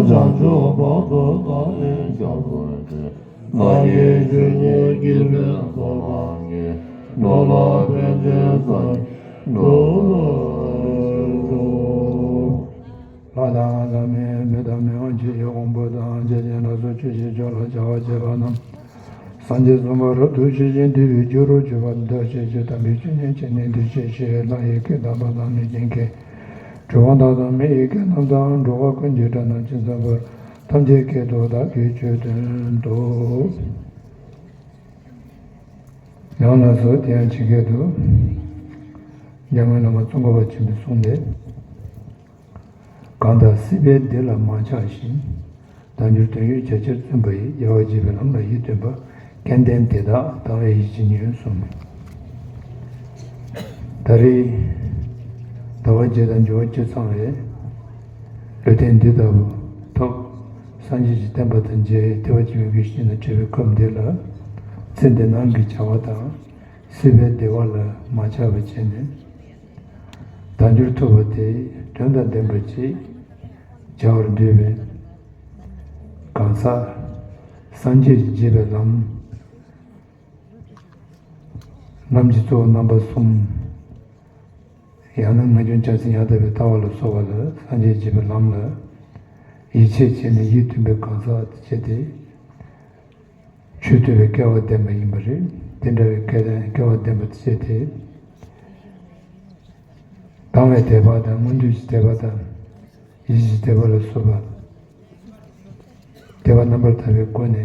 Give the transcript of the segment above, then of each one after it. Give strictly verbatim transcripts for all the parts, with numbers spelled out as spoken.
བྱང་ཆུབ་བར་དུ་བདག་ནི་སྐྱབས་སུ་མཆི། བདག་གིས་ཆོས་ཉིད་བགྱིས་པའི་ཚོགས་དང་ནི། འགྲོ་ལ་ཕན་ཕྱིར་བདག་གིས་འགྲུབ་པར་ཤོག། ལྷ་དང་ལྷ་མིན་མི་དང་མི་དབང་ཆོས་ཀྱི་དབང་པོ་དང་། འཇིག་རྟེན་ལ་སོགས་ཆོས་ཀྱི་ཕྱོགས་ལ་བྱ་བ་བྱེད་པ་རྣམས། སངས་རྒྱས་བསམ་པ་རབ་ཏུ་ཞི་ཞིང་བདེ་བའི་རྒྱུ་རུ་གྱུར་པ་འདི་ལྟར་ཤེས་བྱའི་དམ་པའི་ཆོས་ཉིད་ཀྱི་གནས་འདིར་ཤེས་ཤིང་། ལྷ་ཡི་སྐད་དམ་པ་དང་གནོད་སྦྱིན་སྐད། གྲུལ་བུམ་དག་དང་མི་ཡི་སྐད་རྣམས་དང་། འགྲོ་བ་ཀུན་གྱི་སྒྲ་རྣམས་ཇི་ཙམ་པར། ཐམས་ཅད་སྐད་དུ་བདག་གིས་ཆོས་བསྟན་ཏོ། ཡང་ལ་སོགས་དེ་ཡང་ཇི་སྐད་དུ། འཇམ་མགོན་བླ་མ་ཙོང་ཁ་པ་ཆེན་པོས་གསུངས་ཏེ། གང་དག་སྲིད་པའི་བདེ་ལ་མ་ཆགས་ཤིང་། དལ་འབྱོར་དོན་ཡོད་རྒྱ་ཆེར་བརྩོན་པ་ཡིས། རྒྱལ་བ་དགྱེས་པའི་ལམ་ལ་ཡིད་རྟོན་པ། སྐལ་ལྡན་དེ་དག་དང་བས་ཡིད་བཞིན་ཡོད་གསུངས། ད་རེས་ཟླ་བ་བརྒྱད་དང་འབྱོར་བ་བཅུ་ཚང་བའི་ལོ་ཐེངས་འདི་ལྟ་བུ་ཐོག་སངས་རྒྱས་ཀྱི་བསྟན་པ་དང་མཇལ་བའི་ཐེག་པ་ཆེན་པོའི་དགེ་བཤེས་ནས་འཕྲད་པའི་སྐབས་འདི་ལ། ཚེ་འདི་སྣང་གི་བྱ་བ་དང་། སྲིད་པའི་བདེ་བ་ལ་མ་ཆགས་པ་བྱས་ནས། དལ་འབྱོར་ཐོབ་པ་དེ་དོན་དང་ལྡན་པ་ཅིག་བྱ་བར་འདོད་པའི་གང་ཟག་སངས་རྒྱས་ཀྱི་དགྱེས་པའི་ལམ། ལམ་གྱི་གཙོ་བོ་རྣམ་པ་གསུམ། ཡང་ན་ངེས་འབྱུང་བྱང་སེམས་ཡང་དག་པའི་ལྟ་བ་ལ་སོགས་པ་ལ་སངས་རྒྱས་དགྱེས་པའི་ལམ་ལ་ཡིད་ཆེས་བྱས་ནས་ཡིད་མཐུན་པའི་གང་ཟག་དེ་བྱས་ཏེ། ཆོས་ཐོས་པའི་སྐལ་བ་ལྡན་པ་ཡིན་པ་རེད། དེ་འདྲ་བའི་སྐལ་ལྡན་སྐལ་བ་ལྡན་པ་དེ་བྱས་ཏེ། དང་བའི་དད་པ་དང་། མངོན་འདོད་ཀྱི་དད་པ་དང་། ཡིད་ཀྱི་དད་པ་ལ་སོགས་པ། དད་པ་རྣམ་པར་དག་པའི་སྒོ་ནས་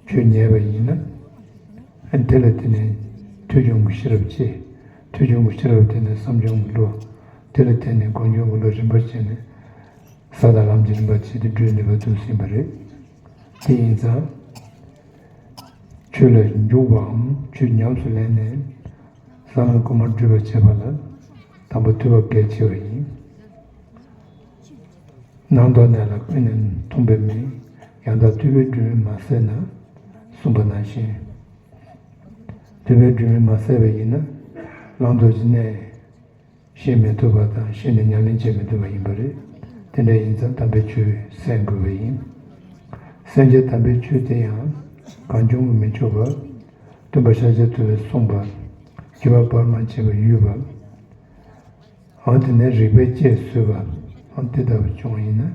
ཆོས་ཉན་པ་ཡིན་ན། དེ་ལ་བརྟེན་ནས་ཐོས་བྱུང་གི་ཤེས་རབ་སྐྱེ། ཐོས་བྱུང་གི་ཤེས་རབ་ལ་བརྟེན་ནས་བསམ་བྱུང་གི་བློ། དེ་ལ་བརྟེན་ནས་སྒོམ་བྱུང་གི་བློ། རིམ་པར་བྱས་ནས་ས་དང་ལམ་གྱི་རིམ་པ་བྱས་ཏེ་བགྲོད་ནུས་པ་འདུག་ཟིན་པ་རེད། དེ་ཡིན་ཙང་། ཆོས་ལ་འཇུག་པའམ་ཆོས་ཉམས་སུ་ལེན་ནས་བསམ་བློ་གོང་མར་འགྲུབ་པར་བྱེད་པ་ལ་དང་པོ་ཐོས་པ་གལ་ཆེ་བ་ཡིན། ནང་དོག་གནད་ལ་ཀུན་ནས་མཐོང་པའི་མིག། ཡང་དག་ཐོས་པས་སྒྲོན་མེ་མ་ཟད་ན། གསུངས་པ་ནང་བཞིན། ཐོས་པས་སྒྲོན་མེ་མ་ཟད་པ་ཡིན་ན། བླང་དོར་གྱི་གནད་ཤེས་མི་ཐུབ་པ་དང་། ཤེས་ནས་ཉམས་ལེན་བྱེད་མི་ཐུབ་པ་ཡིན་པ་རེད། དེ་འདྲ་ཡིན་ཙང་དམ་པའི་ཆོས་གསན་དགོས་པ་ཡིན། གསན་བྱའི་དམ་པའི་ཆོས་དེ་ཡང་གང་བྱུང་གིས་མི་ཆོག་པར། སྟོན་པ་ཤཱཀྱ་ཐུབ་པས་གསུངས་པ། བརྒྱུད་པ་བར་མ་ཆད་པར་ཡོད་པ། འོན་ཏེ་ནི་རིགས་པས་དཔྱད་བཟོས་པ། འོན་ཏེ་ལྟ་བུ་བྱུང་བ་ཡིན་ན།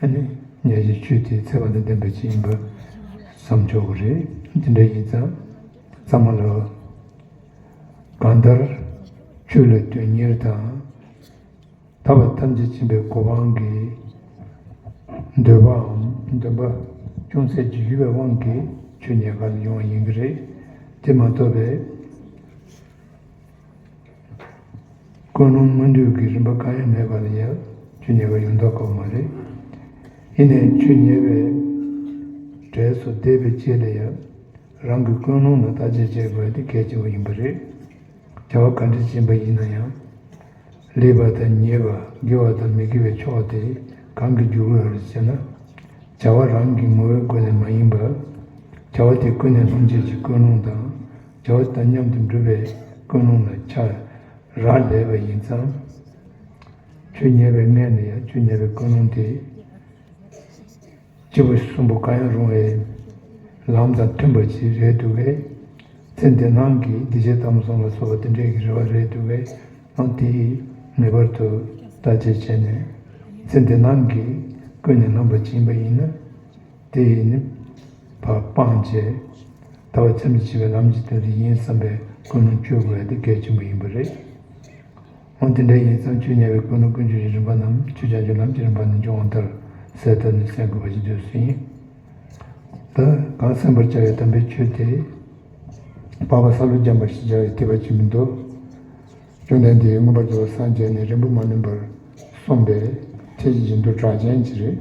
ཨ་ནི་ཉན་བྱའི་ཆོས་དེ་ཚད་པ་དང་ལྡན་པ་ཅིག་ཡིན་པ་བསམ་ཆོག་གི་རེད། དེ་འདྲ་ཡིན་ཙང་ཚང་མ་ལ་གང་ལྟར་ཆོས་ལ་དོན་གཉེར་དང་། ཐར་པ་ཐམས་ཅད་མཁྱེན་པའི་གོ་འཕང་གི་འདོད་པའམ་འདུན་པ་ཅུང་ཟད་ཅིག་ཡོད་པའི་དབང་གིས་ཆོས་ཉན་གར་ཡོང་བ་ཡིན་གྱི་རེད། དེ་མ་གཏོགས་པའི། ཀུན་སློང་མངོན་འདོད་ཀྱི་རིམ་པ་གང་ཡང་མེད་པ་ལ་ཡང་ཆོས་ཉན་པར་ཡོང་མདོག་ཁ་པོ་མ་རེད། ཡིན་ནའི་ཆོས་ཉན་པའི་གྲས་སུ་བསྡད་པའི་རྗེས་ལ་ཡང་རང་གི་ཀུན་སློང་ལ་བརྟག་དཔྱད་བྱེད་དགོས་པ་དེ་གལ་ཆེན་པོ་ཡིན་པ་རེད། བྱ་བ་ག་འདྲ་ཅིག་ཡིན་པ་ཡིན་ན་ཡང་། ལེགས་པ་དང་ཉེས་པ། དགེ་བ་དང་མི་དགེ་བའི་ཕྱོགས་དེ་གང་གིས་བསྒྱུར་དགོས་རེད་ཟེར་ན། བྱ་བ་རང་གི་ངོ་བོའི་སྒོ་ནས་མ་ཡིན་པར། བྱ་བ་དེ་ཀུན་ནས་སློང་བྱེད་ཀྱི་ཀུན་སློང་དང་། བྱ་བ་དང་མཉམ་དུ་འགྲུབ་པའི་ཀུན་སློང་ལ་ཆ་རག་ལས་པ་ཡིན་ཙང་། ཆོས་ཉན་པའི་སྔོན་ནས་ཡང་ཆོས་ཉན་པའི་ཀུན་སློང་དེ། སྐྱེས་བུ་གསུམ་པོ་གང་ཡང་རུང་བའི་ལམ་དང་མཐུན་པ་ཞིག་རེད་འདུག་གས། ཚེ་འདི་སྣང་གི་བདེ་གཤེགས་དམ་གསུམ་ལ་སོགས་པ་དེ་འདྲའི་གི་རེ་བ་རེད་འདུག་གས། ཨང་དེ་ངེས་པར་དུ་བརྟག་དཔྱད་བྱས་ནས། ཚེ་འདི་སྣང་གི་ཀུན་ནས་སློང་བ་ཅིག་ཡིན་པ་ཡིན་ན། དེ་ཡིས་ནི་ཕར་སྤངས་བྱས། ཐར་པ་ཐམས་ཅད་མཁྱེན་པའི་ལམ་གྱི་དོན་དེ་ཡིན་བསམ་པའི་ཀུན་སློང་བཅོས་དགོས་ཡ་དེ་གལ་ཆེན་པོ་ཡིན་པ་རེད། འོ་དེ་འདྲ་ཡིན་ཙང་ཆོས་ཉན་པའི་ཀུན་སློང་ཀུན་སྤྱོད་ཀྱི་རིམ་པ་རྣམས་ཆོས་བྱང་ཆུབ་ལམ་གྱི་རིམ་པ་ནས་འབྱུང་བ་ལྟར་གསལ་བཏབ་ནས་གསན་དགོས་པ་ཞིག་འདུག་ཟིན། ད་གང་གསན་པར་བྱ་བའི་དམ་པའི་ཆོས་དེ། འཕགས་པ་སཱ་ལུ་སྦྱངས་པ་ཞེས་བྱ་བའི་ཐེག་པ་ཆེན་པོ་འདུག་བཅོམ་ལྡན་འདས་མངོན་པར་རྫོགས་པར་སངས་རྒྱས་ནས་རིང་པོ་མ་ལོན་པར་གསུངས་པའི་ཐེག་ཆེན་གྱི་མདོ་གྲགས་ཅན་ཅིག་རེད།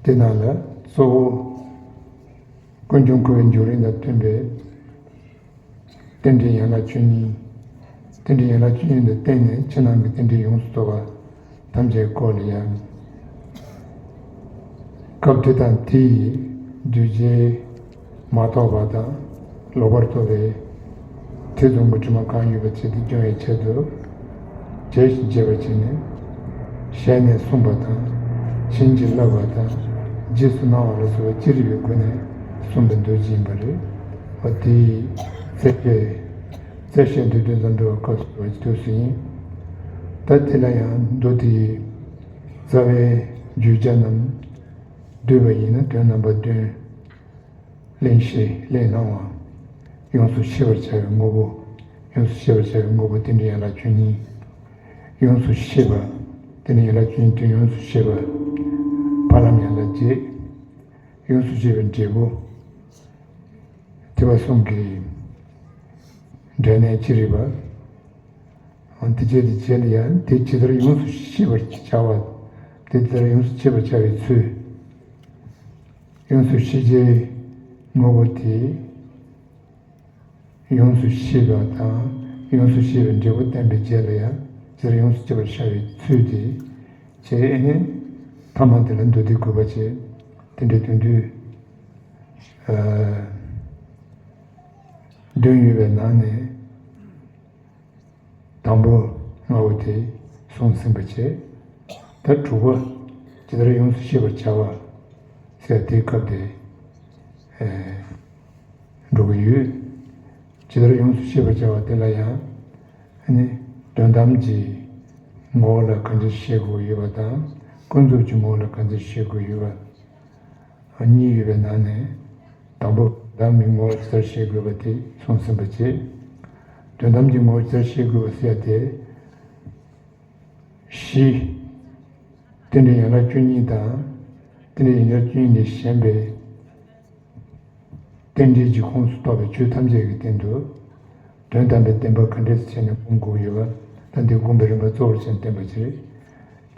དེ་ནང་ལ་གཙོ་བོ་ཀུན་འབྱུང་འཁོར་བའི་འབྱུང་རིམ་དང་མཐུན་པའི་རྟེན་འབྲེལ་ཡན་ལག་བཅུ་གཉིས། རྟེན་འབྲེལ་ཡན་ལག་བཅུ་གཉིས་ལ་བརྟེན་ནས་ཕྱི་ནང་གི་རྟེན་འབྲེལ་ཡོངས་སུ་རྫོགས་པ་ཐམས་ཅད་སྐོར་ལ་ཡང་། སྐབས་དེ་དང་དེ་ཡི་གདུལ་བྱའི་མ་རྟོགས་པ་དང་ལོག་པར་རྟོག་པའི་ཐེ་ཚོམ་གྱི་དྲི་མ་གང་ཡོད་པ་བྱས་ཏེ་སྦྱོང་བའི་ཆེད་དུ། བྱས་ཤིང་བྱེད་པར་བྱས་ནས་ཞལ་ནས་གསུངས་པ་དང་ བྱིན་གྱིས་བརླབས་པ་དང་རྗེས་སུ་གནང་བ་ལ་སོགས་པ་ཅི་རིགས་པའི་སྒོ་ནས་གསུངས་པའི་མདོ་ཅིག་ཡིན་པ་རེད། འོ་དེའི་རྩེ་ཤེས་རྩེ་ཤེས་མདོ་སྡེ་མཛངས་བྲོ་བའི་སྐབས་སུ་བ་ཅི་ཐུགས་སུ་ཡིན། ད་དེ་ལ་ཡང་མདོ་དེའི་རྩ་བའི་བརྗོད་བྱ་རྣམས་བསྡུས་པ་ཡིན་ན་དོན་རྣམ་པ་བདུན། གླེང་གཞི་གླེང་སྣང་བ། ཡོངས་སུ་ཤེས་པར་བྱ་བའི་དངོས་པོ། ཡོངས་སུ་ཤེས་པར་བྱ་བའི་དངོས་པོ་རྟེན་འབྲེལ་ཡན་ལག་བཅུ་གཉིས། ཡོངས་སུ་ཤེས་པ། རྟེན་འབྲེལ་ཡན་ལག་བཅུ་གཉིས་དོན་ཡོངས་སུ་ཤེས་པ། བར་ལམ་ཡན་ལག་བརྒྱད། ཡོངས་སུ་ཤེས་པའི་འབྲས་བུ། ཐེག་པ་གསུམ་གྱི་འབྲས་གནས་ཅི་རིགས་པ། དེ་བྱས་དེ་བྱས་ལ་ཡང་དེ་ཇི་ལྟར་ཡོངས་སུ་ཤེས་པར་བྱ་བ། དེ་ཇི་ལྟར་ཡོངས་སུ་ཤེས་པར་བྱ་བའི་ཚུལ། ཡོངས་སུ་ཤེས་བྱའི་དངོས་པོ་དེ། ཡོངས་སུ་ཤེས་པ་དང་ཡོངས་སུ་ཤེས་པའི་འབྲས་བུ་བསྟན་པའི་རྗེས་ལ་ཡང་ཇི་ལྟར་ཡོངས་སུ་ཤེས་པར་བྱ་བའི་ཚུལ་དེ། བྱས་ཨེ་ནི། ཐ་མ་དེ་ལ་མདོ་སྡེ་དགུ་པ་བྱས། དེ་འདྲའི་དོན་བསྡུས། ཨ། བདུན་ཡོད་པའི་ནང་ནས། དང་པོ་ལྔ་བོ་དེ་གསུངས་ཟིན་པ་བྱས། ད་དྲུག་པ་ཇི་ལྟར་ཡོངས་སུ་ཤེས་པར་བྱ་བ་ཟེར་དེའི་སྐབས་དེ། ཨེ། འགྲོ་གི་ཡོད། ཇི་ལྟར་ཡོངས་སུ་ཤེས་པར་བྱ་བ་དེ་ལ་ཡང་ནི་དོན་དམ་གྱི་ངོ་བོ་ལ་གང་ཅི་ཤེས་དགོས་ཡོད་པ་དང་ཀུན་རྫོབ་ཀྱི་ངོ་བོ་ལ་གང་ཅི་ཤེས་དགོས་ཡོད་པ། གཉིས་ཡོད་པའི་ནང་ནས། དང་པོ་དོན་དམ་གྱི་ངོ་བོ་ཇི་ལྟར་ཤེས་དགོས་པ་དེ་གསུངས་ཟིན་པ་བྱས། དོན་དམ་གྱི་ངོ་བོ་ཇི་ལྟར་ཤེས་དགོས་པ་ཟེར་ཡ་དེ། གཞི། རྟེན་འབྲེལ་ཡན་ལག་བཅུ་གཉིས་དང་། རྟེན་འབྲེལ་ཡན་ལག་བཅུ་གཉིས་ལས་གཞན་པའི། རྟེན་འབྲེལ་གྱི་ཁོངས་སུ་གཏོགས་པའི་ཆོས་ཐམས་ཅད་ཀྱི་སྟེང་དུ། དོན་དམ་པའི་བདེན་པ་ག་འདྲས་སུ་བྱས་ནས་སྒོམ་དགོས་ཡོད་པ། ད་འདི་སྒོམ་པའི་རིམ་པ་གཙོ་བོར་བྱས་ནས་བསྟན་པ་ཅིག་རེད།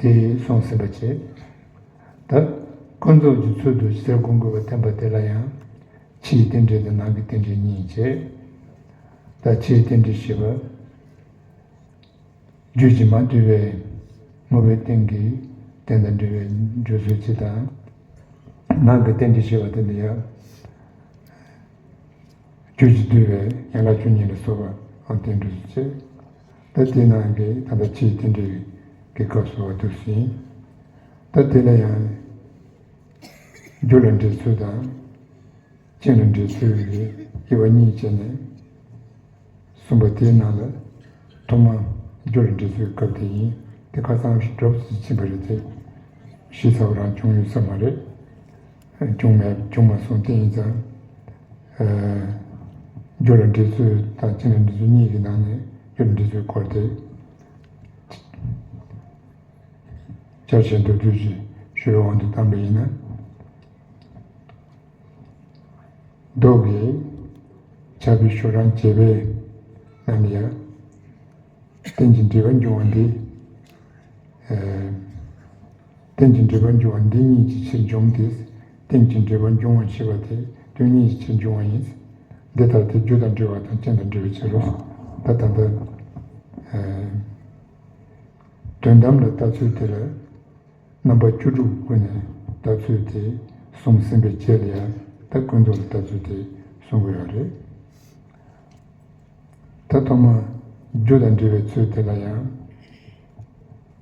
དེ་གསུངས་ཟིན་པ་བྱས། ད་ཀུན་རྫོབ་ཀྱི་ཚུལ་དུ་ཇི་ལྟར་སྒོམ་དགོས་པ་བསྟན་པ་དེ་ལ་ཡང་། ཕྱིའི་རྟེན་འབྲེལ་དང་ནང་གི་རྟེན་འབྲེལ་གཉིས་བྱས། ད་ཕྱིའི་རྟེན་འབྲེལ་བཞི་པ། རྒྱུད་ཀྱིས་མ་བསྡུས་པའི་དངོས་པོའི་སྟེང་གི་རྟེན་དང་འབྲེལ་བའི་འཇོག་ཚུལ་གཅིག་དང་། ནང་གི་རྟེན་འབྲེལ་བཞི་པ་དེ་ལ་ཡང་། རྒྱུད་ཀྱིས་བསྡུས་པའི་ཡན་ལག་བཅུ་གཉིས་ལ་སོགས་པའང་རྟེན་འབྲེལ་བྱས། ད་དེའི་ནང་གི་ད་ལྟ་ཕྱིའི་རྟེན་འབྲེལ་གྱི་སྐབས་སུ་བ་འདུག་ཟིན། ད་དེ་ལ་ཡང་། རྒྱུ་ལ་འབྲེལ་ཚུལ་དང་། རྐྱེན་ལ་འབྲེལ་ཚུལ་གྱི་དབྱེ་བ་གཉིས་བྱས་ནས་གསུངས་པ་དེའི་ནང་ལ། ཐོག་མ་རྒྱུ་ལ་འབྲེལ་ཚུལ་གྱི་སྐབས་དེ་ཡིན། དེ་ཁ་སང་སྒྲུབ་ཙམ་ཕྱིན་པ་རེད་དེ། ཞིབ་ཚགས་པོ་རང་བྱུང་ཡོད་ས་མ་རེད། བྱུང་མེད་བྱུང་མ་སོང་དེ་ཡིན་ཙང་། ཨ། རྒྱུ་ལ་འབྲེལ་ཚུལ་དང་རྐྱེན་ལ་འབྲེལ་ཚུལ་གཉིས་ཀྱི་ནང་ནས་རྒྱུ་ལ་འབྲེལ་ཚུལ་སྐོར་དེ། ཆར་ཆེན་མདོ་བསྡུས་ཀྱིས་ཞུ་བའི་དབང་དུ་བཏང་པ་ཡིན་ན། མདོ་གི་ཕྱག་དཔེ་ཤོག་གྲངས་བརྒྱད་པའི་ནང་ལ་ཡང་། རྟེན་ཅིང་འབྲེལ་པར་འབྱུང་བ་འདི། ཨ། རྟེན་ཅིང་འབྲེལ་པར་འབྱུང་བ་འདི་ཉིད་ཀྱི་ཕྱིར་འབྱུང་སྟེ། རྟེན་ཅིང་འབྲེལ་པར་འབྱུང་བ་ཞེས་པ་དེ་དོན་གཉིས་ཀྱི་ཕྱིར་འབྱུང་བ་ཡིན། འདི་ལྟར་དེ་རྒྱུ་དང་འབྲེལ་བ་དང་རྐྱེན་དང་འབྲེལ་བའི་ཕྱིར་རོ། ད་ད་ལྟ། ཨ། དོན་དམ་ལ་ལྟ་ཚུལ་དེ་ལ། རྣམ་པ་བཅུ་དྲུག་གི་སྒོ་ནས་ལྟ་ཚུལ་དེ་གསུངས་ཟིན་པའི་རྗེས་ལ་ཡང་ད་ཀུན་རྫོབ་ལ་ལྟ་ཚུལ་དེ་གསུང་གི་ཡོད་རེད། ད་ཐོག་མར་རྒྱུ་དང་འབྲེལ་བའི་ཚུལ་དེ་ལ་ཡང་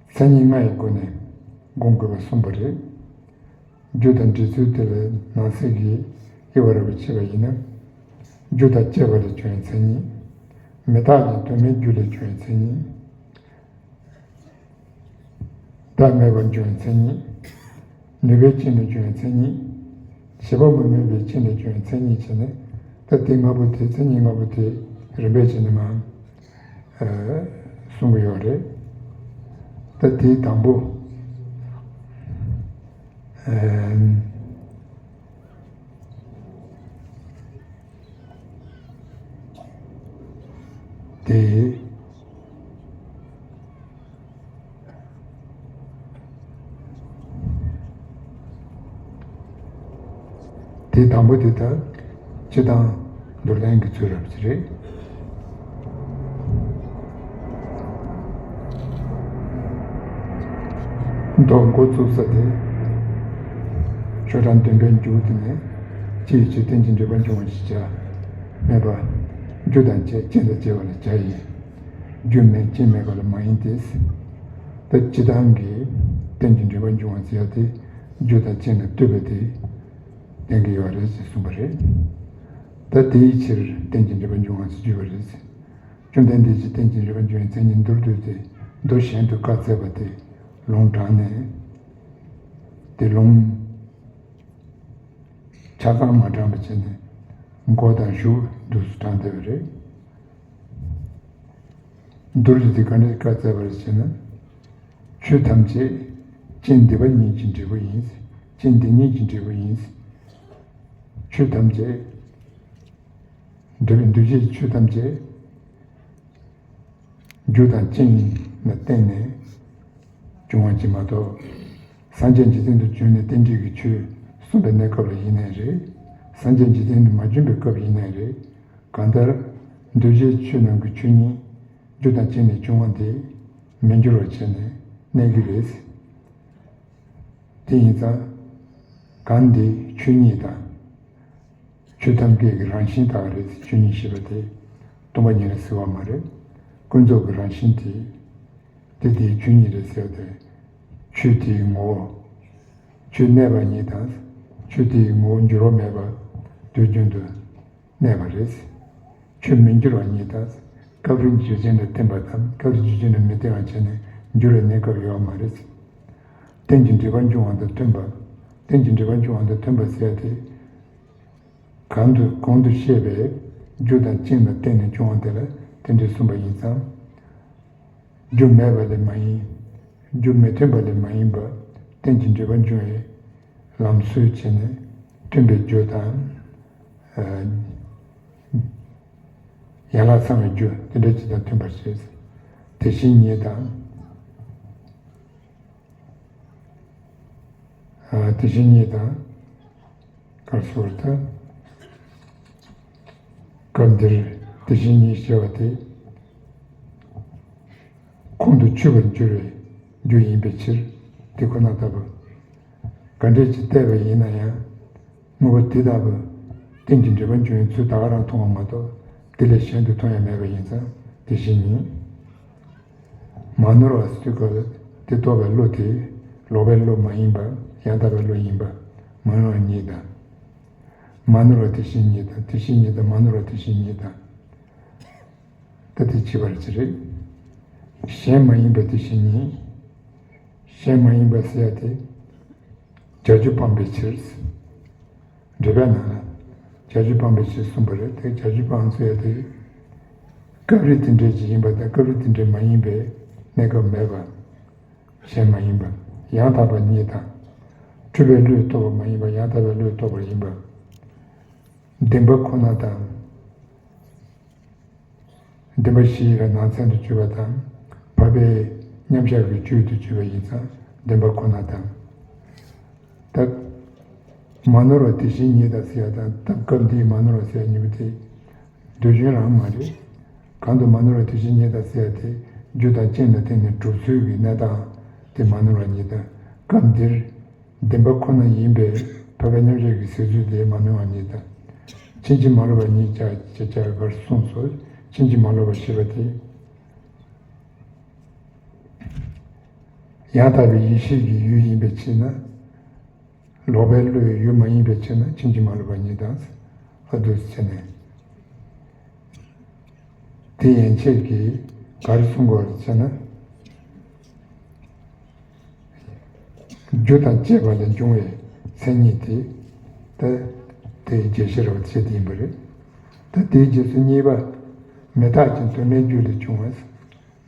མཚན་ཉིད་ལྔ་ཡི་སྒོ་ནས་སྒོམ་དགོས་པ་གསུངས་པ་རེད། རྒྱུ་དང་འབྲེལ་ཚུལ་དེ་ལ་ནང་གསེས་ཀྱི་དབྱེ་བ་རེ་བ་ཕྱེ་བ་ཡིན་ན། རྒྱུ་དང་བཅས་པ་ལས་བྱུང་བའི་མཚན་ཉིད། མི་རྟག་ཅིང་དོན་མེད་རྒྱུ་ལས་བྱུང་བའི་མཚན་ཉིད། བདག་མེད་པར་འབྱུང་བའི་མཚན་ཉིད། ནུས་པའི་རྐྱེན་ལས་བྱུང་བའི་མཚན་ཉིད། བྱེད་པ་མི་དམིགས་པའི་རྐྱེན་ལས་བྱུང་བའི་མཚན་ཉིད་བྱས་ནས། ད་དེ་ལྔ་པོ་དེ་མཚན་ཉིད་ལྔ་པོ་དེ་རིམ་པས་བྱས་ནས་མར། ཨ། གསུང་གི་ཡོད་རེད། ད་དེའི་དང་པོ། ཨ། དེ། དེ་དང་པོ་དེ་ལྟར་སྤྱི་དང་མདོར་བསྟན་གྱི་ཚུལ་རབ་ཅིག་རེད། མདོ་འགོ་བཙུགས་ས་དེ། ཤོག་གྲངས་བདུན་པའི་མཇུག་དེ་ནས་ཅི་ཡི་ཕྱིར་རྟེན་ཅིང་འབྲེལ་པར་འབྱུང་བ་ཞེས་བྱ། སྨྲས་པ། རྒྱུ་དང་བཅས་རྐྱེན་དང་བཅས་པ་ལ་བྱ་ཡིས། རྒྱུ་མེད་རྐྱེན་མེད་པ་ལ་མ་ཡིན་ཏེ། ད་སྤྱི་དང་གི་རྟེན་ཅིང་འབྲེལ་པར་འབྱུང་བ་ཟེར་ཡ་དེ་ རྒྱུ་དང་རྐྱེན་ལ་ལྟོས་པ་དེ་བསྟན་གྱི་ཡོད་རེད་ཅེས་གསུངས་པ་རེད། ད་དེའི་ཕྱིར་རྟེན་གྱི་འབྲེལ་པ་འབྱུང་བ་ཞེས་བརྗོད་པ་རེད། བཅོམ་ལྡན་འདས་ཀྱིས་རྟེན་གྱི་འབྲེལ་པ་འབྱུང་བའི་མཚན་ཉིད་མདོར་བསྡུས་ཏེ་མདོ་གཞན་དུ་བཀའ་སྩལ་པ་དེ་ལུང་དྲངས་ནས། དེ་ལུང་ཆ་ཚང་མ་དྲངས་པ་བྱས་ནས་མགོ་དང་གཞུག་འདུག་སེ་དྲངས་བསྡད་པ་རེད། མདོར་བསྡུས་ཏེ་ག་འདྲ་བཀའ་སྩལ་པ་རེད་ཅེ་ན། ཆོས་ཐམས་ཅད་རྐྱེན་འདུས་པ་ཉིད་ཀྱི་འབྲས་བུ་ཡིན། རྐྱེན་འདི་ཉིད་ཀྱི་འབྲས་བུ་ཡིན། ཆོས་ཐམས་ཅད། འདུས་པའི་འདུས་བྱས་ཆོས་ཐམས་ཅད་རྒྱུ་དང་རྐྱེན་ལ་བརྟེན་ནས་བྱུང་བ་ཅིག་མ་གཏོགས། སངས་རྒྱས་འཇིག་རྟེན་དུ་བྱོན་ནས་རྟེན་འབྲེལ་གྱི་ཆོས་གསུངས་པའི་གནས་སྐབས་ལ་ཡིན་ནའི་རེད། སངས་རྒྱས་འཇིག་རྟེན་དུ་མ་བྱོན་པའི་སྐབས་ཡིན་ནའི་རེད། གང་ལྟར་འདུས་བྱས་ཆོས་རྣམས་ཀྱི་ཆོས་ཉིད་རྒྱུ་དང་རྐྱེན་ལས་བྱུང་བ་དེ་མི་འགྱུར་བར་བྱས་ནས་གནས་ཀྱི་རེད། དེ་ཡིན་ཙང་། གང་འདི་ཆོས་ཉིད་དང་། ཆོས་ཐམས་ཅད་ཀྱི་རང་བཞིན་དག་རེད། ཆོས་ཉིད་ཞེས་པ་དེ་སྟོང་པ་ཉིད་ལ་ཟེར་བ་མ་རེད། ཀུན་རྫོབ་ཀྱི་རང་བཞིན་དེ། དེ་དེའི་ཆོས་ཉིད་རེད་ཟེར་ཏེ། ཆོས་དེའི་ངོ་བོ། ཆོས་གནས་པ་ཉིད་དང་། ཆོས་དེའི་ངོ་བོ་འགྱུར་བ་མེད་པ་དུས་རྒྱུན་དུ་གནས་པ་རེད། ཆོས་མི་འགྱུར་བ་ཉིད་དང་། སྐབས་རེ་རྒྱུ་རྐྱེན་ལ་བརྟེན་པ་དང་སྐབས་རེ་རྒྱུ་རྐྱེན་ལ་མི་བརྟེན་པ་བྱས་ནས་འགྱུར་བའི་གནས་སྐབས་ཡོད་པ་མ་རེད། རྟེན་གྱི་འབྲེལ་པ་འབྱུང་བ་དང་མཐུན་པ། རྟེན་གྱི་འབྲེལ་པ་འབྱུང་བ་དང་མཐུན་པ་ཟེར་ཡ་དེ། གང་དུ་གོང་དུ་བཤད་པའི་རྒྱུ་དང་རྐྱེན་ལ་བརྟེན་ནས་བྱུང་བ་དེ་ལ་རྟེན་འབྲེལ་གསུངས་པ་ཡིན་ཙང་། རྒྱུ་མེད་པ་ལས་མ་ཡིན། རྒྱུ་མི་མཐུན་པ་ལས་མ་ཡིན་པ། རྟེན་གྱི་འབྲེལ་པ་འབྱུང་བའི་ལམ་སྲོལ་བྱས་ནས་མཐུན་པའི་རྒྱུ་དང་། ཨ། ཡན་ལག་ཚང་བའི་རྒྱུ་དེ་འདྲ་ཅིག་དང་མཐུན་པར་བྱེད། དེ་བཞིན་ཉིད་དང་། ཨ། དེ་བཞིན་ཉིད་དང་། གར་སོར་དང་། སྐབས་འདིར་དེ་བཞིན་ཉིད་ཞེས་པ་དེ། ཁོང་དུ་ཆུད་པར་འགྱུར་བའི་རྒྱུ་ཡིན་པའི་ཕྱིར། དེ་ཁོ་ན་ལྟ་བུ། ག་འདྲས་ཀྱིས་བལྟས་པ་ཡིན་ན་ཡང་། དངོས་པོ་དེ་ལྟ་བུ། རྟེན་གྱི་འབྲེལ་པ་འབྱུང་བའི་ཚུལ་ད་ག་རང་མཐོང་བ་མ་གཏོགས། དེ་ལས་གཞན་དུ་མཐོང་ཡ་མེད་པ་ཡིན་ཙང་དེ་བཞིན་ཉིད། མ་ནོར་བ་ཟེར་དུས་སྐབས་ལ་དེ་རྟོགས་པའི་བློ་དེ་ལོག་པའི་བློ་མ་ཡིན་པ། ཡང་དག་པའི་བློ་ཡིན་པ་མ་ནོར་བ་ཉིད་དང་། མ་ནོར་བ་དེ་བཞིན་ཉིད་དང་། དེ་བཞིན་ཉིད་དང་མ་ནོར་བ་དེ་བཞིན་ཉིད་དང་། ད་དེ་བྱེད་པར་ཅི་རེད། གཞན་མ་ཡིན་པ་དེ་བཞིན་ཉིད། གཞན་མ་ཡིན་པ་ཟེར་ཡ་དེ། བྱ་རྒྱུ་སྤངས་པའི་ཕྱིར། འགྲེལ་པའི་ནང་ལ། བྱ་རྒྱུ་སྤངས་པའི་ཕྱིར་གསུངས་པ་རེད་དེ། བྱ་རྒྱུ་སྤངས་ཟེར་ཡ་དེ། སྐབས་རེ་དེ་འདྲས་ཅིག་ཡིན་པ་དང་སྐབས་རེ་དེ་འདྲས་མ་ཡིན་པའི་གནས་སྐབས་མེད་པ། གཞན་མ་ཡིན་པ། ཡང་དག་པ་ཉིད་དང་། འཁྲུལ་པའི་བློས་རྟོགས་པ་མ་ཡིན་པ། ཡང་དག་པའི་བློས་རྟོགས་པ་ཡིན་པ། བདེན་པ་ཁོ་ན་དང་། བདེན་པ་བཞི་ཡི་ནང་ཚན་དུ་གྱུར་པ་དང་། འཕགས་པའི་མཉམ་གཞག་གི་རྒྱུད་དུ་གྱུར་པ་ཡིན་ཙང་བདེན་པ་ཁོ་ན་དང་། ད། མ་ནོར་བ་དེ་བཞིན་ཉིད་དང་ཟེར་ཡ་དང་། ད་སྐབས་འདིའི་མ་ནོར་བ་ཟེར་ཡ་གཉིས་པོ་དེ། འདོད་བཞིན་རང་མ་རེད། གང་དུ་མ་ནོར་བ་དེ་བཞིན་ཉིད་དང་ཟེར་ཡ་དེ། རྒྱུ་དང་རྐྱེན་ལ་བརྟེན་ནས་གྲུབ་ཚུལ་གྱི་གནས་སྟངས་དེ་མ་ནོར་བ་ཉིད་དང་། སྐབས་འདིར། བདེན་པ་ཁོ་ན་ཡིན་པས་འཕགས་པའི་མཉམ་གཞག་གི་ཟེར་ཚུལ་དེ་མ་ནོར་བ་ཉིད་དང་། ཕྱིན་ཅི་མ་ལོག་པ་ཉིད་ཀྱང་ཅེས་བྱ་བར་གསུངས་སོ། ཕྱིན་ཅི་མ་ལོག་པ་ཞེས་པ་དེ། ཡང་དག་པའི་ཡེ་ཤེས་ཀྱི་ཡུལ་ཡིན་པའི་ཕྱིར་ན། ལོག་པའི་བློའི་ཡུལ་མ་ཡིན་པའི་ཕྱིར་ན་ཕྱིན་ཅི་མ་ལོག་པ་ཉིད་དང་། ཨ། འདུག་སེ་བྱས་ནས། དེ་ཡན་ཆད་ཀྱིས་ག་རེ་གསུང་དགོས་རེད་ཟེར་ན། རྒྱུ་དང་བཅས་པ་ལས་བྱུང་བའི་མཚན་ཉིད་དེ། ད་དེའི་རྒྱས་བཤད་རོ་བྱེད་དེ་ཡིན་པ་རེད། ད་དེའི་རྗེས་སུ་གཉིས་པ། མི་རྟག་ཅིང་དོན་མེད་རྒྱུ་ལས་བྱུང་བ།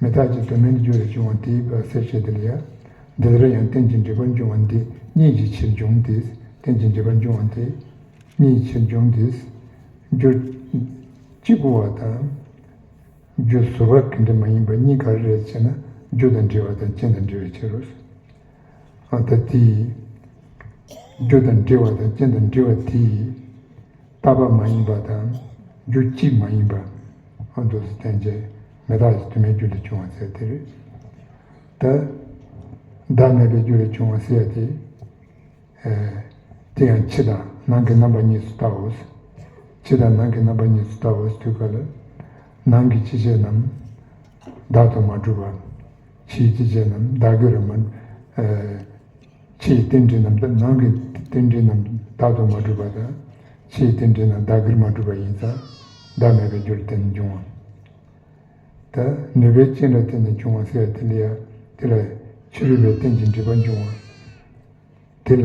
མི་རྟག་ཅིང་དོན་མེད་རྒྱུ་ལས་བྱུང་བ་དེའི་བར་གསལ་བཤད་དེ་ལ་ཡང་། འདི་ལྟར་ཡང་རྟེན་ཅིང་འབྲེལ་པར་འབྱུང་བ་འདི་གཉིས་ཀྱི་ཕྱིར་འབྱུང་སྟེ། རྟེན་ཅིང་འབྲེལ་པར་འབྱུང་བ་འདི་གཉིས་ཕྱིར་འབྱུང་སྟེ། རྒྱུ་གཅིག་པུ་བ་དང་། རྒྱུ་ཟུར་པ་གི་འདྲ་མ་ཡིན་པ་གཉིས་ག་རེ་རེད་ཟེར་ན། རྒྱུ་དང་འབྲེལ་བ་དང་རྐྱེན་དང་འབྲེལ་བའི་ཕྱིར་རོ། ཨ། ད་དེ་རྒྱུ་དང་འབྲེལ་བ་དང་རྐྱེན་དང་འབྲེལ་བ་དེ་རྟག་པ་མ་ཡིན་པ་དང་རྒྱུ་གཅིག་མ་ཡིན་པ། ཨ། འདུག་སེ་བསྟན་བྱས་མི་རྟག་ཅིང་དོན་མེད་རྒྱུ་ལས་བྱུང་བ་ཟེར་དེ་རེད། ད་བདག་མེད་པའི་རྒྱུ་ལས་བྱུང་བ་ཟེར་ཡ་དེ། ཨེ། དེ་ཡང་ཕྱི་དང་ནང་གི་རྣམ་པ་གཉིས་སུ་ལྟའོ། ཕྱི་དང་ནང་གི་རྣམ་པ་གཉིས་སུ་ལྟའོ་ཟེར་དུས་སྐབས་ལ། ནང་གི་སྤྱི་བྱེ་རྣམས་བདག་ཏུ་མ་གྲུབ་པ། ཕྱིའི་སྤྱི་བྱེ་རྣམས་བདག་གིར་མ། ཨེ། ཕྱི་ཡི་རྟེན་འབྲེལ་རྣམས་དང་ནང་གི་རྟེན་འབྲེལ་རྣམས་དག་ཏུ་མ་གྲུབ་པ་དང་། ཕྱི་ཡི་རྟེན་འབྲེལ་རྣམས་བདག་གིར་མ་གྲུབ་པ་ཡིན་ཙང་བདག་མེད་པའི་རྒྱུར་བརྟེན་ནས་འབྱུང་བ། ད་ནུས་པའི་རྐྱེན་ལ་བརྟེན་ནས་འབྱུང་བ་ཟེར་ཡ་དེ་ལ་ཡ། དེ་ལ་ཕྱི་རོལ་པའི་རྟེན་གྱི་འབྲེལ་པ་འབྱུང་བ། དེ་ལ་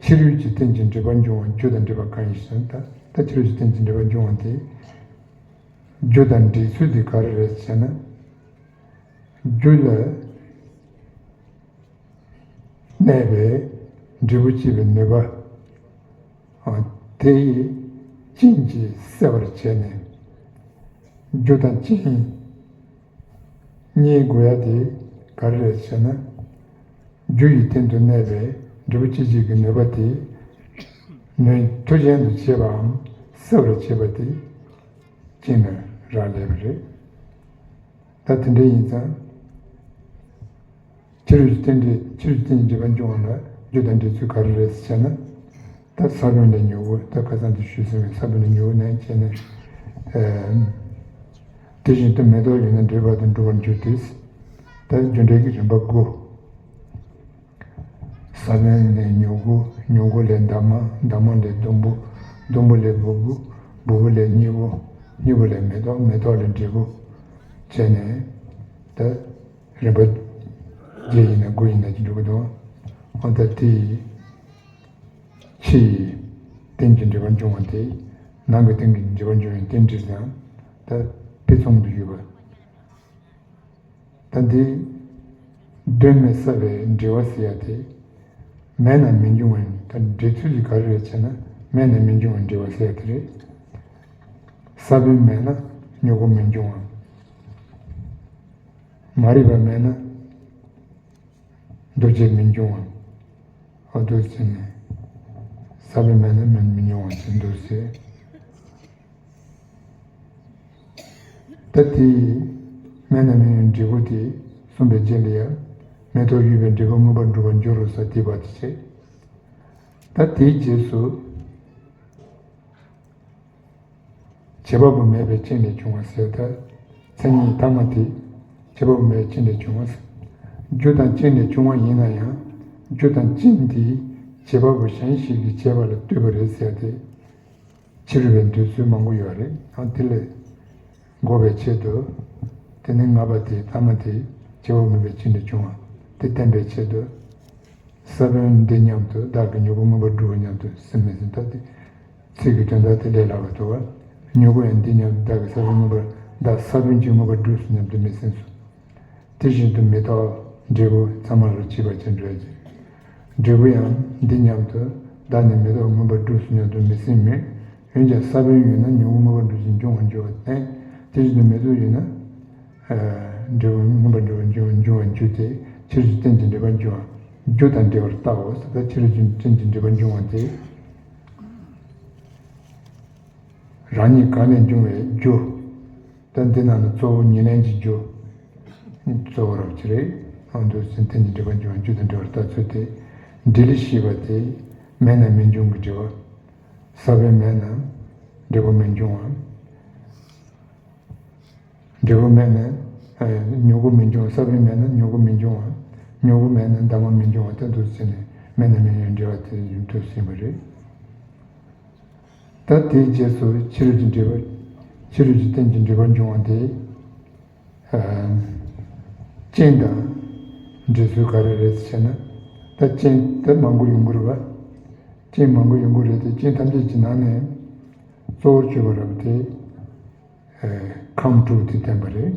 ཕྱི་རོལ་གྱི་རྟེན་གྱི་འབྲེལ་པ་འབྱུང་བ་རྒྱུ་དང་འབྲེལ་པ་གང་ཡིན་ཞེ་ན། ད་ད་ཕྱི་རོལ་གྱི་རྟེན་གྱི་འབྲེལ་པ་འབྱུང་བ་དེ། རྒྱུ་དང་འབྲེལ་ཚུལ་དེ་ག་རེ་རེད་ཟེར་ན། རྒྱུ་ལ་གནས་པའི་འབྲས་བུ་སྐྱེད་པའི་ནུས་པ། ཨ། དེ་ཡི་རྐྱེན་གྱིས་སྲེག་པར་བྱས་ནས། རྒྱུ་དང་རྐྱེན་གཉིས་དགོས་ཡ་དེ་ག་རེ་རེད་ཟེར་ན། རྒྱུ་ཡི་སྟེང་དུ་གནས་པའི་འབྲས་བུ་སྐྱེད་བྱེད་ཀྱི་ནུས་པ་དེ། ནུས་མཐུ་ཅན་དུ་བྱེད་པའམ་སྲེག་པར་བྱེད་པ་དེ་རྐྱེན་ལ་རག་ལས་པ་རེད། ད་དེ་འདྲ་ཡིན་ཙང་། ཕྱི་རོལ་གྱི་རྟེན་འབྲེལ། ཕྱི་རོལ་གྱི་རྟེན་གྱི་འབྲེལ་པ་འབྱུང་བ་ལ་རྒྱུ་དང་འབྲེལ་ཚུལ་ག་རེ་རེད་ཟེར་ན། ད་ས་བོན་ལས་མྱུ་གུ། ད་ཁ་སང་དུ་ཞུས་ཟིན་པའི་ས་བོན་ལས་མྱུ་གུ་ནས་བྱས་ནས། ཨ། དེ་བཞིན་དུ་མེ་ཏོག་ཡོད་ན་འབྲས་བུ་དང་འགྲུབ་པར་འགྱུར་ཏེ། ད་རྒྱུ་འབྲས་ཀྱི་རིམ་པ་དགུ། ས་བོན་ལས་མྱུ་གུ། མྱུ་གུ་ལས་འདབ་མ། འདབ་མ་ལས་ཟླུམ་པོ། ཟླུམ་པོ་ལས་སྦུག་གུ། སྦུག་གུ་ལས་སྙིད་པོ། སྙིད་པོ་ལས་མེ་ཏོག་མེ་ཏོག་ལས་འབྲས་བུ། བྱས་ནས་ད་རིམ་པ་བརྒྱད་ཡིན་ན་དགུ་ཡིན་ན་ཅི་འགྲོ་གི་འདུག་ཨ། ད་དེ་ཕྱི་ཡི་རྟེན་གྱི་འབྲེལ་པ་འབྱུང་བ་དེ། ནང་གི་རྟེན་གྱི་འབྲེལ་པ་འབྱུང་བའི་རྟེན་འབྲེལ་དང་ད་དཔེ་མཚུངས་སུ་ཡོད་པ། ད་འདི་གདོད་མའི་ས་བའི་འབྲེལ་བ་ཟེར་ཡ་དེ། མེད་ན་མི་འབྱུང་བའི། ད་འབྲེལ་ཚུལ་གྱི་ག་རེ་རེད་ཟེར་ན། མེད་ན་མི་འབྱུང་བའི་འབྲེལ་བ་ཟེར་ཡ་དེ་རེད། ས་བོན་མེད་ན་མྱུ་གུ་མི་འབྱུང་བ། མ་རིག་པ་མེད་ན་འདུ་བྱེད་མི་འབྱུང་བ། འོ་འདུ་བྱེད་ནི། ས་བོན་མེད་ན་མི་མི་འབྱུང་བ་ཞིག་འདུ་བྱེད། ད་དེ་མེད་ན་མི་འབྱུང་བའི་འབྲས་བུ་དེ་གསུངས་པའི་རྗེས་ལ་ཡང་། མེ་ཏོག་ཡོད་པའི་འབྲས་བུ་མངོན་པར་འགྲུབ་པར་འགྱུར་རོ་ཟེར་དེ་བར་དུ་བྱས། ད་དེའི་རྗེས་སུ། བྱེད་པ་པོ་མེད་པའི་རྐྱེན་ལས་བྱུང་བ་ཟེར། ད་མཚན་ཉིད་ལྟག་མ་དེ་བྱེད་པ་པོ་མེད་པའི་རྐྱེན་ལས་བྱུང་བ་ཟེར། རྒྱུ་དང་རྐྱེན་ལས་བྱུང་བ་ཡིན་ན་ཡང་། རྒྱུ་དང་རྐྱེན་དེ་བྱེད་པ་པོ་གཞན་ཞིག་གིས་བྱས་པ་ལ་ལྟོས་པ་རེད་ཟེར་ཏེ། ཕྱི་རོལ་པའི་འདོད་ཚུལ་མང་པོ་ཡོད་རེད། ཡང་དེ་ལས་འགོག་པའི་ཆེད་དུ། དེ་ནི་ལྔ་པ་དེ་ལྟག་མ་དེ་བྱེད་པ་པོ་མེད་པའི་རྐྱེན་ལས་བྱུང་བ་དེ་བསྟན་པའི་ཆེད་དུ། ས་བོན་འདི་སྙམ་དུ་བདག་གི་མྱུ་གུ་མངོན་པར་འགྲུབ་བོ་སྙམ་དུ་སེམས་མི་སེམས་ལྟ་སྟེ། ཚིག་གི་དོན་དག་དེ་ལས་སླ་བར་དུ་བ། མྱུ་གུ་ཡང་འདི་སྙམ་དུ་བདག་གི་ས་བོན་མངོན་པར། བདག་ས་བོན་གྱིས་མངོན་པར་འགྲུབ་སོ་སྙམ་དུ་མི་སེམས་སོ། དེ་བཞིན་དུ་མེ་ཏོག་འབྲས་བུ་ཚང་མ་ལ་སྐྱེས་པ་ཅན་འགྲོ་ཡ་ཅིག་འབྲས་བུ་ཡང་འདི་སྙམ་དུ་བདག་ནི་མེ་ཏོག་མངོན་པར་འགྲུབ་སོ་སྙམ་དུ་མི་སེམས་མོད། འོན་ཀྱང་ས་བོན་ཡོད་ན་མྱུ་གུ་མངོན་པར་འགྲུབ་ཅིང་འབྱུང་བར་འགྱུར་བ་བསྟན། དེ་བཞིན་དུ་མེ་ཏོག་ཡོད་ན། འབྲས་བུ་མངོན་པར་འགྲུབ་པར་འབྱུང་འབྱུང་བར་འགྱུར་ཏེ། ཕྱི་རོལ་གྱི་རྟེན་གྱི་འབྲེལ་པར་འབྱུང་བ། རྒྱུ་དང་འབྲེལ་བར་བལྟའོ་ཟེར། ད་ཕྱི་རོལ་གྱི་རྟེན་གྱི་འབྲེལ་པར་འབྱུང་བ་དེ། རང་ཉིད་གང་ལས་འབྱུང་བའི་རྒྱུ། ད་འདི་ནང་ནས་གཙོ་བོ་ཉེར་ལེན་གྱི་རྒྱུ། གཙོ་བོ་རབ་ཅི་རེད། ཨང་དུ་ཟིན་རྟེན་གྱི་འབྲེལ་པར་འབྱུང་བ། རྒྱུ་དང་འབྲེལ་བར་བལྟ་ཚུལ་དེ། འབྲེལ་ལས་ཤེས་པ་དེ། མེད་ན་མི་འབྱུང་གི་འབྲེལ་བ། ས་བོན་མེད་ན་འབྲས་བུ་མི་འབྱུང་བ། འབྲས་བུ་མེད་ན། ཨ། མྱུ་གུ་མི་འབྱུང་། ས་བོན་མེད་ན་མྱུ་གུ་མི་འབྱུང་བ། མྱུ་གུ་མེད་ན་འདབ་མ་མི་འབྱུང་བ། ད་འདུག་ཟེར་ནས་མེད་ན་མི་འབྱུང་འབྲེལ་བ་དེ་ཡུན་དུ་ཟིན་པ་རེད། ད་དེའི་རྗེས་སུ་ཕྱི་རོལ་གྱི་འབྲེལ་པ། ཕྱི་རོལ་གྱི་རྟེན་གྱི་འབྲེལ་པར་འབྱུང་བ་དེ། ཨ། རྐྱེན་དང་འབྲེལ་ཚུལ་ག་རེ་རེད་ཟེར་ན། ད་རྐྱེན་ད་མང་པོ་ཡོང་གི་རེད་པ། རྐྱེན་མང་པོ་ཡོང་གི་རེད་དེ། རྐྱེན་ཐམས་ཅད་ཀྱི་ནང་ནས་གཙོ་བོར་གྱུར་པ་རབ་དེ། ཨེ། ཁམས་དྲུག་དེ་བསྟན་པ་རེད།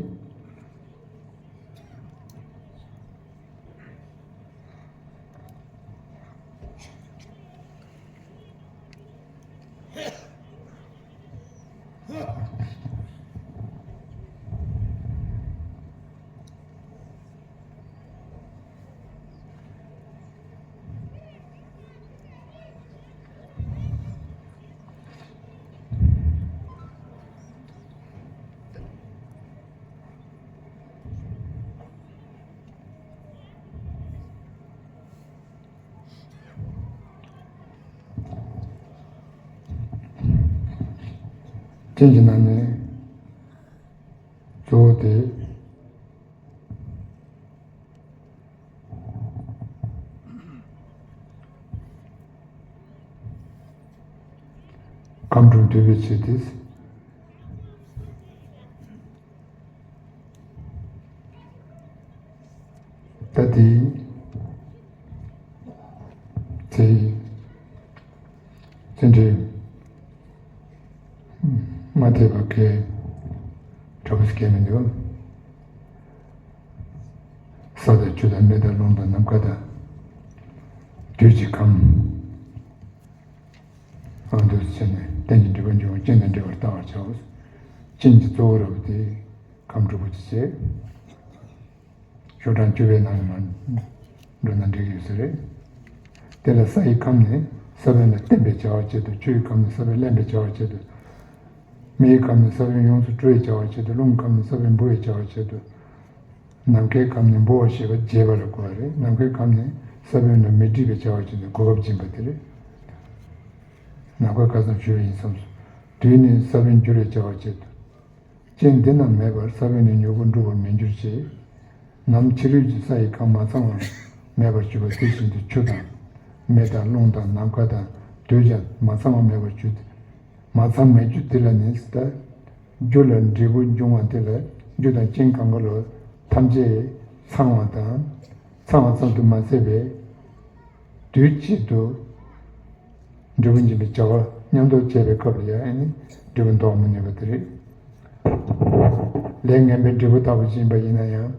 རྐྱེན་གྱི་ནང་ནས་གཙོ་བོ་དེ། ཁམས་དྲུག་འདུས་པའི་ཕྱིར་ཏེ། ད་དེ་ཚེ་ཚེ་འདྲེ་མ་ཐེག་པ་གའི་གྲོགས་སུ་སྐྱེས་མི་འདུག་ས་དང་ཆུ་དང་མེ་དང་རླུང་དང་ནམ་མཁའ་དང་དུས་ཀྱི་ཁམས། ཨ་འདུ་བྱས་ནས་རྟེན་ཅིང་འབྲེལ་པར་འབྱུང་བ་རྐྱེན་དང་འབྲེལ་བར་བལྟ་བར་བྱའོ། རྐྱེན་གྱི་གཙོ་བོ་ར་བ་དེ་ཁམས་དྲུག་པོ་དེ་བྱས། ཤོག་གྲངས་བཅུ་པའི་ནང་ལ་མར་འགྲོ་ན་འགྲིག་ཡོད་ས་རེད། དེ་ལ་ས་ཡི་ཁམས་ནི་ས་བོན་ལ་བརྟེན་པའི་བྱ་བ་བྱེད་དོ། ཆུ་ཡི་ཁམས་ནི་ས་བོན་ལེན་པའི་བྱ་བ་བྱེད་དོ། མེ་ཡི་ཁམས་ནི་ས་བོན་ཡོངས་སུ་བཀྲུ་བའི་བྱ་བ་བྱེད་དོ། རླུང་གི་ཁམས་ནི་ས་བོན་འབུ་བའི་བྱ་བ་བྱེད་དོ། ནམ་མཁའི་ཁམས་ནི་འབུ་བར་བྱེད་པ་བྱེད་པ་ལ་གོ་བ་རེད། ནམ་མཁའི་ཁམས་ནི་ས་བོན་ལ་མེ་སྒྲིབ་པའི་བྱ་བ་བྱེད་དོ། གོ་སྐབས་སྦྱིན་པ་དེ་རེད། ནམ་མཁའ་ཁ་སང་ཞུ་བ་ཡིན་བསམས་སོ། དུས་ནི་ས་བོན་འགྱུར་བའི་བྱ་བ་བྱེད་དོ། རྐྱེན་འདི་རྣམས་མེད་པར་ས་བོན་ནི་མྱུ་གུ་འབྲུ་བར་མི་འགྱུར་ཞེས། ནམ་ཕྱི་རོལ་གྱི་ས་ཡི་ཁམས་མ་ཚང་བ་མེད་པར་གྱུར་པ་དེ་བཞིན་དུ་ཆུ་དང་། མེ་དང་རླུང་དང་ནམ་མཁའ་དང་དུས་ཀྱང་མ་ཚང་བ་མེད་པར་གྱུར་ཏེ། མ་ཚང་མེད་རྒྱུ་དེ་ལ་ནི་ད། རྒྱུ་ལ་འབྲས་བུ་འབྱུང་བ་དེ་ལ་རྒྱུ་དང་རྐྱེན་གང་ག་ལ་ཐམས་ཅད་ཚང་བ་དང་། ཚང་བ་ཙམ་དུ་མ་ཟད་པའི་དུས་གཅིག་ཏུ་འབྲས་བུ་འབྱིན་པའི་བྱ་བ་མཉམ་དུ་བྱས་པའི་སྐབས་ལ་ཡང་ཨ་ནི་འབྲས་བུ་འདོགས་མི་ནུས་པ་དེ་རེད། ལས་ངན་པའི་འབྲས་བུ་ལྟ་བུ་ཅིག་ཡིན་པ་ཡིན་ན་ཡང་།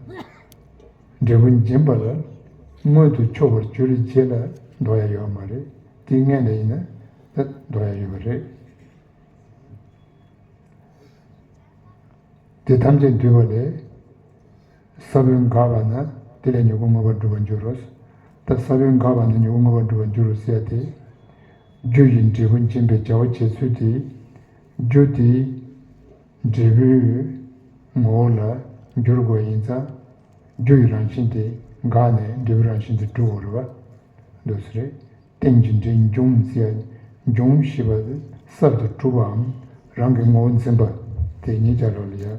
འབྲས་བུ་འབྱིན་པ་ལ་མངོན་དུ་ཕྱོགས་པར་གྱུར་རྗེས་ལ་འདོགས་ཡ་ཡོད་མ་རེད། དེའི་སྔོན་ལ་ཡིན་ན་ད་འདོགས་ཡ་ཡོད་པ་རེད། དེ་ཐམས་ཅད་འདུས་པ་ལས། ས་བོན་འགགས་པ་ན་དེ་ལས་མྱུ་གུ་མངོན་པར་འགྲུབ་པར་འགྱུར་རོ། ད་ས་བོན་འགགས་པ་ན་མྱུ་གུ་མངོན་པར་འགྲུབ་པར་འགྱུར་རོ་ཟེར་ཡ་དེ། རྒྱུ་ཡི་འབྲས་བུ་འབྱིན་པའི་བྱ་བ་བྱེད་ཚུལ་དེ། རྒྱུ་དེའི་འབྲས་བུའི་ངོ་བོ་ལ་འགྱུར་དགོས་ཡིན་ཙང་། རྒྱུ་ཡི་རང་བཞིན་དེ་འགགས་ནས་འབྲས་བུའི་རང་བཞིན་དེ་གྲུབ་པ་རེད་པ། འདུག་སེ་རེད། རྟེན་གྱི་འབྲས་འབྱུང་ཟེར་ཡ། འབྱུང་ཞེས་པ་གསར་དུ་གྲུབ་པའམ་རང་གི་ངོ་བོ་འཛིན་པ་དེ་གཉིས་ཀ་ལོག་ལ་ཡ།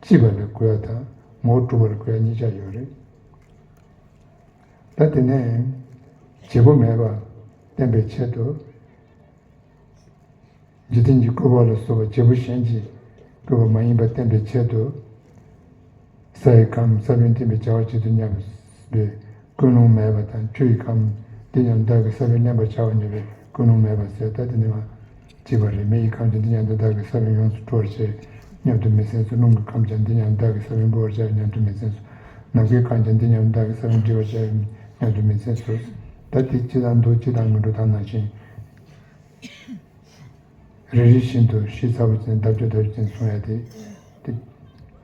སྐྱེས་པ་ལ་གོ་ཡ་དང་ངོ་བོ་གྲུབ་པ་ལ་གོ་ཡ་གཉིས་ཀ་ཡོད་རེད། ད་དེ་ནས་བྱེད་པོ་མེད་པ་བསྟན་པའི་ཆེད་དུ། འཇིག་རྟེན་གྱི་བཀོད་པ་ལ་སོགས་པ་བྱེད་པོ་གཞན་གྱིས་བཀོད་པ་མ་ཡིན་པ་བསྟན་པའི་ཆེད་དུ། ས་ཡི་ཁམས་ས་བོན་བརྟེན་པའི་བྱ་བ་བྱེད་དུ་སྙམ་པའི་ཀུན་སློང་མེད་པ་དང་། ཆུ་ཡི་ཁམས་འདི་སྙམ་བདག་གིས་ས་བོན་ལེན་པར་བྱ་བར་ངེས་པའི་ཀུན་སློང་མེད་པ་ཟེར། ད་དེ་ནི་མ་བྱས་པ་རེད། མེ་ཡི་ཁམས་ཀྱང་འདི་སྙམ་དུ་བདག་གིས་ས་བོན་ཡོངས་སུ་བཀྲུ་བར་བྱེད་སྙམ་དུ་མི་སེམས་སོ། རླུང་གི་ཁམས་ཀྱང་འདི་སྙམ་དུ་བདག་གིས་ས་བོན་འབུ་བར་བྱ་བར་སྙམ་དུ་མི་སེམས་སོ། ནམ་མཁའི་ཁམས་ཀྱང་འདི་སྙམ་དུ་བདག་གིས་ས་བོན་སྒྲིབ་པར་བྱ་བར་སྙམ་དུ་མི་སེམས་སོ། ད་དེ་སྤྱི་དང་མདོ་སྤྱི་དང་མི་འགྲོ་དང་ནང་བཞིན། རེ་རེ་བཞིན་དུ་ཤེས་ཚར་བ་ཅན་བརྡ་སྤྲོད་བརྡ་སྤྲོད་ཅན་གསུང་ཡ་དེ། དེ་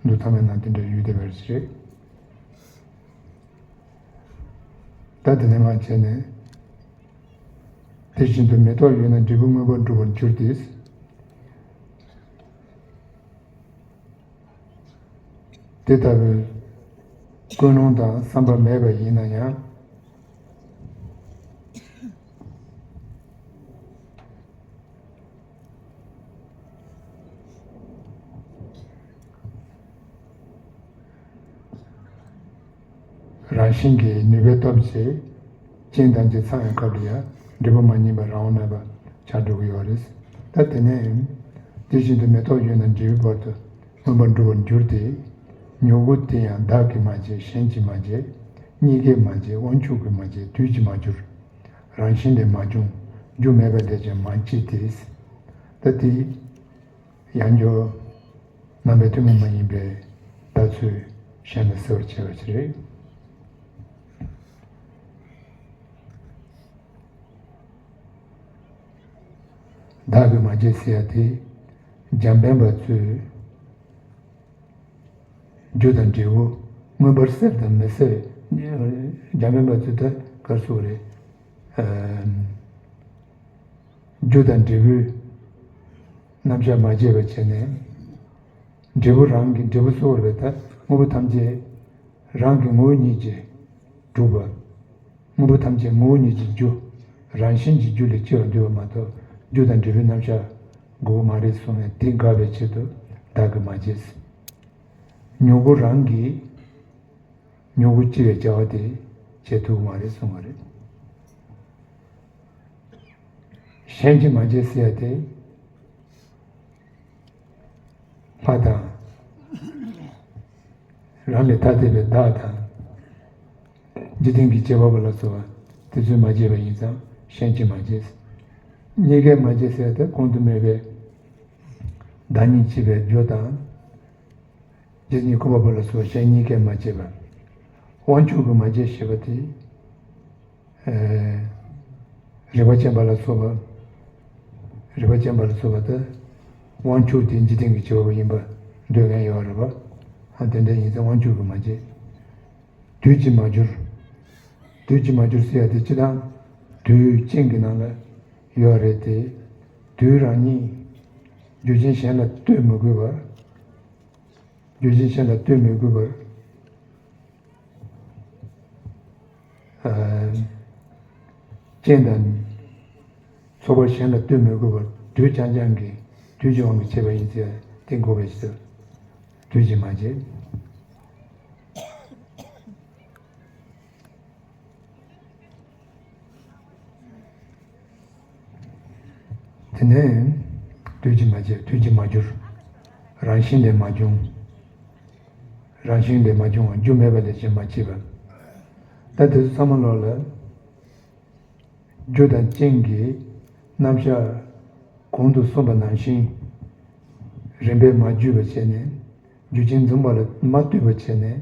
འདུག་ཚང་མའི་ནང་དེ་འདྲ་ཡོད་བསྡད་པ་རེད། ད་དེ་ནས་མར་བྱས་ནས། དེ་བཞིན་དུ་མེ་ཏོག་ཡོད་ན་འབྲས་བུ་མངོན་པར་འགྲུབ་པར་འགྱུར་ཏེ། དེ་ལྟ་བུའི་ཀུན་སློང་དང་བསམ་པ་མེད་པ་ཡིན་ན་ཡང་། རང་བཞིན་གྱིས་ནུས་པའི་སྟོབས་ཀྱིས་རྐྱེན་ཐམས་ཅད་ཚང་བའི་སྐབས་ལ་ཡང་འབྲས་བུ་མ་རྙེད་པ་རང་དབང་མེད་པ་ཆགས་འགྲོ་གི་ཡོད་རེད། ད་དེ་ནས་དེ་བཞིན་དུ་མེ་ཏོག་ཡོད་ན་འབྲས་བུའི་བར་དུ་མངོན་པར་འགྲུབ་པར་འགྱུར་ཏེ། མྱུ་གུ་དེ་ཡང་བདག་གིས་མ་བྱས། གཞན་གྱིས་མ་བྱས། གཉིས་ཀས་མ་བྱས། དབང་ཕྱུག་གིས་མ་བྱས། དུས་ཀྱིས་མ་གྱུར། རང་བཞིན་ལས་མ་བྱུང་། རྒྱུ་མེད་པ་ལས་ཀྱང་མ་སྐྱེས་ཏེ། ད་དེ་ཡང་འགྱོ། རྣམ་པའི་ཐུན་མོང་མ་ཡིན་པའི་བརྡ་ཚུལ་གཞན་ལ་གསལ་བར་བྱེད་པ་ཞིག་རེད། བདག་གིས་མ་བྱས་ཟེར་ཡ་དེ། འཇམ་དཔལ་པ་ཚོས་རྒྱུ་དང་འབྲས་བུ་མངོན་པར་གསལ་དང་མི་གསལ། འཇམ་དཔལ་པ་ཚོས་ད་ག་རེ་ཟེར་དགོས་རེད། རྒྱུ་དང་འབྲས་བུའི་རྣམ་གཞག་མ་བྱས་པ་བྱས་ནས། འབྲས་བུ་རང་གི་འབྲས་བུ་གཙོ་བོར་བས་ད་དངོས་པོ་ཐམས་ཅད་རང་གི་ངོ་བོ་ཉིད་ཀྱིས་གྲུབ་པ། དངོས་པོ་ཐམས་ཅད་ངོ་བོ་ཉིད་ཀྱི་རྒྱུ། རང་བཞིན་གྱི་རྒྱུ་ལས་སྐྱེ་བར་འདོད་པ་མ་གཏོགས་རྒྱུ་དང་འབྲས་བུའི་རྣམ་གཞག་དགོས་པ་མ་རེད་གསུངས་ནས་དེ་དགག་པའི་ཆེད་དུ་བདག་གིས་མ་བྱས། མྱུ་གུ་རང་གིས་མྱུ་གུ་སྐྱེ་བའི་བྱ་བ་དེ་བྱེད་ཐུབ་ཀྱི་མ་རེད་གསུངས་པ་རེད། གཞན་གྱིས་མ་བྱས་ཟེར་ཡ་དེ། ལྷ་དང་། རང་ལས་ཐ་དད་པའི་བདག་དང་། འཇིག་རྟེན་གྱི་བྱེད་པ་པོ་ལ་སོགས་པ་དེ་ཚོས་མ་བྱས་པ་ཡིན་ཙང་གཞན་གྱིས་མ་བྱས། གཉིས་ཀས་མ་བྱས་ཟེར་ཏེ་གོང་དུ་སྨོས་པའི་བདག་ཉིད་བྱེད་པའི་རྒྱུ་དང་། རྗེ་ཉིད་འཁོར་བ་པོ་ལ་སོགས་པ་གཞན་གཉིས་ཀས་མ་བྱས་པ། དབང་ཕྱུག་གིས་མ་བྱས་ཞེས་པ་དེ། རིག་པ་ཅན་པ་ལ་སོགས་པ། རིག་པ་ཅན་པ་ལ་སོགས་པ་དེ། དབང་ཕྱུག་དེ་འཇིག་རྟེན་གྱི་བྱེད་པ་པོ་ཡིན་པ་འདོད་མཁན་ཡོད་རེད་པ། ཨ་དེ་འདྲ་ཡིན་ཙང་དབང་ཕྱུག་གིས་མ་བྱས། དུས་ཀྱིས་མ་བསྒྱུར། དུས་ཀྱིས་མ་བསྒྱུར་ཟེར་ཡ་དེ་སྤྱིར་བཏང་དུས་ཅན་གྱི་ནང་ལ་ཡོད་རེད་དེ། དུས་རང་ཉིད་རྒྱུ་ཅན་གཞན་ལ་ལྟོས་མི་དགོས་པར། རྒྱུ་ཅན་གཞན་ལ་ལྟོས་མི་དགོས་པར། ཨ། རྐྱེན་དང་། ཚོགས་པ་གཞན་ལ་ལྟོས་མི་དགོས་པར་དུས་རྐྱང་རྐྱང་གི་དུས་ཀྱི་དབང་གིས་བྱས་པ་ཡིན་ཚེ་དེ་འགོག་པའི་ཕྱིར་དུ་དུས་ཀྱིས་མ་བྱས། དེ་ནས་དུས་ཀྱིས་མ་བྱས། དུས་ཀྱིས་མ་བསྒྱུར། རང་བཞིན་ལས་མ་བྱུང་། རང་བཞིན་ལས་མ་བྱུང་བ་རྒྱུ་མེད་པ་ལས་ཀྱང་མ་སྐྱེས་པ། ད་དེ་ཚོ་ཚང་མ་ལོག་ལ། རྒྱུ་དང་རྐྱེན་གྱི་རྣམ་གཞག་གོང་དུ་གསུངས་པ་ནང་བཞིན། རིམ་པས་མ་བསྒྱུར་བ་བྱས་ནས། རྒྱུ་ཅན་འཛིན་པ་ལ་མ་ལྟོས་པ་བྱས་ནས།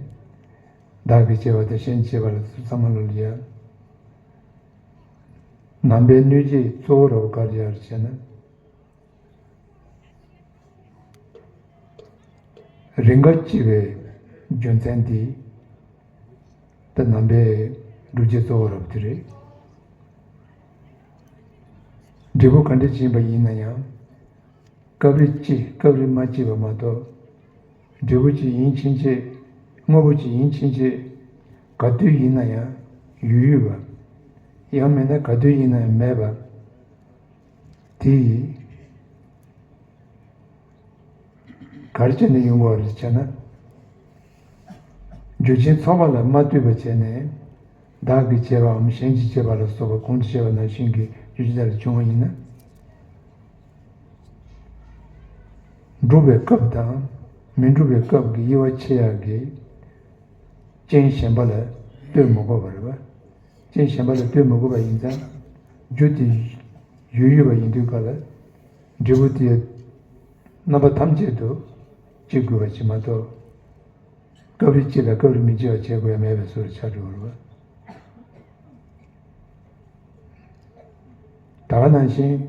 བདག་གིས་བྱས་པ་དང་གཞན་གྱིས་བྱས་པ་ལ་སོགས་ཚང་མ་ལོག་ལ་ཡ། ནང་པའི་གནོད་བྱེད་གཙོ་བོ་ར་བ་ག་རེ་ཡོད་རེད་ཟེར་ན། རེས་འགའ་སྐྱེ་བའི་རྒྱུ་མཚན་དེ། ད་ནང་པའི་སྒྲུབ་བྱེད་གཙོ་བོ་ར་བ་དེ་རེད། འབྲས་བུ་ག་འདྲ་ཅིག་ཡིན་པ་ཡིན་ན་ཡང་། སྐབས་རེ་སྐྱེ། སྐབས་རེ་མ་སྐྱེས་པ་མ་གཏོགས། འབྲས་བུ་ཅིག་ཡིན་ཕྱིན་ཆད། དངོས་པོ་ཅིག་ཡིན་ཕྱིན་ཆད། ག་དུས་ཡིན་ན་ཡང་ཡོད་ཡོད་པ། ཡང་མིན་ན་ག་དུས་ཡིན་ན་ཡང་མེད་པ། དེ་ཡིས་ག་རེ་བྱས་ནས་ཡོང་གི་ཡོད་རེད་ཟེར་ན། རྒྱུ་ཅན་ཚོགས་པ་ལ་མ་ལྟོས་པ་བྱས་ནས། བདག་གིས་བྱས་པའམ་གཞན་གྱིས་བྱས་པ་ལ་སོགས་པ་གོང་དུ་བཤད་པ་ནང་བཞིན་གྱི་རྒྱུ་ཅན་དག་ལ་བྱུང་བ་ཡིན་ན། སྒྲུབ་པའི་སྐབས་དང་མི་སྒྲུབ་པའི་སྐབས་ཀྱི་དབྱེ་བ་ཕྱེ་ཡག་གི་རྐྱེན་གཞན་པ་ལ་ལྟོས་མི་དགོས་པ་རེད་པ། རྐྱེན་གཞན་པ་ལ་ལྟོས་མི་དགོས་པ་ཡིན་ཙང་། རྒྱུ་དེ་ཡོད་ཡོད་པ་ཡིན་དུས་ག་ལ། འབྲས་བུ་དེ་རྣམ་པ་ཐམས་ཅད་དུ་སྐྱེ་དགོས་པ་ཞིག་མ་གཏོགས། སྐབས་རེ་སྐྱེ་ལ་སྐབས་རེ་མི་སྐྱེ་བ་བྱེད་དགོས་ཡ་མེད་པའི་བཟོ་འདྲ་ཆགས་འགྲོ་བ་རེད་པ། ད་ག་ནང་བཞིན།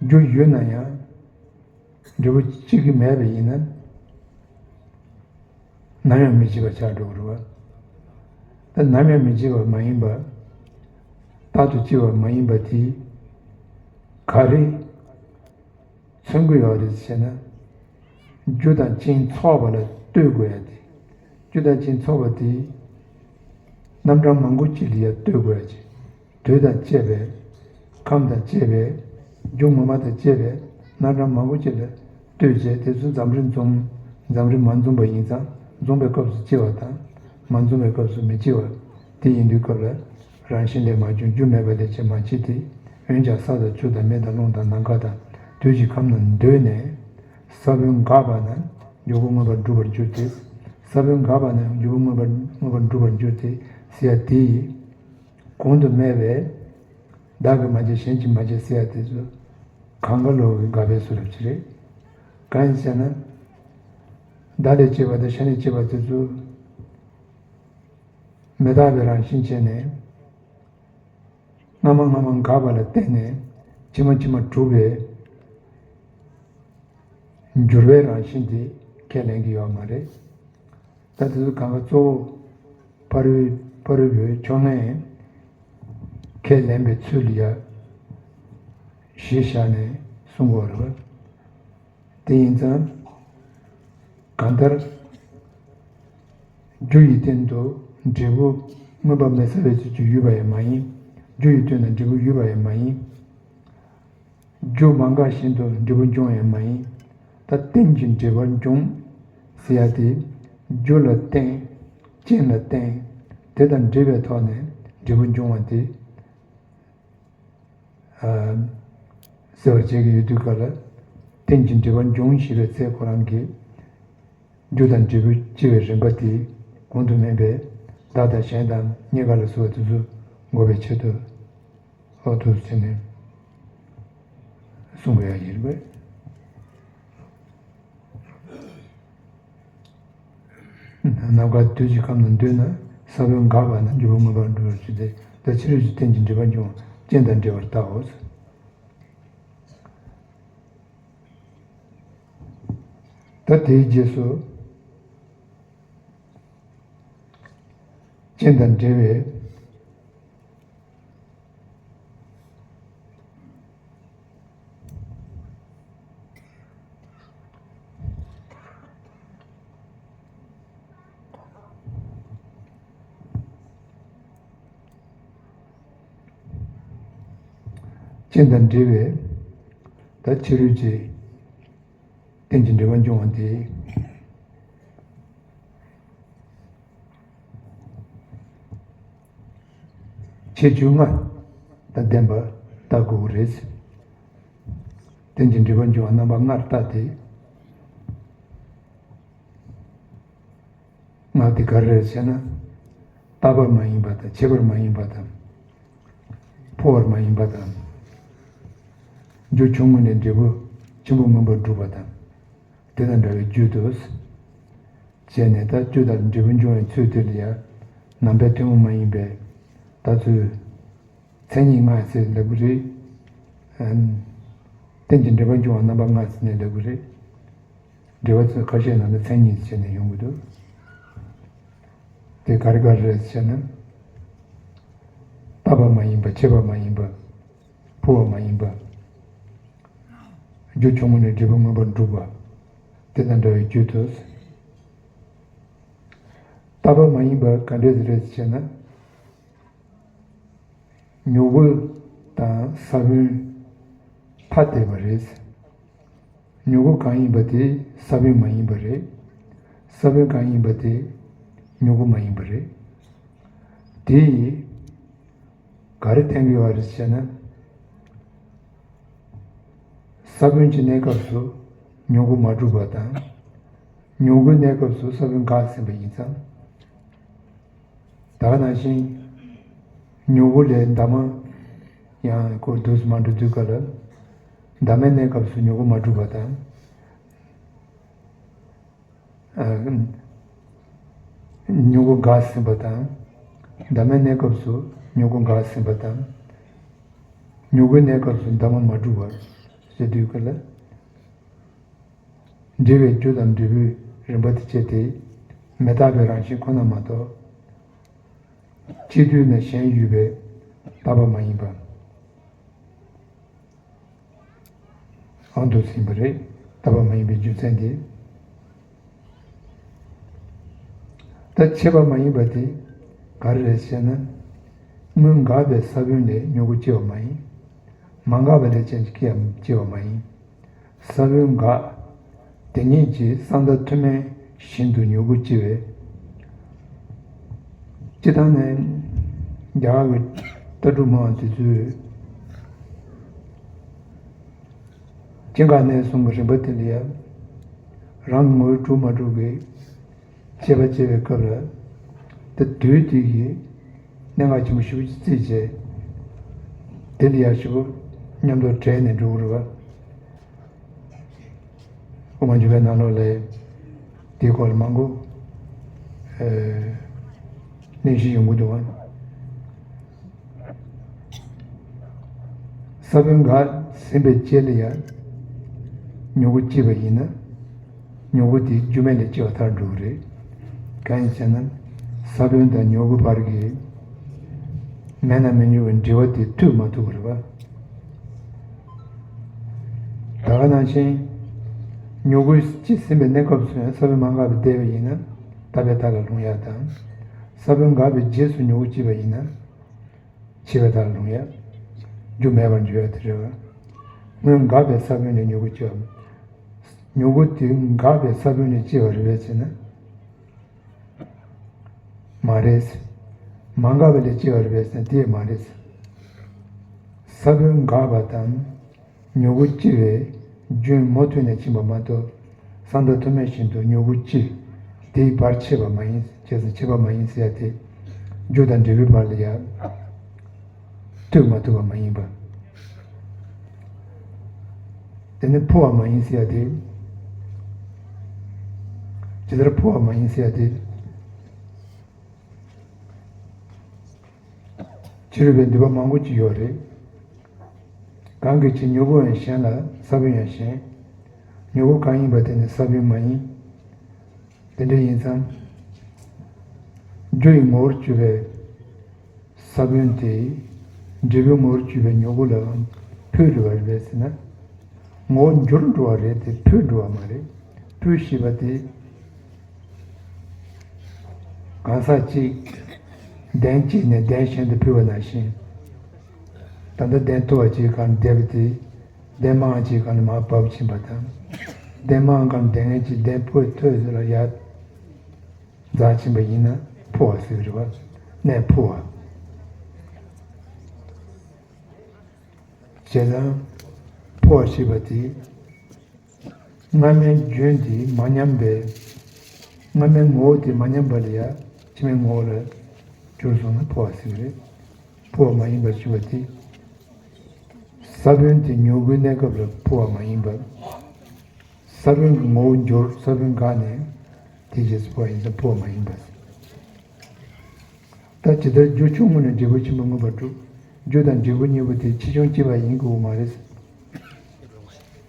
རྒྱུ་ཡོད་ན་ཡང་། འབྲས་བུ་སྐྱེ་གི་མེད་པ་ཡིན་ན། ནམ་ཡང་མི་སྐྱེ་བ་ཆགས་འགྲོ་གི་རེད་པ། ད་ནམ་ཡང་མི་སྐྱེ་བ་མ་ཡིན་པ། རྟག་ཏུ་སྐྱེ་བ་མ་ཡིན་པ་དེ་ག་རེ་མཚོན་གྱི་ཡོད་རེད་ཟེར་ན། རྒྱུ་དང་རྐྱེན་ཚོགས་པ་ལ་ལྟོས་དགོས་ཡ་དེ། རྒྱུ་དང་རྐྱེན་ཚོགས་པ་དེ་རྣམ་གྲངས་མང་པོ་ཅིག་ལ་ཡ་ལྟོས་དགོས་ཡ་ཅིག་དུས་དང་བཅས་པའི། ཁམས་དང་བཅས་པའི། རྒྱུ་ངོ་མ་དང་བཅས་པའི་རྣམ་གྲངས་མང་པོ་ཅིག་ལ་ལྟོས་བྱས། དེ་ཚོ་འཛོམས་རེ་འཛོམས། འཛོམས་རེ་མ་འཛོམས་པ་ཡིན་ཙང་། འཛོམས་པའི་སྐབས་སུ་སྐྱེ་བ་དང་། མ་འཛོམས་པའི་སྐབས་སུ་མི་སྐྱེ་བ། དེ་ཡིན་དུས་སྐབས་ལ། རང་བཞིན་ལས་མ་བྱུང་། རྒྱུ་མེད་པ་ལས་ཀྱང་མ་སྐྱེས་ཏེ། འོན་ཀྱང་ས་དང་ཆུ་དང་མེ་དང་རླུང་དང་ནམ་མཁའ་དང་། དུས་ཀྱི་ཁམས་རྣམས་འདུས་ནས། ས་བོན་འགགས་པ་ན་འབྲས་བུ་མངོན་པར་འགྲུབ་པར་འགྱུར་ཏེ། ས་བོན་འགགས་པ་ན་འབྲས་བུ་མངོན་པར་མངོན་པར་འགྲུབ་པར་འགྱུར་ཏེ་ཟེར་ཡ་དེ་ཡིས། གོང་དུ་སྨྲས་པའི། བདག་གིས་མ་བྱས་གཞན་གྱིས་མ་བྱས་ཟེར་ཡ་དེ་ཚོ་གང་ག་ལོག་གི་དགག་པའི་བཟོ་འདྲ་ཅིག་རེད། གང་ཡིན་ཟེར་ན། བདག་ལས་སྐྱེས་པ་དང་གཞན་ལས་སྐྱེས་པ་དེ་ཚོ་མི་རྟག་པའི་རང་བཞིན་བྱས་ནས། སྔ་མ་སྔ་མ་འགགས་པ་ལ་བརྟེན་ནས་ཕྱི་མ་ཕྱི་མ་གྲུབ་པའི་འགྱུར་བའི་རང་བཞིན་དེ་ཁས་ལེན་གྱི་ཡོད་མ་རེད། ད་དེ་ཚོ་གང་ག་གཙོ་བོ་ཕ་རོལ་ཕ་རོལ་པོའི་ཕྱོགས་སྔའི་ཁས་ལེན་པའི་ཚུལ་ལ་ཡ་གཞི་བཞག་ནས་གསུང་དགོས་རེད་པ། དེ་ཡིན་ཙང་། གང་ལྟར། རྒྱུ་ཡི་སྟེང་དུ་འབྲས་བུ་མངོན་པ་མེད་ས་བའི་ཚུལ་གྱིས་ཡོད་པ་ཡང་མ་ཡིན། རྒྱུ་ཡི་སྟེང་ན་འབྲས་བུ་ཡོད་པ་ཡང་མ་ཡིན། རྒྱུ་མ་འགགས་བཞིན་དུ་འབྲས་བུ་འབྱུང་ཡང་མ་ཡིན། ད་རྟེན་གྱིས་འབྲེལ་བར་འབྱུང་ཟེར་ཡ་དེ། རྒྱུ་ལ་བརྟེན། རྐྱེན་ལ་བརྟེན། དེ་དང་འབྲེལ་བའི་ཐོག་ནས་འབྲས་བུ་འབྱུང་བ་དེ། ཨ། ཟེར་བ་བྱེད་ཀྱི་ཡོད་དུས་ག་ལ། རྟེན་ཅིང་འབྲེལ་པར་འབྱུང་ཞེས་པའི་ཚེ་ཁོ་རང་གི་རྒྱུ་དང་འབྲས་བུ་སྐྱེ་བའི་རིམ་པ་དེ་གོང་དུ་སྨོས་པའི་བདག་དང་གཞན་དང་རྙེད་དཀའ་ལ་སོགས་པ་དེ་ཚོ་འགོག་པའི་ཆེད་དུ་ཨོ་ཐུགས་བྱས་ནས་གསུང་དགོས་ཡ་ཡིན་པས། ནམ་མཁའ་དུས་ཀྱི་ཁམས་ན་འདུས་ན། ས་བོན་འགགས་པ་ན་འབྲས་བུ་མངོན་པར་འགྲུབ་པར་བྱེད་དེ། ད་ཕྱི་རོལ་གྱི་རྟེན་ཅིང་འབྲེལ་པར་འབྱུང་བ་རྐྱེན་དང་འབྲེལ་བར་བལྟའོ། ད་དེའི་རྗེས་སུ་རྐྱེན་དང་འབྲེལ་བའི། རྐྱེན་དང་འབྲེལ་བའི་ད་ཕྱི་རོལ་གྱི་རྟེན་ཅིང་འབྲེལ་པར་འབྱུང་བ་དེ། ཁྱད་ཆོས་ལྔ་དང་ལྡན་པ་བལྟ་དགོས་ཀྱི་རེད། རྟེན་ཅིང་འབྲེལ་པར་འབྱུང་བ་རྣམ་པ་ལྔར་བལྟ་སྟེ། ལྔ་དེ་ག་རེ་རེད་ཟེར་ན། རྟག་པར་མ་ཡིན་པ་དང་། ཆད་པར་མ་ཡིན་པ་དང་། འཕོ་བར་མ་ཡིན་པ་དང་། རྒྱུ་ཆུང་ངུ་ནས་འབྲས་བུ་ཆེན་པོ་མངོན་པར་འགྲུབ་པ་དང་། དེ་དང་འདྲ་བའི་རྒྱུ་དུ་བྱས་ནས། ད་རྒྱུ་དང་འབྲས་བུ་འབྱུང་བའི་ཚུལ་དེ་ལ་ཡང་ནང་པའི་ཐུན་མོང་མ་ཡིན་པའི་ད་ཚུལ། མཚན་ཉིད་ལྔ་ཟེར་ལབ་ཀྱི་རེད། ཨན། རྟེན་ཅིང་འབྲེལ་པར་འབྱུང་བ་རྣམ་པ་ལྔ་ཟེར་ནས་ལབ་ཀྱི་རེད། འགྲེལ་པ་ཚོས་ཁ་ཤས་ནང་ལ་མཚན་ཉིད་ཟེར་ནས་ཡོང་གི་འདུག་དེ་ག་རེ་ག་རེ་རེད་ཟེར་ན། རྟག་པ་མ་ཡིན་པ། ཆད་པ་མ་ཡིན་པ། འཕོ་བ་མ་ཡིན་པ། རྒྱུ་ཆུང་ངུ་ནས་འབྲས་བུ་མངོན་པར་འགྲུབ་པ། དེ་དང་འདྲ་བའི་རྒྱུ་དུ། རྟག་པ་མ་ཡིན་པ་ག་འདྲས་རེད་ཟེར་ན། མྱུ་གུ་དང་ས་བོན་ཐ་དད་པ་རེད། མྱུ་གུ་གང་ཡིན་པ་དེ་ས་བོན་མ་ཡིན་པ་རེད། ས་བོན་གང་ཡིན་པ་དེ་མྱུ་གུ་མ་ཡིན་པ་རེད། དེ་ཡིས་ག་རེ་བསྟན་གྱི་ཡོད་རེད་ཟེར་ན། ས་བོན་གྱི་གནས་སྐབས་སུ་མྱུ་གུ་མ་གྲུབ་པ་དང་། མྱུ་གུའི་གནས་སྐབས་སུ་ས་བོན་འགགས་ཟིན་པ་ཡིན་ཙང་། ད་ག་ནང་བཞིན། མྱུ་གུ་ལས་འདབ་མ་ཡང་འཁོར་དུས་སུ་མ་འགྲོ་དུས་ག་ལ། འདབ་མའི་གནས་སྐབས་སུ་མྱུ་གུ་མ་གྲུབ་པ་དང་། ཨ། མྱུ་གུ་འགགས་ཟིན་པ་དང་། འདབ་མའི་གནས་སྐབས་སུ་མྱུ་གུ་འགགས་ཟིན་པ་དང་། མྱུ་གུའི་གནས་སྐབས་སུ་འདབ་མ་མ་གྲུབ་པ་ཟེར་དུས་ག་ལ། འབྲེལ་བའི་རྒྱུ་དང་འབྲས་བུའི་རིམ་པ་དེ་བཅད་དེ། མི་རྟག་པའི་རང་བཞིན་ཁོ་ན་མ་གཏོགས། སྤྱི་དུས་ན་གཞན་ཡོད་པའི་རྟག་པ་མ་ཡིན་པ། ཨང་དུ་ཟིན་པ་རེད། རྟག་པ་མ་ཡིན་པའི་རྒྱུ་མཚན་དེ། ད་ཆད་པ་མ་ཡིན་པ་དེ་ག་རེ་རེད་ཟེར་ན། སྔོན་འགགས་པའི་ས་བོན་ལས་མྱུ་གུ་སྐྱེ་བ་མ་ཡིན། མ་འགགས་པ་ལས་ཀྱང་སྐྱེ་བ་མ་ཡིན། ས་བོན་འགགས། དེ་ཉིད་ཀྱི་ས་མཐའ་མཐུན་མིན་བཞིན་དུ་མྱུ་གུ་སྐྱེ་བས། སྤྱིར་བཏང་ནས་རྒྱ་གར་གྱི་ལྟ་གྲུབ་སྨྲ་བ་དེ་ཚོས་སྐྱེ་འགག་གནས་གསུམ་གྱི་རིམ་པ་དེ་ལ་ཡང་རང་གི་ངོ་བོས་གྲུབ་མ་གྲུབ་ཀྱི་དཔྱད་པ་དཔྱད་པའི་སྐབས་ལ། དེ་དུས་དེ་གི་གནད་འགག་ཆེན་པོ་ཞེ་པོ་ཅིག་བརྩིས་བྱས། དེ་ལ་ཡང་ཞེ་པོ་མཉམ་དུ་འདྲེས་ནས་འགྲོ་གི་རེད་པ། དབུ་མ་འཇུག་པའི་ནང་ལོགས་ལ་དེའི་སྐོར་ལ་མང་པོ་གླེང་གཞི་ཡོང་གི་འདུག་པ། ས་བོན་འགགས་ཟིན་པའི་རྗེས་ལ་ཡང་མྱུ་གུ་སྐྱེས་པ་ཡིན་ན། མྱུ་གུ་དེ་རྒྱུ་མེད་ལས་སྐྱེ་བ་ལྟར་འགྲོ་གི་རེད། གང་ཡིན་ཟེར་ན། ས་བོན་དང་མྱུ་གུ་བར་གྱི་མེད་ན་མི་འགྱུར་བའི་འབྲེལ་བ་དེ་མཐུད་མ་ཐུབ་པ་རེད་པ། ད་ག་ནང་བཞིན། མྱུ་གུ་སྐྱེས་ཟིན་པའི་གནས་སྐབས་སུ་ཡང་ས་བོན་མ་འགགས་པར་བསྡད་པ་ཡིན་ན། རྟག་པའི་མཐའ་ལ་ལྷུང་ཡ་དང་། ས་བོན་འགགས་པའི་རྗེས་སུ་མྱུ་གུ་སྐྱེས་པ་ཡིན་ན། འཆི་བའི་མཐའ་ལ་ལྷུང་ཡ། རྒྱུ་མེད་པར་འགྱུར་ཡ་དེ་རེད་པ། སྔོན་འགགས་པའི་ས་བོན་ལས་མྱུ་གུ་སྐྱེ་བ། མྱུ་གུ་དེ་འགགས་པའི་ས་བོན་ལས་སྐྱེ་བ་རེད་པས་ཟེར་ན། མ་རེད། མ་འགགས་པ་ལས་སྐྱེ་བ་རེད་པས་ཟེར་ན་དེ་ཡང་མ་རེད། ས་བོན་འགགས་པ་དང་མྱུ་གུ་སྐྱེ་བའི་ རྒྱུན་མུ་མཐུད་ནས་ཕྱིན་པ་མ་གཏོགས། བསམ་དོན་ཐུན་མོང་བཞིན་དུ་མྱུ་གུ་སྐྱེས། དེའི་བར་ཆད་པ་མ་ཡིན། བྱས་ཙང་ཆད་པ་མ་ཡིན་ཟེར་ཡ་དེ། རྒྱུ་དང་འབྲས་བུའི་བར་ལ་ཡ། ཐུག་མ་ཐུབ་པ་མ་ཡིན་པ། དེ་ནི་འཕོ་བ་མ་ཡིན་ཟེར་ཡ་དེ། ཇི་ལྟར་འཕོ་བ་མ་ཡིན་ཟེར་ཡ་དེ། ཕྱི་རོལ་པའི་འདུས་པ་མང་པོ་ཅིག་ཡོད་རེད། གང་གི་ཕྱིར་མྱུ་གུ་ཡང་གཞན་ལ། ས་བོན་ཡང་གཞན། མྱུ་གུ་གང་ཡིན་པ་དེ་ནི་ས་བོན་མ་ཡིན། དེ་འདྲ་ཡིན་ཙང་། རྒྱུ་ཡི་ངོ་བོར་གྱུར་པའི་ས་བོན་དེ། འབྲས་བུའི་ངོ་བོར་གྱུར་པའི་མྱུ་གུ་ལའང་འཕོས་འགྲོ་བ་རེད་པས་ཟེར་ན། ངོ་བོ་འགྱུར་འགྲོ་བ་རེད་དེ། འཕོས་འགྲོ་བ་མ་རེད། འཕོས་ཞེས་པ་དེ། གང་ཟག་གཅིག་གདན་གཅིག་ནས་གདན་གཞན་དུ་འཕོས་པ་ནང་བཞིན། ད་ལྟ་གདན་མཐོ་བ་གཅིག་སྒང་བསྡད་པ་དེ། གདན་དམའ་བ་གཅིག་སྒང་ལ་མར་བབས་ཕྱིན་པ་དང་། གདན་དམའ་བ་སྒང་བསྡད་མཁན་གཅིག་གདན་མཐོ་བའི་ཐོག་ལ་ཡར་འཛེགས་ཕྱིན་པ་ཡིན་ན་འཕོ་བ་ཟེར་གྱི་རེད་པ། གནས་འཕོ་བ། བྱས་ཙང་། འཕོ་བ་ཞེས་པ་དེ། སྔ་མའི་རྒྱུན་དེ་མ་ཉམས་པས། སྔ་མའི་ངོ་བོ་དེ་མ་ཉམས་པ་ལ་ཡ། ཕྱི་མའི་ངོ་བོ་ལ་གྱུར་སོང་ན་འཕོ་བ་ཟེར་གྱི་རེད། འཕོ་བ་མ་ཡིན་པར་ཞུ་བ་དེ། ས་བོན་དེ་མྱུ་གུའི་གནས་སྐབས་ལ་འཕོ་བ་མ་ཡིན་པ། ས་བོན་གྱི་ངོ་བོ་འགྱུར། ས་བོན་འགགས་ནས་དེའི་རྗེས་སུ་འཕོ་བ་ཡིན་ཙང་འཕོ་བ་མ་ཡིན་པ། ད་ཇི་ལྟར་རྒྱུ་ཆུང་ངུ་ནས་འབྲས་བུ་ཆེན་པོ་མངོན་པར་འགྲུབ། རྒྱུ་དང་འབྲས་བུ་གཉིས་པོ་དེ་ཆེ་ཆུང་གཅིག་པ་ཡིན་དགོས་པ་མ་རེད།